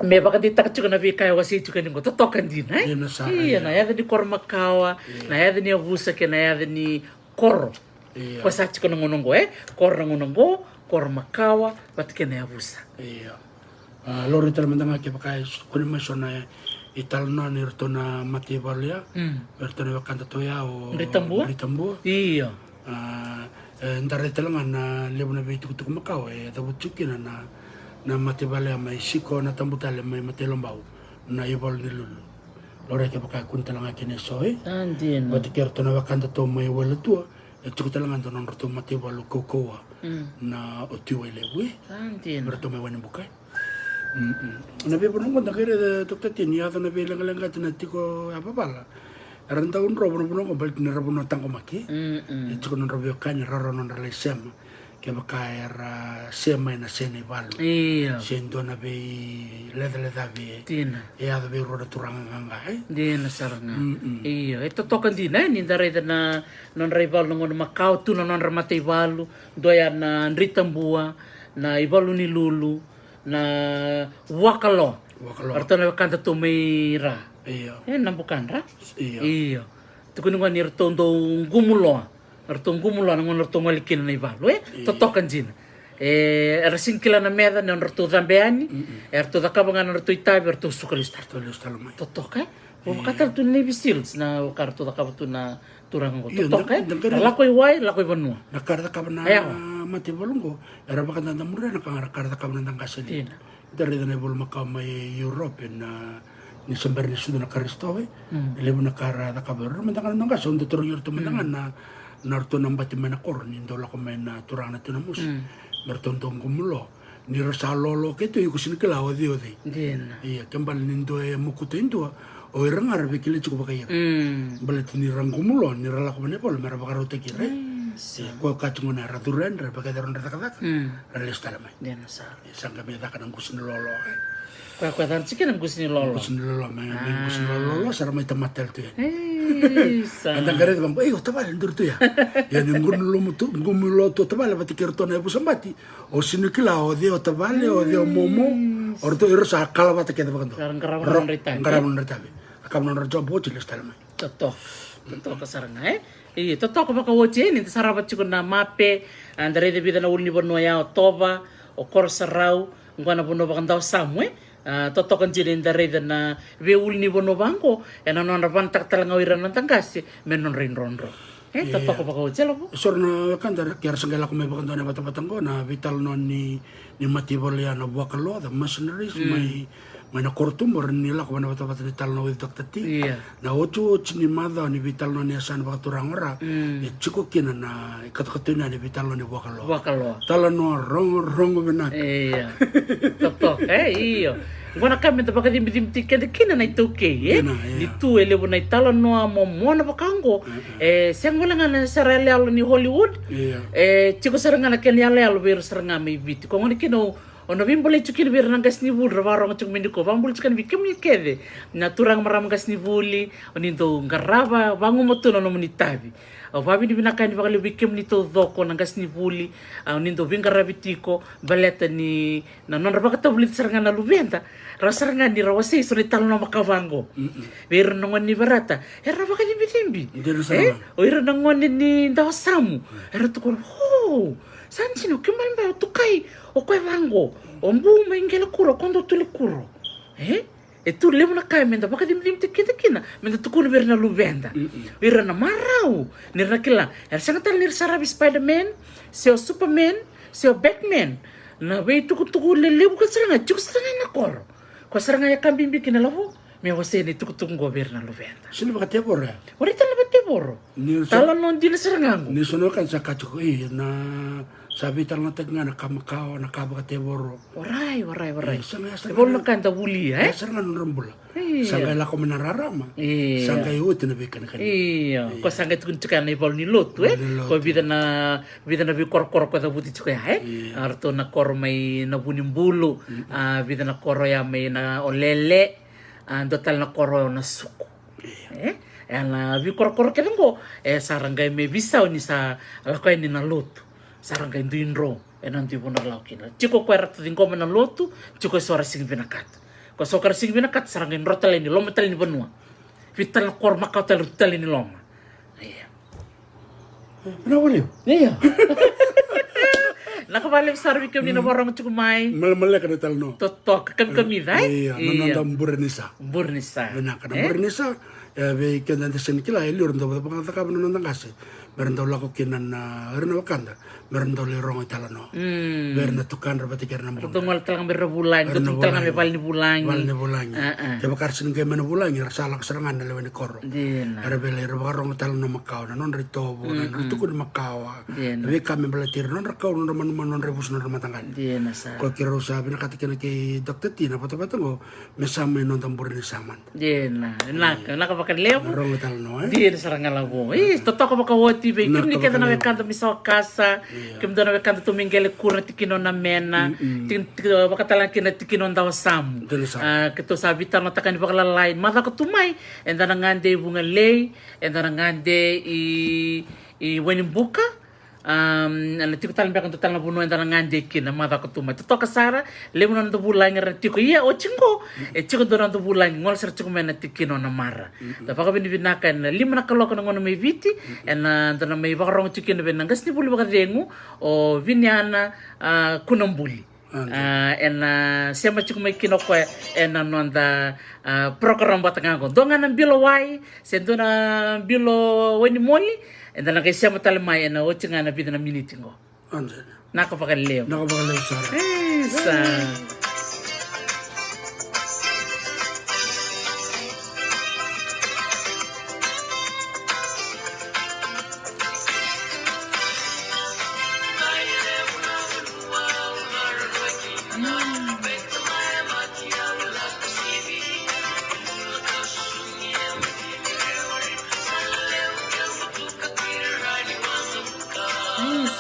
Me vakadeitaka tiko na veika e wasei tiko yani oqo, totoka dina, e? Dina sara, ia, ia, na yaca ni koro makawa, ia, na yaca ni yavusa kei na yaca ni koro. Ia. Ko sa tiko na gauna oqo, e? Koro na gauna oqo, koro makawa vata kei na yavusa. Ia. A, laurai tale mada ga kevaka e s-, kune mai so na italanoa ni ratou na mataivalu ya. Mm. Ratou na wekadatou ya o Dri Tabua. Dri Tabua. Ia. A, e, da raica tale ga na levu na veitukutuku makawa e cavuti tiko kina na, na mataivalu ya mai Siko na Tabutale mai Matailobau, na ivalu ni Lulu. Laurai kevaka e kune tale ga kina eso, e? Sa dina. Vata kei ratou na wekadatou mai Wailotua, e tiko tale ga dua nodratou mataivalu kaukauwa, mm, na Otuiwailevu, e? Sa dina. Me ratou mai Wainibuka, e? Mm-mm. Na veivanua oqo da qai raica, Dokta T, ni yaco na veileqaleqati na tiko yavavala. Era dau dro vanua oqo baleta ni ra vanua taqomaki. Mm-mm. E tiko nodra veiwekani, ra rawa nodra lai sema. Kevaka era sema ena sena ivalu. Io. Se dua na veilecalecavi, dina, e yaco vei rua na turaga qaqa, e? Dina sara ga. Mm-mm. Io, e totoka dina, e, ni da raica na nodra ivalu na gauna makawa, tu na nodra mataivalu, dua ya na Dri Tabua, na ivalu ni Lulu, na Vuakaloa. Vuakaloa. Ratou na wekadatou mai Ra. Io. E, na Bukadra. Io. Io. Tukuni gona ni ratou dau qumu-loa. Ratou qumu-loa na gauna ratou gole kina na ivalu, e? Io. Totoka dina. E, era sega ni kila na meca ni nodratou cabe yani. Mm-mm. Eratou cakava ga na nodratou itavi, eratou suka lesu tale. Eratou lesu tale mai. Totoka, e? Io. Vaka tale tu na Navy Seals, na ka ratou cakava tu na turaga oqo. Io, totoka, e? Da qai raica. Lako i wai, lako i vanua. Na ka ra cakava na, io, mataivalu oqo, era vakadadamuria na ka ra, ka ra cakava na noda qase. Dina. Da raica na ivalu makawa mai Europe, na, ni se bera ni sucu na Karisito, e? Mm. E levu na ka ra cakava. Ra mada ga na noda qase, au dau tarogi iratou mada ga, mm, na, na ratou na bati mai na koro ni dau lako mai na turaga na Tui Namosi. Mm. Me ratou dau qumu-loa. Ni ra sa loaloa keitou, iko sega ni kila o cei o cei. Dina. Ia, ke bale ni dua e mokuta e dua, o ira ga ra veikilai tiko vakai ira. Mm. Baleta ni ra qumu-loa, ni ra lako mai na ivalu me ra vakarautaki ira, e? Mm, sa. Ia, koya ka tiko gona era curu yani, ra vakayaco nodra cakacaka, mm, ra lesu tale mai. Dina sara. Ia, sa qai mai caka na qusi ni loaloa, e? Koya, koya caka tiko na qusi ni loaloa. Qusi ni loaloa, mai, mai qusi ni loaloa, sa ra mai tamata tale tu yani. Ei, sa. Eda qai raica vaqo, ei, o tavale, duri tu ya. Ia ni qumu-loa tu, qumu-loa tu o tavale vata kei iratou na yavusa bati. O sega ni kila o cei o tavale, o cei o momo. O ratou, ira sa kala vata kece vakadua. Ra qarava nodra itavi. Qarava nodra itavi. Ra cakava nodra job oti, lesu tale mai. Totoka. Totoka sara ga, e? Io, totoka vakaoti, e, ni da sarava tiko na mape, a, da raica e vica na ulunivanua ya, o Tova, o Korosarau, oqo na vanua vakadawasamu, e? A, totoka dina ni da raica na veiulunivanua vaqo ena nodra vanataka tale ga o ira na noda qase me nodra idrodro. E, io, totoka vakaoti, e, Lavo? Eso na wekada ke ra sa qai lako mai vakadua ena vatavata oqo, na veitalanoa ni, ni mataivalu ya na Vuakaloa, the mercenaries, mm, mai, mai na koro tubu, ra ni lako mai na vatavata ni talanoa with Doctor T. Io. Na otioti ni macawa ni veitalanoa ni yasana vakaturaga o Ra, mm, e tiko kina na ikatokatoni ni veitalanoa ni Vuakaloa. Vuakaloa. Talanoa rogorogo vinaka. Io. Totoka, e, io. Oqo na ka me da vakacibicibi tiko keda kina na iTaukei, e? Dina, io. Ni tu e levu na italanoa momona vaka oqo. Mm, mm. E sega wale ga na sere yaloyalo ni Hollywood. Io. E tiko sara ga na kena yaloyalo vei ira sara ga mai Viti. Ko gona kina au O na veibolei tiko kina vei ira na qasenivuli ra vakarogo tiko mai nikua. Vakabula tiko yani vei kemuni kece na turaga, marama, qasenivuli, o ni dau qarava vagumatua na nomuni itavi. Au vakavinavinaka yani vakalevu vei kemuni taucoko na qasenivuli, a, o ni dau veiqaravi tiko, baleta ni na nodra vakatavulica sara ga na luveda, ra sara ga ni ra wasei so na italanoa makawa vaqo. Vei ira na gone ni Verata era vakacibicibi. Dina sara ga. O ira na gone ni Dawasamu era tukuna, o, sa dina, o kemuni bau tukai o koya vaqo, o Bu mai Qelekuro, o koya dau Tulikuro. E? E tu levu na ka me da vakacibicibitaki keda kina, me da tukuna vei ira na luveda. O ira na marau, ni ra na kila, era sega tale ni ra saravi Spiderman, se o Superman, se o Batman. Na veitukutuku lelevu ka sara ga tiko sara ga na koro. Ko sara ga e ka bibi kina lavo me wasei na itukutuku qo vei ira na luveda. Sega ni vakatevoro ya. O rai tale na vakatevoro. Ni sa- Talanoa dina sara ga qo. Ni sa na ka sa ka tiko, e, na sa veitalanoataki ga na ka makawa, na ka vakatevoro. Orai, orai, orai. E, sa ga, sa ga. E volo na ka da vulia, e? E, sa ga nodra bula. Io. Sa qai lako mai na rarama. Io. Sa qai oti na veikanikani. Io. Io. Ko sa qai tukuni tiko na ivalu ni lotu, e? Ivalu ni lotu. Ko vica na, vica na veikorokoro ko cavuti tiko ya, e? Io. A, ratou na koro mai na Vunibulu. A, vica na koro ya mai na Olele. A, dua tale na koro na Suku. Io. E? E na veikorokoro kece qo, e sa ra qai mai veisau ni sa lako yani na lotu. Sa ra qai dui dro ena dui vanua ra lako kina. Tiko ko era tu ciqoma na lotu, tiko eso ra sigi vinakata. Ko eso ka ra sigi vinakata, sa ra qai dro tale ni loma tale ni vanua. Vei tale na koro makawa tale, ra tu tale ni loma. Ia. Vinaka vakalevu. Ia. Vinaka vakalevu sara vei kemuni na vakarorogo tiko mai. Malemaleka na italanoa. Totoka, kamikamica, e? Ia, na noda bure ni sa. Bure ni sa. Vinaka na bure ni sa. E, vei keda eda sega ni kila, e liu era dau vakacakava na noda qase me ra dau lako kina na, ira na wekada, me ra dau lai rogo italanoa vei ira na tukadra vata kei ira na bula. Ra dau gole tale ga mai ira vulagi, ra dau tale ga mai vale ni vulagi. Vale ni vulagi. Kevaka ra sega ni qai mai na vulagi, ra sa lako sara ga na lewe ni koro. Dina. Era vei lai, ra vakarogo italanoa makawa, na nodra itovo, na nodra tukuni makawa. Dina. Na veika me baleti ira, nodra kau, nodra manumanu, nodra ivusu, nodra mataqali. Dina sara. Ko keirau sa vinakata kina kei Doctor T na vatavata qo, me sa mai noda bure ni sa mada. Dina, vinaka, vinaka vakalevu. Rogo italanoa, e? Dina sara ga lavo. E, totoka vakaoti vei kemuni kece na wekada mai Sawakasa, kemudou na wekada tu mai Qelekuro, na tikina o Namena, tiki, tiki, vakatalega kina na tikina o Dawasamu. Dina sara. A, keitou sa veitalanoataka yani vakalalai, macala tu mai, eda na gade i Vugalei, eda na gade i, i Wainibuka, Am, ena tiko tale beka dua tale na vanua eda na gade kina, macala tu mai. Totoka sara, levu na noda vulagi era na tiko. Ia, oti qo, e tiko dua na noda vulagi, gole sara tiko mai na tikina o Namara. Da vakavinavinaka ena lima na kaloko na gauna mai Viti, ena da na mai vakarogo tiko kina vei na qasenivuli vakacegu, o Viniana, a, Kunabuli. A, ena sema tiko mai kina o koya ena noda, a, program vata ga qo. Dua ga na bilo wai, se dua na bilo wai ni moli, eda na qai sema tale mai ena oti ga na vica na miniti qo. Vinaka vakalevu. Vinaka vakalevu sara. E, sa.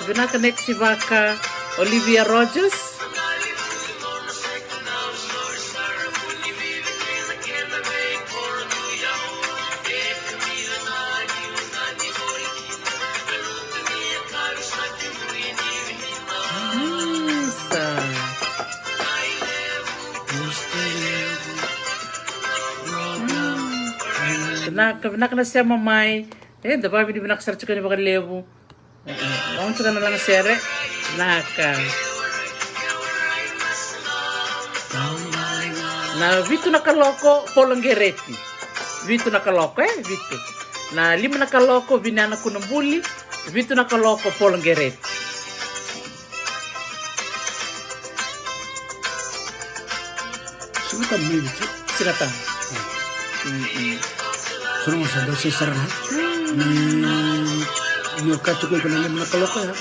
Vinaka Next Ivaka, Olivia Rogers. Isa. Vinaka, vinaka na sema mai. E, da vakavinavinaka sara tiko yani vakalevu. Vakaoqo tiko na lagasere. Naka. Na vitu na kaloko, Poloqereti. Vitu na kaloko, e? Vitu. Na lima na kaloko, Viniana Kunabuli. Vitu na kaloko, Poloqereti. Siga Tabu mai Viti. Siga Tabu. Sa na gauna sa dau se sara ga. Ni, ni o kati ko iko na lima na kaloko ya.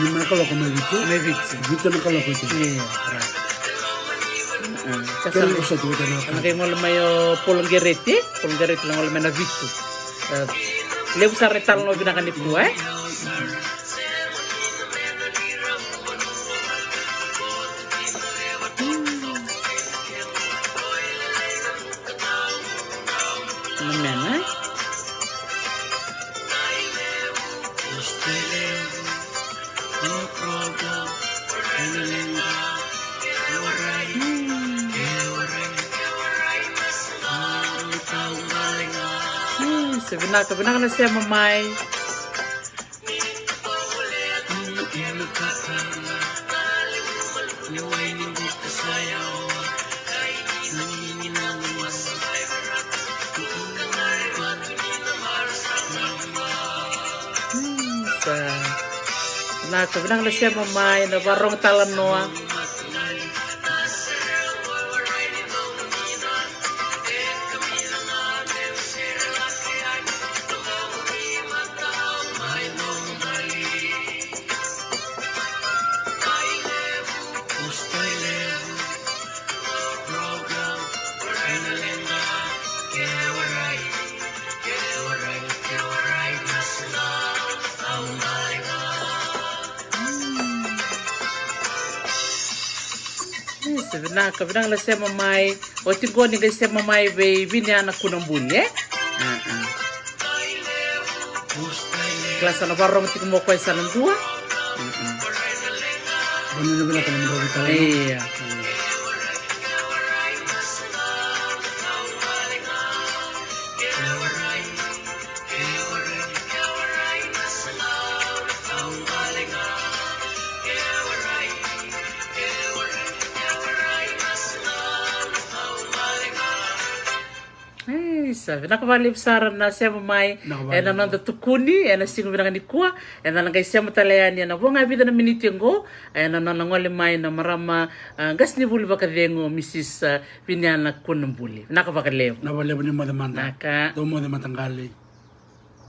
Lima na kaloko mai Viti. Mai Viti. Vitu na kaloko iko. Io. Right. Kena vosoti vata na ka. Qai gole mai o Poloqereti. Poloqereti na gole mai na vitu. E, levu sara na italanoa vinaka nikua, e? Mm. Na mena, e? Hmm. Hmm, se vinaka, vinaka na sema mai. Sa vinaka, vinaka na sema mai, na varogo talanoa. Yes, vinaka, vinaka na sema mai. Oti qo ni qai sema mai vei Viniana Kunabuli, e? Kila sa na varogo tiko mo koya sa na dua. Ia. Isa, vinaka vakalevu sara na sema mai ena noda tukuni ena siga vinaka nikua. Ena na qai sema tale yani ena vo ga vica na miniti oqo, ena nona gole mai na marama, ah, qasenivuli vakacegu, Mrs, ah, Viniana Kunabuli. Vinaka vakalevu. Na vakalevu ni moce mada. Naka. Dou moce mataqali.